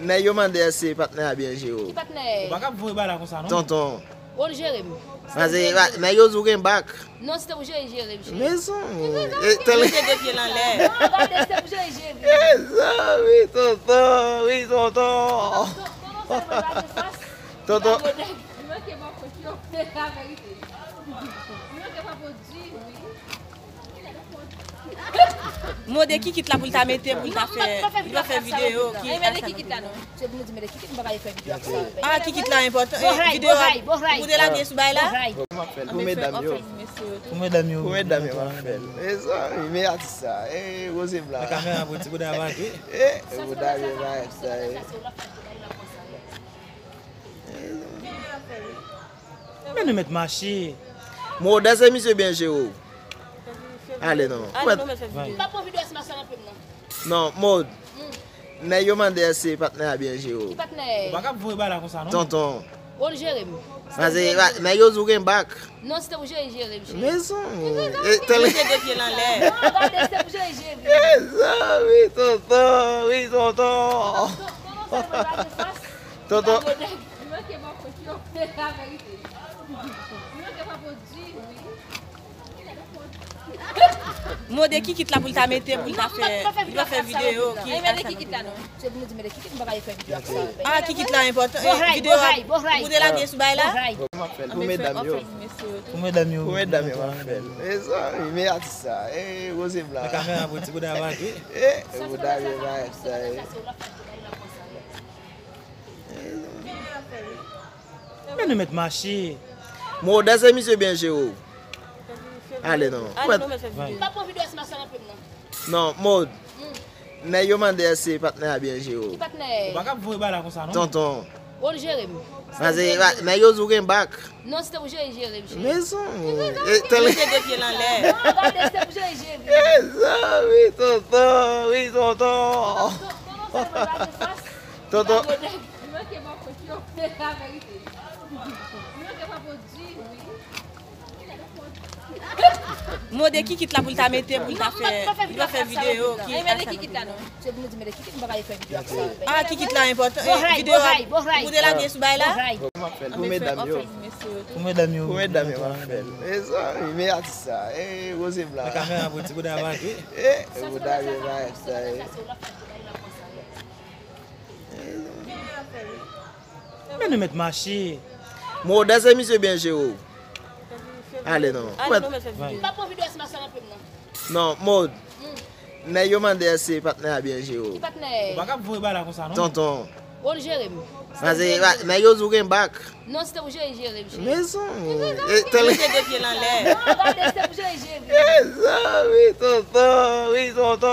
Nèg yo mande èske patnè a byen jere w. Ki patnè? Ou pa ka voye bagay la konsa non. Tonton. Ou jere m. Pase, nèg yo di w gen bak. Non, se te pou jere, jere m, cheri. Mezanmi. E, tèl... Mete de pye l anlè. Non, gade, se te pou jere, jere m. Mezanmi, tonton, wi, tonton. Tonton, tonton. Li manke ba w kont yo. Se laverite. Li manke ba w kont di, wi. Mande Kikit la pou l ta mete, pou l ta fè, li pa fè videyo ki... Mete Kikit la non. Se pou nou di mete Kikit, m pa ka fè videyo ak sa. Ah, Kikit la enpòtan. Videyo a, ou te lage sou bagay la? Pou medam yo. Pou medam yo. Pou medam yo, m ap fè l. E sa, wi, men atis sa. E, Rose Blanc. Nan kamera, pou ti bouda va jwe. E, bouda vye va sa, e. Men nou mèt mache. Modè se misye byen jere w. Ale non. Ale non, men fè videyo. M pa pran videyo a si mache anpil non. Non, Mod. Nèg yo mande èske patnè a byen jere w. Ki patnè? Ou pa ka voye bagay la konsa non. Tonton. Ou jere m. Pase, nèg yo di w gen bak. Non, se te pou jere, jere m, cheri. Mezanmi. E, tèl... Mete de pye l anlè. Non, gade, se te pou jere, jere m. Mezanmi, tonton, wi, tonton. Tonton, tonton. Li manke ba w kont yo. Se laverite. Li manke ba w kont di, wi. Mande Kikit la pou l ta mete, pou l ta fè, li pa fè videyo ki... Mete Kikit la non. Se pou nou di mete Kikit, m pa ka fè videyo ak sa. Ah, Kikit la enpòtan. Videyo a, ou te lage sou bagay la? M ap fè l pou medam yo. Pou medam yo. Pou medam yo, m ap fè l. E sa, wi, men atis sa. E, Rose Blanc. Nan kamera, pou ti bouda va jwe. E, bouda vye va sa, e. Men nou mèt mache. Modè se misye byen jere w. Ale non. Ale non, men fè videyo. M pa pran videyo a si mache anpil non. Non, Mod. Nèg yo mande èske patnè a byen jere w. Ki patnè? Ou pa ka voye bagay la konsa non. Tonton. Ou jere m. Pase, nèg yo di w gen bak. Non, se te pou jere, jere m, cheri. Mezanmi. E, tèl... Mete de pye l anlè. Non, gade, se te pou jere, jere m. Mezanmi, tonton, wi, tonton. Tonton. Li manke ba w kont yo. Se laverite. Li manke ba w kont di, wi. Mande Kikit la pou l ta mete, pou l ta fè, li pa fè videyo ki... Mete Kikit la non. Se pou nou di mete Kikit, m pa ka fè videyo ak sa. Ah, Kikit la enpòtan. Videyo a, ou te lage sou bagay la? M ap fè l pou medam yo. Pou medam yo. Pou medam yo, m ap fè l. E sa, wi, men atis sa. E, Rose Blanc. Nan kamera, pou ti bouda va jwe. E, bouda vye va sa, e. Men nou mèt mache. Modè se misye byen jere w. Ale non. Ale non, men fè videyo. M pa pran videyo a si mache anpil non. Non, Mod. Nèg yo mande èske patnè a byen jere w. Ki patnè? Ou pa ka voye bagay la konsa non. Tonton. Ou jere m. Pase, nèg yo di w gen bak. Non, se te pou jere, jere m, cheri. Mezanmi. E, tèl... Mete de pye l anlè. Non, gade, se te pou jere, jere m. Mezanmi, tonton, wi, tonton.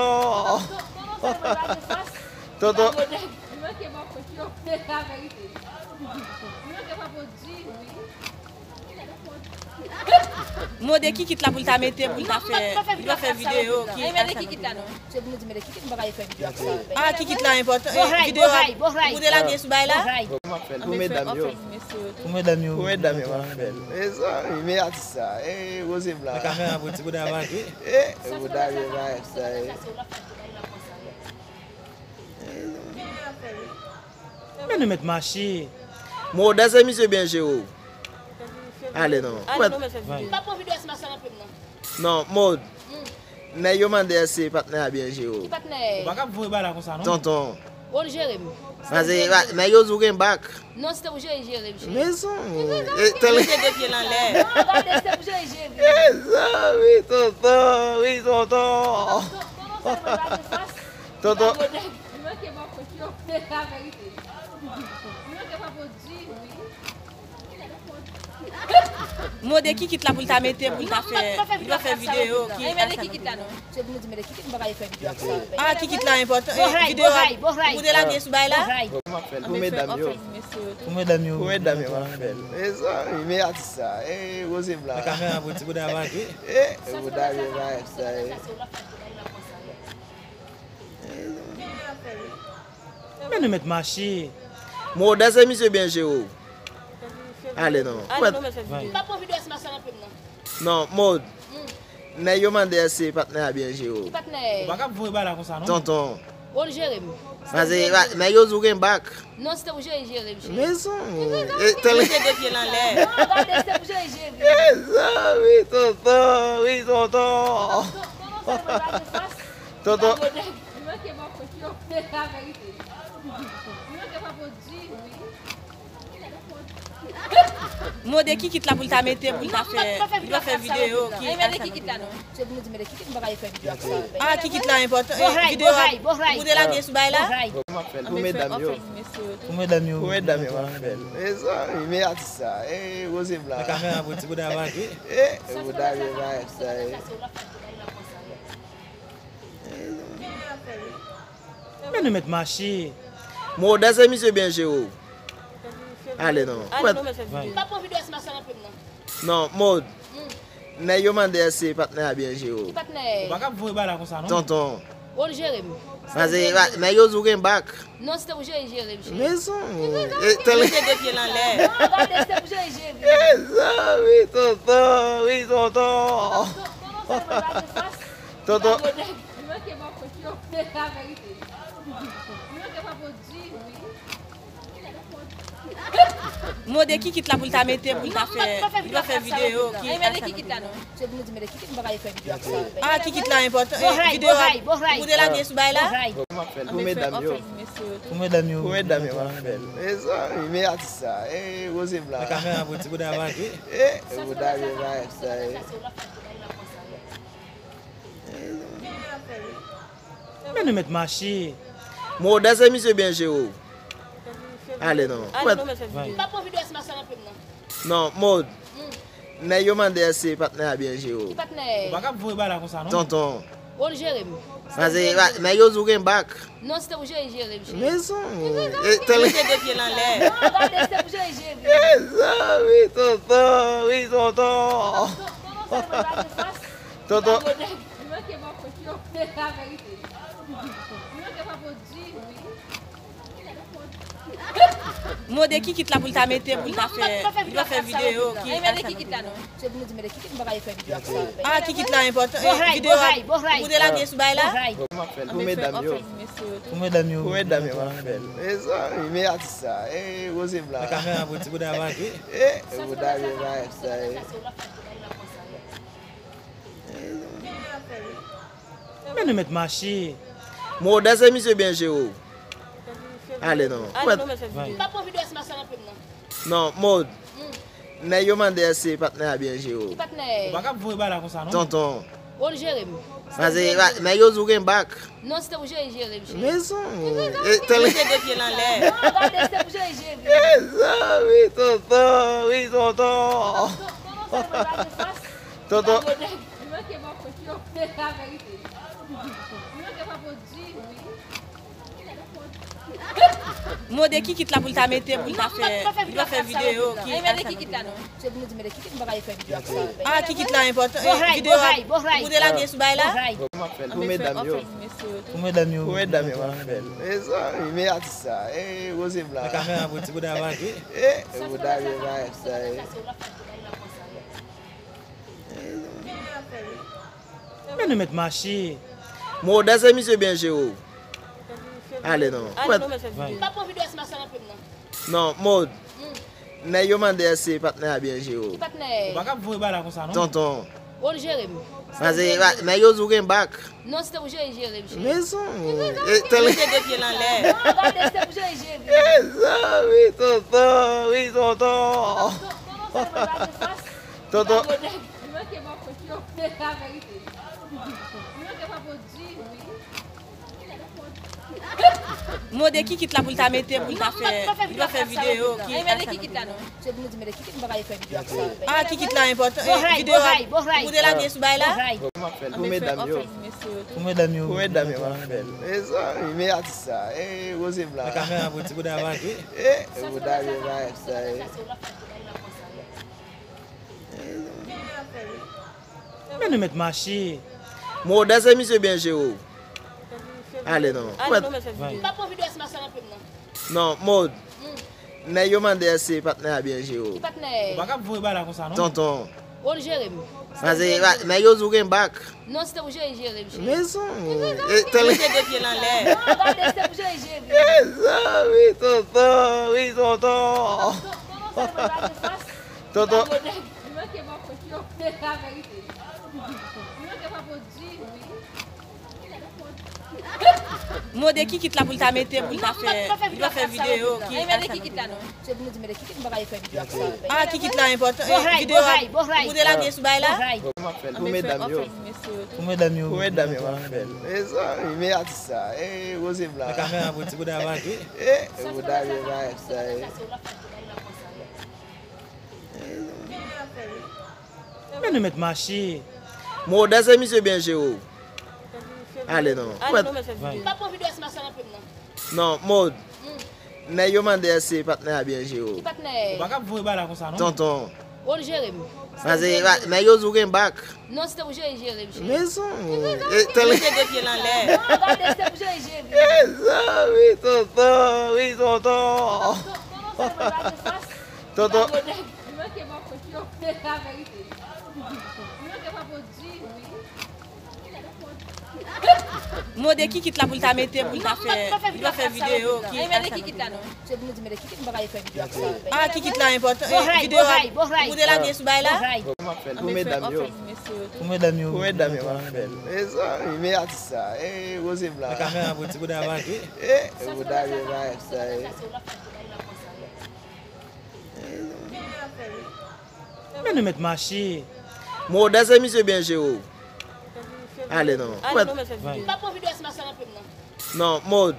Tonton, tonton. Li manke ba w kont yo. Se laverite. Li manke ba w kont di, wi. Mande Kikit la pou l ta mete, pou l ta fè, li pa fè videyo ki... Mete Kikit la non. Se pou nou di mete Kikit, m pa ka fè videyo ak sa. Ah, Kikit la enpòtan. Videyo a, ou te lage sou bagay la? M ap fè l pou medam yo. Pou medam yo. Pou medam yo, m ap fè l. E sa, wi, men atis sa. E, Rose Blanc. Nan kamera, pou ti bouda va jwe. E, bouda vye va sa, e. Men nou mèt mache. Modè se misye byen jere w. Ale non. Ale non, men fè videyo. M pa pran videyo a si mache anpil non. Non, Mod. Nèg yo mande èske patnè a byen jere w. Ki patnè? Ou pa ka voye bagay la konsa non. Tonton. Ou jere m. Pase, nèg yo di w gen bak. Non, se te pou jere, jere m, cheri. Mezanmi. E, tèl... Mete de pye l anlè. Non, gade, se te pou jere, jere m. Mezanmi, tonton, wi, tonton. Tonton. Li manke ba w kont yo. Se laverite. Li manke ba w kont di, wi. Mande Kikit la pou l ta mete, pou l ta fè, li pa fè videyo ki... Mete Kikit la non. Se pou nou di mete Kikit, m pa ka fè videyo ak sa. Ah, Kikit la enpòtan. Videyo a, ou te lage sou bagay la? M ap fè l pou medam yo. Pou medam yo. Pou medam yo, m ap fè l. E sa, wi, men atis sa. E, Rose Blanc. Nan kamera, pou ti bouda va jwe. E, bouda vye va sa, e. Men nou mèt mache. Modè se misye byen jere w. Ale non. Ale non, men fè videyo. M pa pran videyo a si mache anpil non. Non, Mod. Nèg yo mande èske patnè a byen jere w. Ki patnè? Ou pa ka voye bagay la konsa non. Tonton. Ou jere m. Paske nèg yo di w gen bak. Non, se te pou jere, jere m, cheri. Mezanmi. E, tèl... Mete de pye l anlè. Non, gade, se te pou jere, jere m. Mezanmi, tonton, wi, tonton. Tonton, tonton. Li manke ba w kont yo. Se laverite. Li manke ba w kont di, wi. Mande Kikit la pou l ta mete, pou l ta fè, li pa fè videyo ki... Mete Kikit la non. Se pou nou di mete Kikit, m pa ka fè videyo ak sa. Ah, Kikit la enpòtan. Videyo a ou te lage sou bay la. Pou medam yo. Pou medam yo. Pou medam yo, m ap fè l. Mezanmi, men atis sa. E, Rose Blanc. Nan kamera pou ti bouda vage. E, bouda vage sa. Men nou mèt mache. Modès e misye byen jere w. Ale non. Ale non, mèt fè videyo. M pa pran videyo si mache anpil non. Non, Mod. Nèg yo mande èske patnè a byen jere w. Ki patnè? Ou pa ka voye bagay la konsa non. Tonton. Ou jere m. Paske nèg yo di w gen bak. Non, se te pou jere, jere m, cheri. Mezanmi. E, tèl... Mete de pye l anlè. Non, gade, se te pou jere, jere m. Mezanmi, tonton, wi, tonton. Tonton. Li manke ba w kont yo. Se laverite. Li manke ba w kont di, wi. Mande Kikit la pou l ta mete, pou l ta fè, li pa fè videyo ki... Mete Kikit la non. Se pou nou di mete Kikit, m pa ka fè videyo ak sa. Ah, Kikit la enpòtan. Videyo a ou te lage sou bay la. M ap fè l pou medam yo. Pou medam yo. Pou medam yo, m ap fè l. Mezanmi, men atis sa. E, Rose Blanc. Nan kamera pou ti bouda vage. E, bouda vage sa. Men nou mèt mache. Modès e misye byen jere w. Ale non. Ale non, mèt fè videyo. M pa pran videyo si mache anpil non. Non, Mod. Nèg yo mande èske patnè a byen jere w. Ki patnè? Ou pa ka voye bagay la konsa non. Tonton. Ou jere m. Paske nèg yo di w gen bak. Non, se te pou jere, jere m, cheri. Mezanmi. E, tèl... Mete de pye l anlè. Non, gade, se te pou jere, jere m. Mezanmi, tonton, wi, tonton. Tonton. Li manke ba w kont yo. Se laverite. Li manke ba w kont di, wi. Mande Kikit la pou l ta mete, pou l ta fè, li pa fè videyo ki... Mete Kikit la non. Se pou nou di mete Kikit, m pa ka fè videyo ak sa. Ah, Kikit la enpòtan. Videyo a ou te lage sou bay la. M ap fè l pou medam yo. Pou medam yo. Pou medam yo, m ap fè l. Mezanmi, men atis sa. E, Rose Blanc. Nan kamera pou ti bouda vage. E, bouda vage sa. Men nou mèt mache. Modès e misye byen jere w. Ale non. Ale non, mèt fè videyo. M pa pran videyo si mache anpil non. Non, Mod. Nèg yo mande èske patnè a byen jere w. Ki patnè? Ou pa ka voye bagay la konsa non. Tonton. Ou jere m. Paske nèg yo di w gen bak. Non, se te pou jere, jere m, cheri. Mezanmi. E, tèl... Mete de pye l anlè. Non, gade, se te pou jere, jere m. Mezanmi, tonton, wi, tonton. Tonton. Li manke ba w kont yo. Se laverite. Li manke ba w kont di, wi. Mande Kikit la pou l ta mete, pou l ta fè, li pa fè videyo ki... Mete Kikit la non. Se pou nou di mete Kikit, m pa ka fè videyo ak sa. Ah, Kikit la enpòtan. Videyo a ou te lage sou bay la. M ap fè l pou medam yo. Pou medam yo. Pou medam yo, m ap fè l. Mezanmi, men atis sa. E, Rose Blanc. Nan kamera pou ti bouda vage. E, bouda vage sa. Men nou mèt mache. Modès e misye byen jere w. Ale non. Ale non, mèt fè videyo. M pa pran videyo si mache anpil non. Non, Mod. Nèg yo mande èske patnè a byen jere w. Ki patnè? Ou pa ka voye bagay la konsa non. Tonton. Ou jere m. Paske nèg yo di w gen bak. Non, se te pou jere, jere m, cheri. Mezanmi. E, tèl... Mete de pye l anlè. Non, gade, se te pou jere, jere m. Mezanmi, tonton, wi, tonton. Tonton. Li manke ba w kont yo. Se laverite. Li manke ba w kont di, wi. Mande Kikit la pou l ta mete, pou l ta fè, li pa fè videyo ki... Mete Kikit la non. Se pou nou di mete Kikit, m pa ka fè videyo ak sa. Ah, Kikit la enpòtan. Videyo a ou te lage sou bay la. M ap fè l pou medam yo. Pou medam yo. Pou medam yo, m ap fè l. Mezanmi, men atis sa. E, Rose Blanc. Nan kamera pou ti bouda vage. E, bouda vage sa. Men nou mèt mache. Modès e misye byen jere w. Ale non. Ale non, mèt fè videyo. M pa pran videyo si mache anpil non. Non, Mod. Nèg yo mande èske patnè a byen jere w. Ki patnè? Ou pa ka voye bagay la konsa non. Tonton. Ou jere m. Pase, nèg yo di w gen bak. Non, se te pou jere, jere m, cheri. Mezanmi. E, tèl... Mete de pye l anlè. Non, gade, se te pou jere, jere m. Mezanmi, tonton, wi, tonton. Tonton, tonton. Li manke ba w kont yo. Se laverite. Li manke ba w kont di, wi. Mande kikit la pou l ta mete, pou l ta fè, li ta fè videyo. Ki mete kikit la non. Se pou nou di mete kikit, m pa ka fè videyo ak sa. Ah, kikit la enpòtan. Videyo a pou te lage sou bay la. Pou medam yo. Pou medam yo. Pou medam yo, m ap fè l. E sa, wi, men atis sa. E, Rose Blanc. Nan kamera pou ti bouda va jwe. E, bouda vye va sa, e. Men nou mèt mache. Modès e misye byen jere w. Ale non. Ale non, men fè videyo. M pa pran videyo a si mache anpil non. Non, Mod. Nèg yo mande èske patnè a byen jere w. Ki patnè? Ou pa ka voye bagay la konsa non. Tonton. Ou jere m. Pase, nèg yo di w gen bak. Non, se te pou jere, jere m, cheri. Mezanmi. E, tèl... Mete de pye l anlè. Non, gade, se te pou jere, jere m. Mezanmi, tonton, wi, tonton. Tonton, tonton. Li manke ba w kont yo. Se laverite. Li manke ba w kont di, wi. Mande kikit la pou l ta mete, pou l ta fè, li ta fè videyo. Ki mete kikit la non. Se pou nou di mete kikit, m pa ka fè videyo ak sa. Ah, kikit la enpòtan. Videyo a pou te lage sou bay la. M ap fè l pou medam yo. Pou medam yo. Pou medam yo, m ap fè l. E sa, wi, men atis sa. E, Rose Blanc. Nan kamera pou ti bouda va jwe. E, bouda vye va sa, e. Men nou mèt mache. Modès e misye byen jere w. Ale non. Ale non, men fè videyo. M pa pran videyo a si mache anpil non. Non, Mod.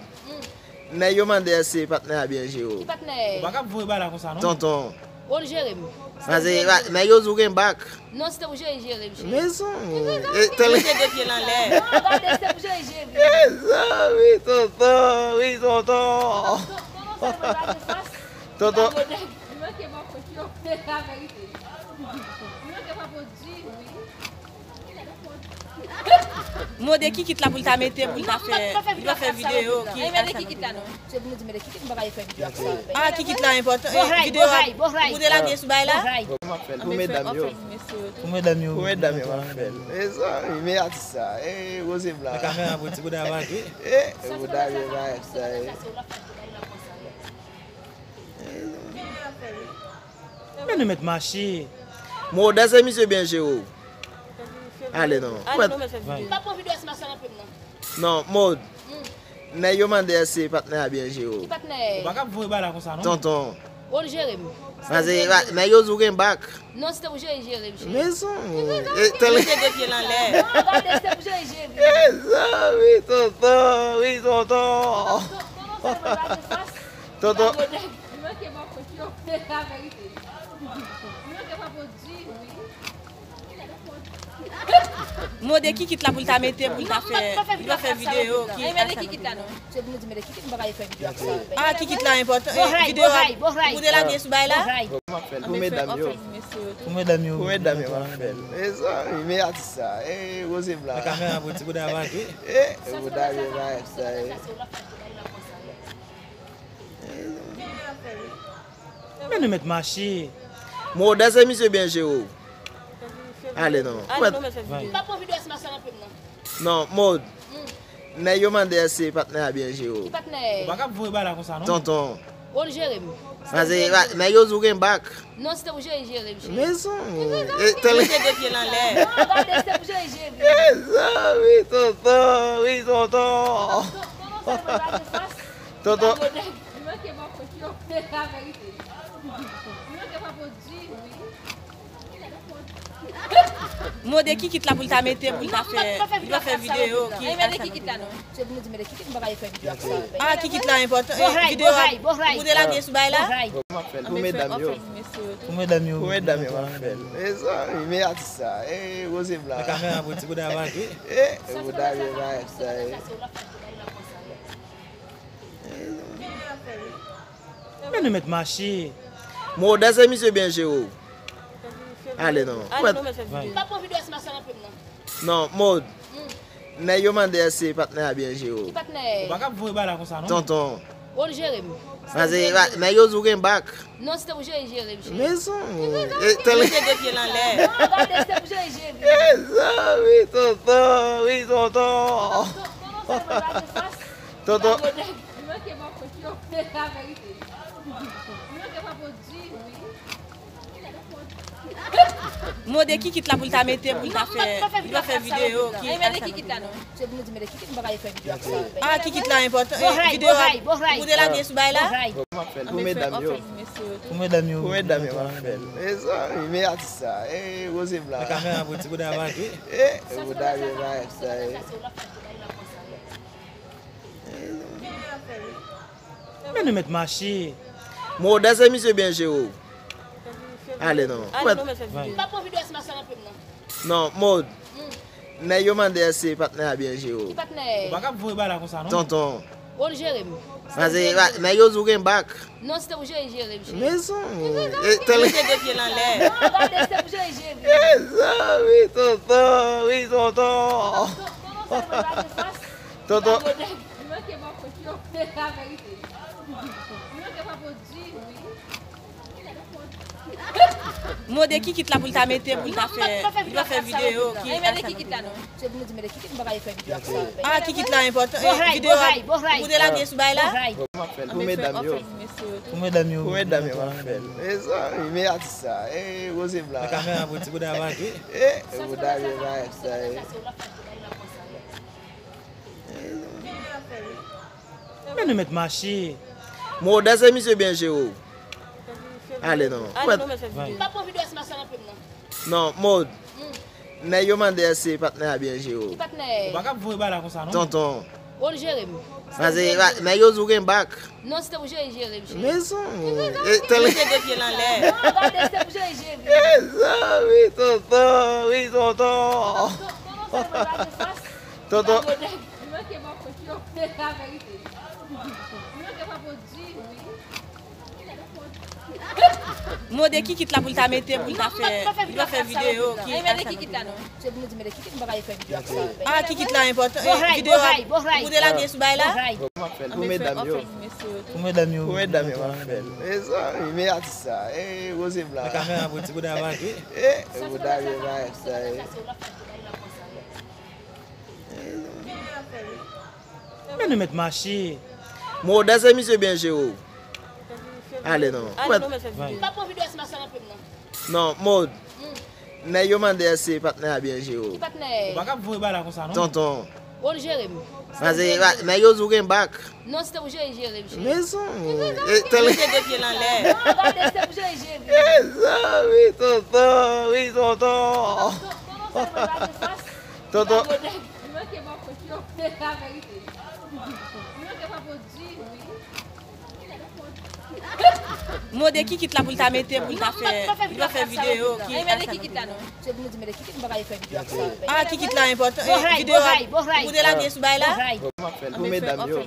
Nèg yo mande èske patnè a byen jere w. Ki patnè? Ou pa ka voye bagay la konsa non. Tonton. Ou jere m. Pase, nèg yo di w gen bak. Non, se te pou jere, jere m, cheri. Mezanmi. E, tèl... Mete de pye l anlè. Non, gade, se te pou jere, jere m. Mezanmi, tonton, wi, tonton. Tonton. Li manke ba w kont yo. Se laverite. Li manke ba w kont di, wi. Mande kikit la pou l ta mete, pou l ta fè, li ta fè videyo. Ki mete kikit la non. Se pou nou di mete kikit, m pa ka fè videyo ak sa. Ah, kikit la enpòtan. Videyo a pou te lage sou bay la. M ap fè l pou medam yo. Pou medam yo. Pou medam yo, m ap fè l. E sa, wi, men atis sa. E, Rose Blanc. Nan kamera pou ti bouda va jwe. E, bouda vye va sa, e. Men nou mèt mache. Modès e misye byen jere w. Ale non. Ale non, men fè videyo. M pa pran videyo a si mache anpil non. Non, Mod. Nèg yo mande èske patnè a byen jere w. Ki patnè? Ou pa ka voye bagay la konsa non. Tonton. Ou jere m. Pase, nèg yo di w gen bak. Non, se te pou jere, jere m, cheri. Mezanmi. E, tèl... Mete de pye l anlè. Non, gade, se te pou jere, jere m. Mezanmi, tonton, wi, tonton. Tonton, tonton. Li manke ba w kont yo. Se laverite. Li manke ba w kont di, wi. Mande kikit la pou l ta mete, pou l ta fè, li ta fè videyo. Ki mete kikit la non. Se pou nou di mete kikit, m pa ka fè videyo ak sa. Ah, kikit la enpòtan. Videyo a pou te lage sou bay la. M ap fè l pou medam yo. Pou medam yo. Pou medam yo, m ap fè l. E sa, wi, men atis sa. E, Rose Blanc. Nan kamera pou ti bouda va jwe. E, bouda vye va sa, e. Men nou mèt mache. Modès e misye byen jere w. Ale non. Ale non, men fè videyo. M pa pran videyo a si mache anpil non. Non, Mod. Nèg yo mande èske patnè a byen jere w. Ki patnè? Ou pa ka voye bagay la konsa non. Tonton. Ou jere m. Pase, nèg yo di w gen bak. Non, se te pou jere, jere m, cheri. Mezanmi. E, tèl... Mete de pye l anlè. Non, gade, se te pou jere, jere m. Mezanmi, tonton, wi, tonton. Tonton. Li manke ba w kont yo. Se laverite. Li manke ba w kont di, wi. Mande kikit la pou l ta mete, pou l ta fè, li ta fè videyo. Ki mete kikit la non. Se pou nou di mete kikit, m pa ka fè videyo ak sa. Ah, kikit la enpòtan. Videyo a pou te lage sou bay la. M ap fè l pou medam yo. Pou medam yo. Pou medam yo, m ap fè l. E sa, wi, men atis sa. E, Rose Blanc. Nan kamera pou ti bouda va jwe. E, bouda vye va sa, e. Men nou mèt mache. Modès e misye byen jere w. Ale non. Ale non, men fè videyo. M pa pran videyo a si mache anpil non. Non, Mod. Nèg yo mande èske patnè a byen jere w. Ki patnè? Ou pa ka voye bagay la konsa non. Tonton. Ou jere m. Paske nèg yo di w gen bak. Non, se te pou jere, jere m, cheri. Mezanmi. E, tèl... Mete de pye l anlè. Non, gade, se te pou jere, jere m. Mezanmi, tonton, wi, tonton. Tonton, tonton. Li manke bò kot yo. Se laverite. Li manke bò kot di, wi. Mande kikit la pou l ta mete, pou l ta fè, li pa fè videyo ki... Mete kikit la non. Se pou nou di mete kikit, m pa ka fè videyo ak sa. Ah, kikit la enpòtan. Videyo a, ou te lage sou bay la? Pou medam yo. Pou medam yo. Pou medam yo, m ap fè l. E sa, wi, men atis sa. E, Rose Blanc. Nan kamera, pou ti bouda va jwe. E, bouda vye va sa, e. Men nou mèt mache. Modèl se misye byen jere w. Ale non. Ale non, mèt fè videyo. M pa pran videyo si mache nan pye m nan. Non, Mod. Nèg yo mande èske patnè a byen jere w. Ki patnè? Ou pa ka voye bagay la konsa non. Tonton. Ou jere m. Paske nèg yo di w gen bak. Non, se te pou jere, jere m, cheri. Mezanmi. E tèl... Mete de pye l anlè. Non, gade, se te pou jere, jere m. Mezanmi, tonton, wi, tonton. Tonton. Li manke bò kot yo. Se laverite. Li manke bò kot di, wi. Mande kikit la pou l ta mete, pou l ta fè, li pa fè videyo ki... Mete kikit la non. Se pou nou di mete kikit, m pa ka fè videyo ak sa. Ah, kikit la enpòtan. Videyo a, ou te lage sou bay la? M ap fè l pou medam yo. Pou medam yo. Pou medam yo, m ap fè l. E sa, wi, men atis sa. E, Rose Blanc. Nan kamera, pou ti bouda va jwe. E, bouda vye va sa, e. Men nou mèt mache. Modèl se misye byen jere w. Ale non. Ale non, mèt fè videyo. M pa pran videyo si mache nan pye m nan. Non, Mod. Nèg yo mande èske patnè a byen jere w. Ki patnè? Ou pa ka voye bagay la konsa non. Tonton. Ou jere m. Paske nèg yo di w gen bak. Non, se te pou jere, jere m, cheri. Mezanmi. E tèl... Mete de pye l anlè. Non, gade, se te pou jere, jere m. Mezanmi, tonton, wi, tonton. Tonton. Li manke bò kot yo. Se laverite. Li manke bò kot di, wi. Mande kikit la pou l ta mete, pou l ta fè, li pa fè videyo ki... Mete kikit la non. Se pou nou di mete kikit, m pa ka fè videyo ak sa. Ah, kikit la enpòtan. Videyo a, ou te lage sou bay la? M ap fè l pou medam yo. Pou medam yo. Pou medam yo, m ap fè l. E sa, wi, men atis sa. E, Rose Blanc. Nan kamera, pou ti bouda va jwe. E, bouda vye va sa, e. Men nou mèt mache. Modèl se misye byen jere w. Ale non. Ale non, mèt fè videyo. M pa pran videyo si mache nan pye m nan. Non, Mod. Nèg yo mande èske patnè a byen jere w. Ki patnè? Ou pa ka voye bagay la konsa non. Tonton. Ou jere m. Paske nèg yo di w gen bak. Non, se te pou jere, jere m, cheri. Mezanmi. E tèl... Mete de pye l anlè. Non, gade, se te pou jere, jere m. Mezanmi, tonton, wi, tonton. Tonton. Li manke bò kot yo. Se laverite. Li manke bò kot di, wi. Mande kikit la pou l ta mete, pou l ta fè, li pa fè videyo ki... Mete kikit la non. Se pou nou di mete kikit, m pa ka fè videyo ak sa. Ah, kikit la enpòtan. Videyo a, ou te lage sou bay la? M ap fè l pou medam yo.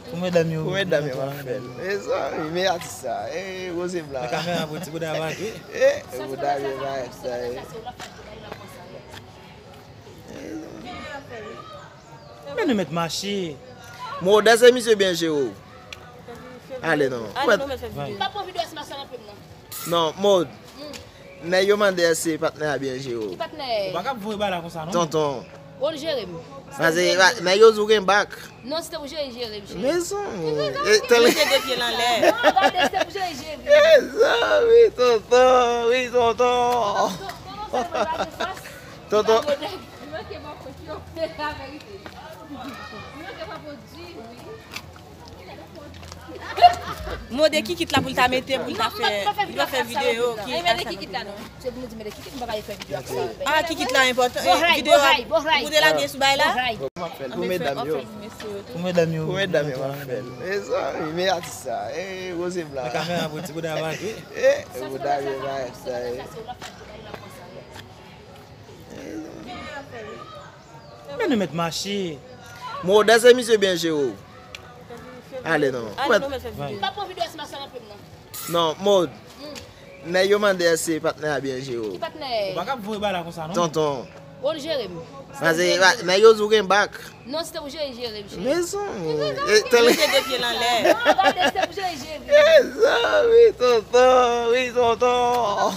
Pou medam yo. Pou medam yo, m ap fè l. E sa, wi, men atis sa. E, Rose Blanc. Nan kamera, pou ti bouda va jwe. E, bouda vye va sa, e. Men nou mèt mache. Modèl se misye byen jere w. Ale non. Ale non, mèt fè videyo. M pa pran videyo si mache nan pye m nan. Non, Mod. Nèg yo mande èske patnè a byen jere w. Ki patnè? Ou pa ka voye bagay la konsa non. Tonton. Ou jere m. Paske nèg yo di w gen bak. Non, se te pou jere, jere m, cheri. Mezanmi. E tèl... Mete de pye l anlè. Non, gade, se te pou jere, jere m. Mezanmi, tonton, wi, tonton. Tonton. Li manke bò kot yo. Se laverite. Li manke bò kot di, wi. Mande kikit la pou l ta mete, pou l ta fè, li pa fè videyo ki... Mete kikit la non. Se pou nou di mete kikit, m pa ka fè videyo ak sa. Ah, kikit la enpòtan. Videyo a, ou te lage sou bay la? M ap fè l pou medam yo. Pou medam yo. Pou medam yo, m ap fè l. E sa, wi, men atis sa. E, Rose Blanc. Nan kamera, pou ti bouda va jwe. E, bouda vye va sa, e. Men nou mèt mache. Modèl se misye byen jere w. Ale non. Ale non, mèt fè videyo. M pa pran videyo si mache nan pye m nan. Non, Mod. Nèg yo mande èske patnè a byen jere w. Ki patnè? Ou pa ka voye bagay la konsa non. Tonton. Ou jere m. Paske nèg yo di w gen bak. Non, se te pou jere, jere m, cheri. Mezanmi. E, tèl... Mete de pye l anlè. Non, gade, se te pou jere, jere m. Mezanmi, tonton, wi, tonton.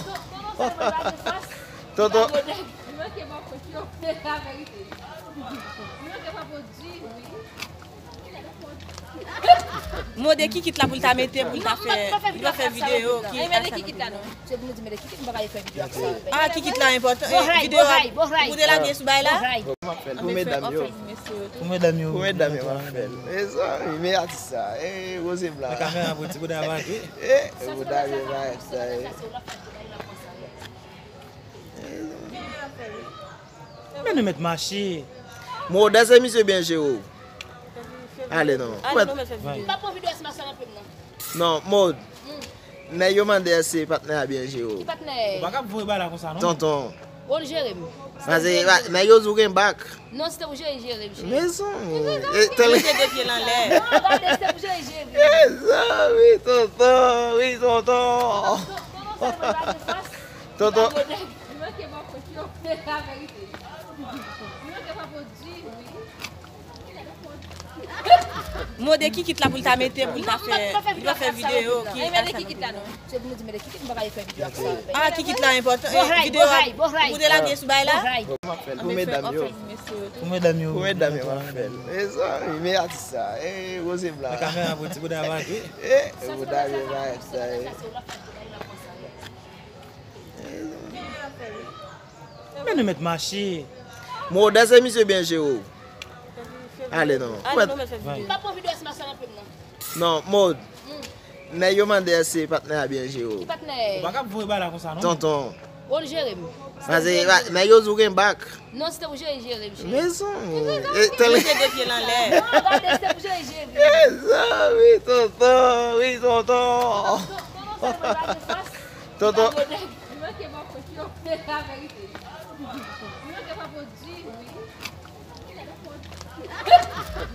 Tonton, tonton. Li manke ba w kont yo. Se laverite. Li manke ba w kont di, wi. Mande Kikit la pou l ta mete, pou l ta fè, li pa fè videyo ki... Mete Kikit la non. Se pou nou di mete Kikit, m pa ka fè videyo ak sa. Ah, Kikit la enpòtan. Videyo a pou te lage sou bay la. Pou medam yo. Pou medam yo. Pou medam yo, m ap fè l. E sa, wi, men atis sa. E, Rose Blanc. Nan kamera pou ti bouda vage. E, bouda vye vag sa, e. Men nou mèt mache. Mòd, èske misye byen jere w? Ale non. Ale non, mèt fè videyo. M pa pran videyo ak sa nan pye m nan. Non, Mòd. Nèg yo mande èske patnè a byen jere w. Ki patnè? Ou pa ka voye bagay la konsa non. Tonton. Ou jere m. Paske nèg yo di w gen bak. Non, se te pou jere, jere m, cheri. Mezanmi. E, tèl... Mete de pye l anlè. Non, gade, se te pou jere, jere m. Mezanmi, tonton, wi, tonton. Tonton. Li manke ba w kont yo. Se laverite. Li manke ba w kont di, wi. Mande Kikit la pou l ta mete, pou l ta fè, li pa fè videyo ki... Mete Kikit la non. Se pou nou di mete Kikit, m pa ka fè videyo ak sa. Ah, Kikit la enpòtan. Videyo a pou te lage sou bay la. M ap fè l pou medam yo. Pou medam yo. Pou medam yo, m ap fè l. E sa, wi, men atis sa. E, Rose Blanc. Nan kamera pou ti bouda vage. E, bouda vye vag sa, e. Men nou mèt mache. Mòd, èske misye byen jere w? Ale non. Ale non, mèt fè videyo. M pa pran videyo ak sa nan pye m nan. Non, Mòd. Nèg yo mande èske patnè a byen jere w. Ki patnè? Ou pa ka voye bagay la konsa non. Tonton. Ou jere m. Paske nèg yo di w gen bak. Non, se te pou jere, jere m, cheri. Mezanmi. E, tèl... Mete de pye l anlè. Non, gade, se te pou jere, jere m. Mezanmi, tonton, wi, tonton. Tonton. Li manke ba w kont yo. Se laverite. Li manke ba w kont di, wi.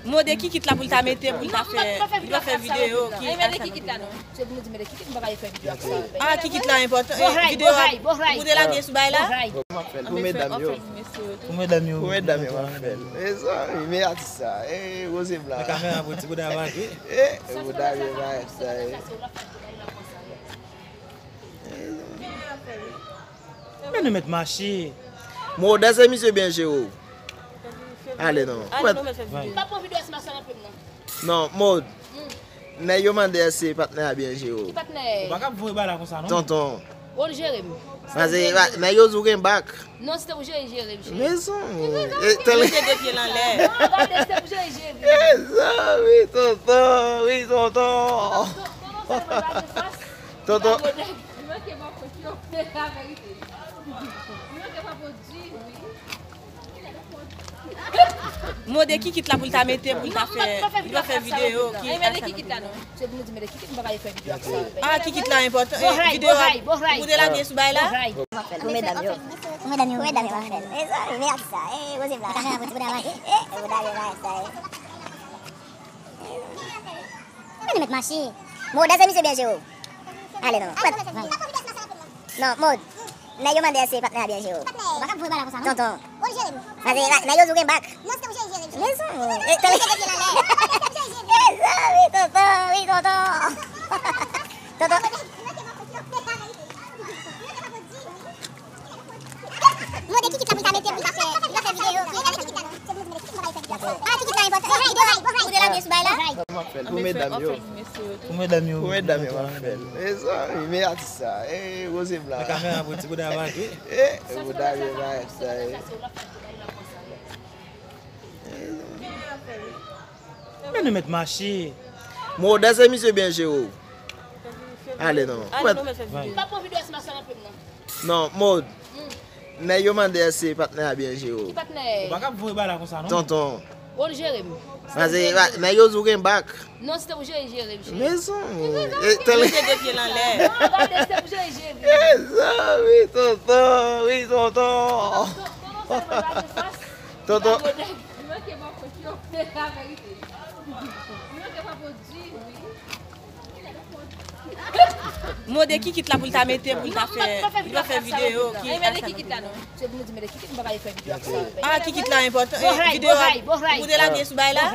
Mande Kikit la pou l ta mete, pou l ta fè, li pa fè videyo ki... Mete Kikit la non. Se pou nou di mete Kikit, m pa ka fè videyo ak sa. Ah, Kikit la enpòtan. Videyo a pou te lage sou bay la. M ap fè l pou medam yo. Pou medam yo. Pou medam yo, m ap fè l. E sa, wi, men atis sa. E, Rose Blanc. Nan kamera pou ti bouda vage. E, bouda vye vag sa, e. Men nou mèt mache. Mòd, èske misye byen jere w? Ale non. Ale non, mèt fè videyo. M pa pran videyo ak sa nan pye m nan. Non, Mòd. Nèg yo mande èske patnè a byen jere w. Ki patnè? Ou pa ka voye bagay la konsa non. Tonton. Ou jere m. Paske nèg yo di w gen bak. Non, se te pou jere, jere m, cheri. Mezanmi. E, tèl... Mete de pye l anlè. Non, gade, se te pou jere, jere m. Mezanmi, tonton, wi, tonton. Tonton. Li manke ba w kont yo. Se laverite. Li manke ba w kont di, wi. Mande Kikit la pou l ta mete, pou l ta fè, li pa fè videyo ki... Mete Kikit la non. Se pou nou di mete Kikit, m pa ka fè videyo ak sa. Ah, Kikit la enpòtan. Videyo a pou te lage sou bay la. Pou medam yo. Pou medam yo, m ap fè l. E sa, wi, men atis sa. E, Rose Blanc. Nan kamera pou ti bouda vage. E, bouda vye vag sa, e. Men nou mèt mache. Mòd, èske misye byen jere w? Ale non. Non, Mòd. Nèg yo mande èske patnè a byen jere w. Ou pa ka voye bagay la konsa non. Tonton. Paske nèg yo di w gen bak. Mezanmi. E, tèl... Mezanmi, tonton, wi, tonton. Tonton. Mande Kikit la pou l ta mete, pou l ta fè, li pa fè videyo ki... Ah, Kikit la enpòtan. Videyo a pou te lage sou bay la. M ap fè l pou medam yo. Pou medam yo. Pou medam yo, m ap fè l. E sa, wi, men atis sa. E, Rose Blanc. Nan kamera pou ti bouda vage. E, bouda vye vag sa, e. Men nou mèt mache. Mòd, èske misye byen jere w? Ale non. Ale non, mèt fè videyo. M pa pran videyo ak sa nan pye m nan. Non, Mòd. Nèg yo mande èske patnè a byen jere w. Ki patnè? Ou pa ka voye bagay la konsa non. Tonton. Ou jere m. Paske nèg yo di w gen bak. Non, se te pou jere, jere m, cheri. Mezanmi. E, tèl... Mete de pye l anlè. Non, gade, se te pou jere, jere m. Mezanmi, tonton, wi, tonton. Tonton. Li manke ba w kont yo. Se laverite. Li manke ba w kont di, wi. Mande Kikit la pou l ta mete, pou l ta fè, pou l ta fè videyo ki. Mete Kikit la non. Se pou nou di mete Kikit, nou pa ka fè videyo ak sa. Ah, Kikit la enpòtan. Videyo a, ou te lage sou bay la?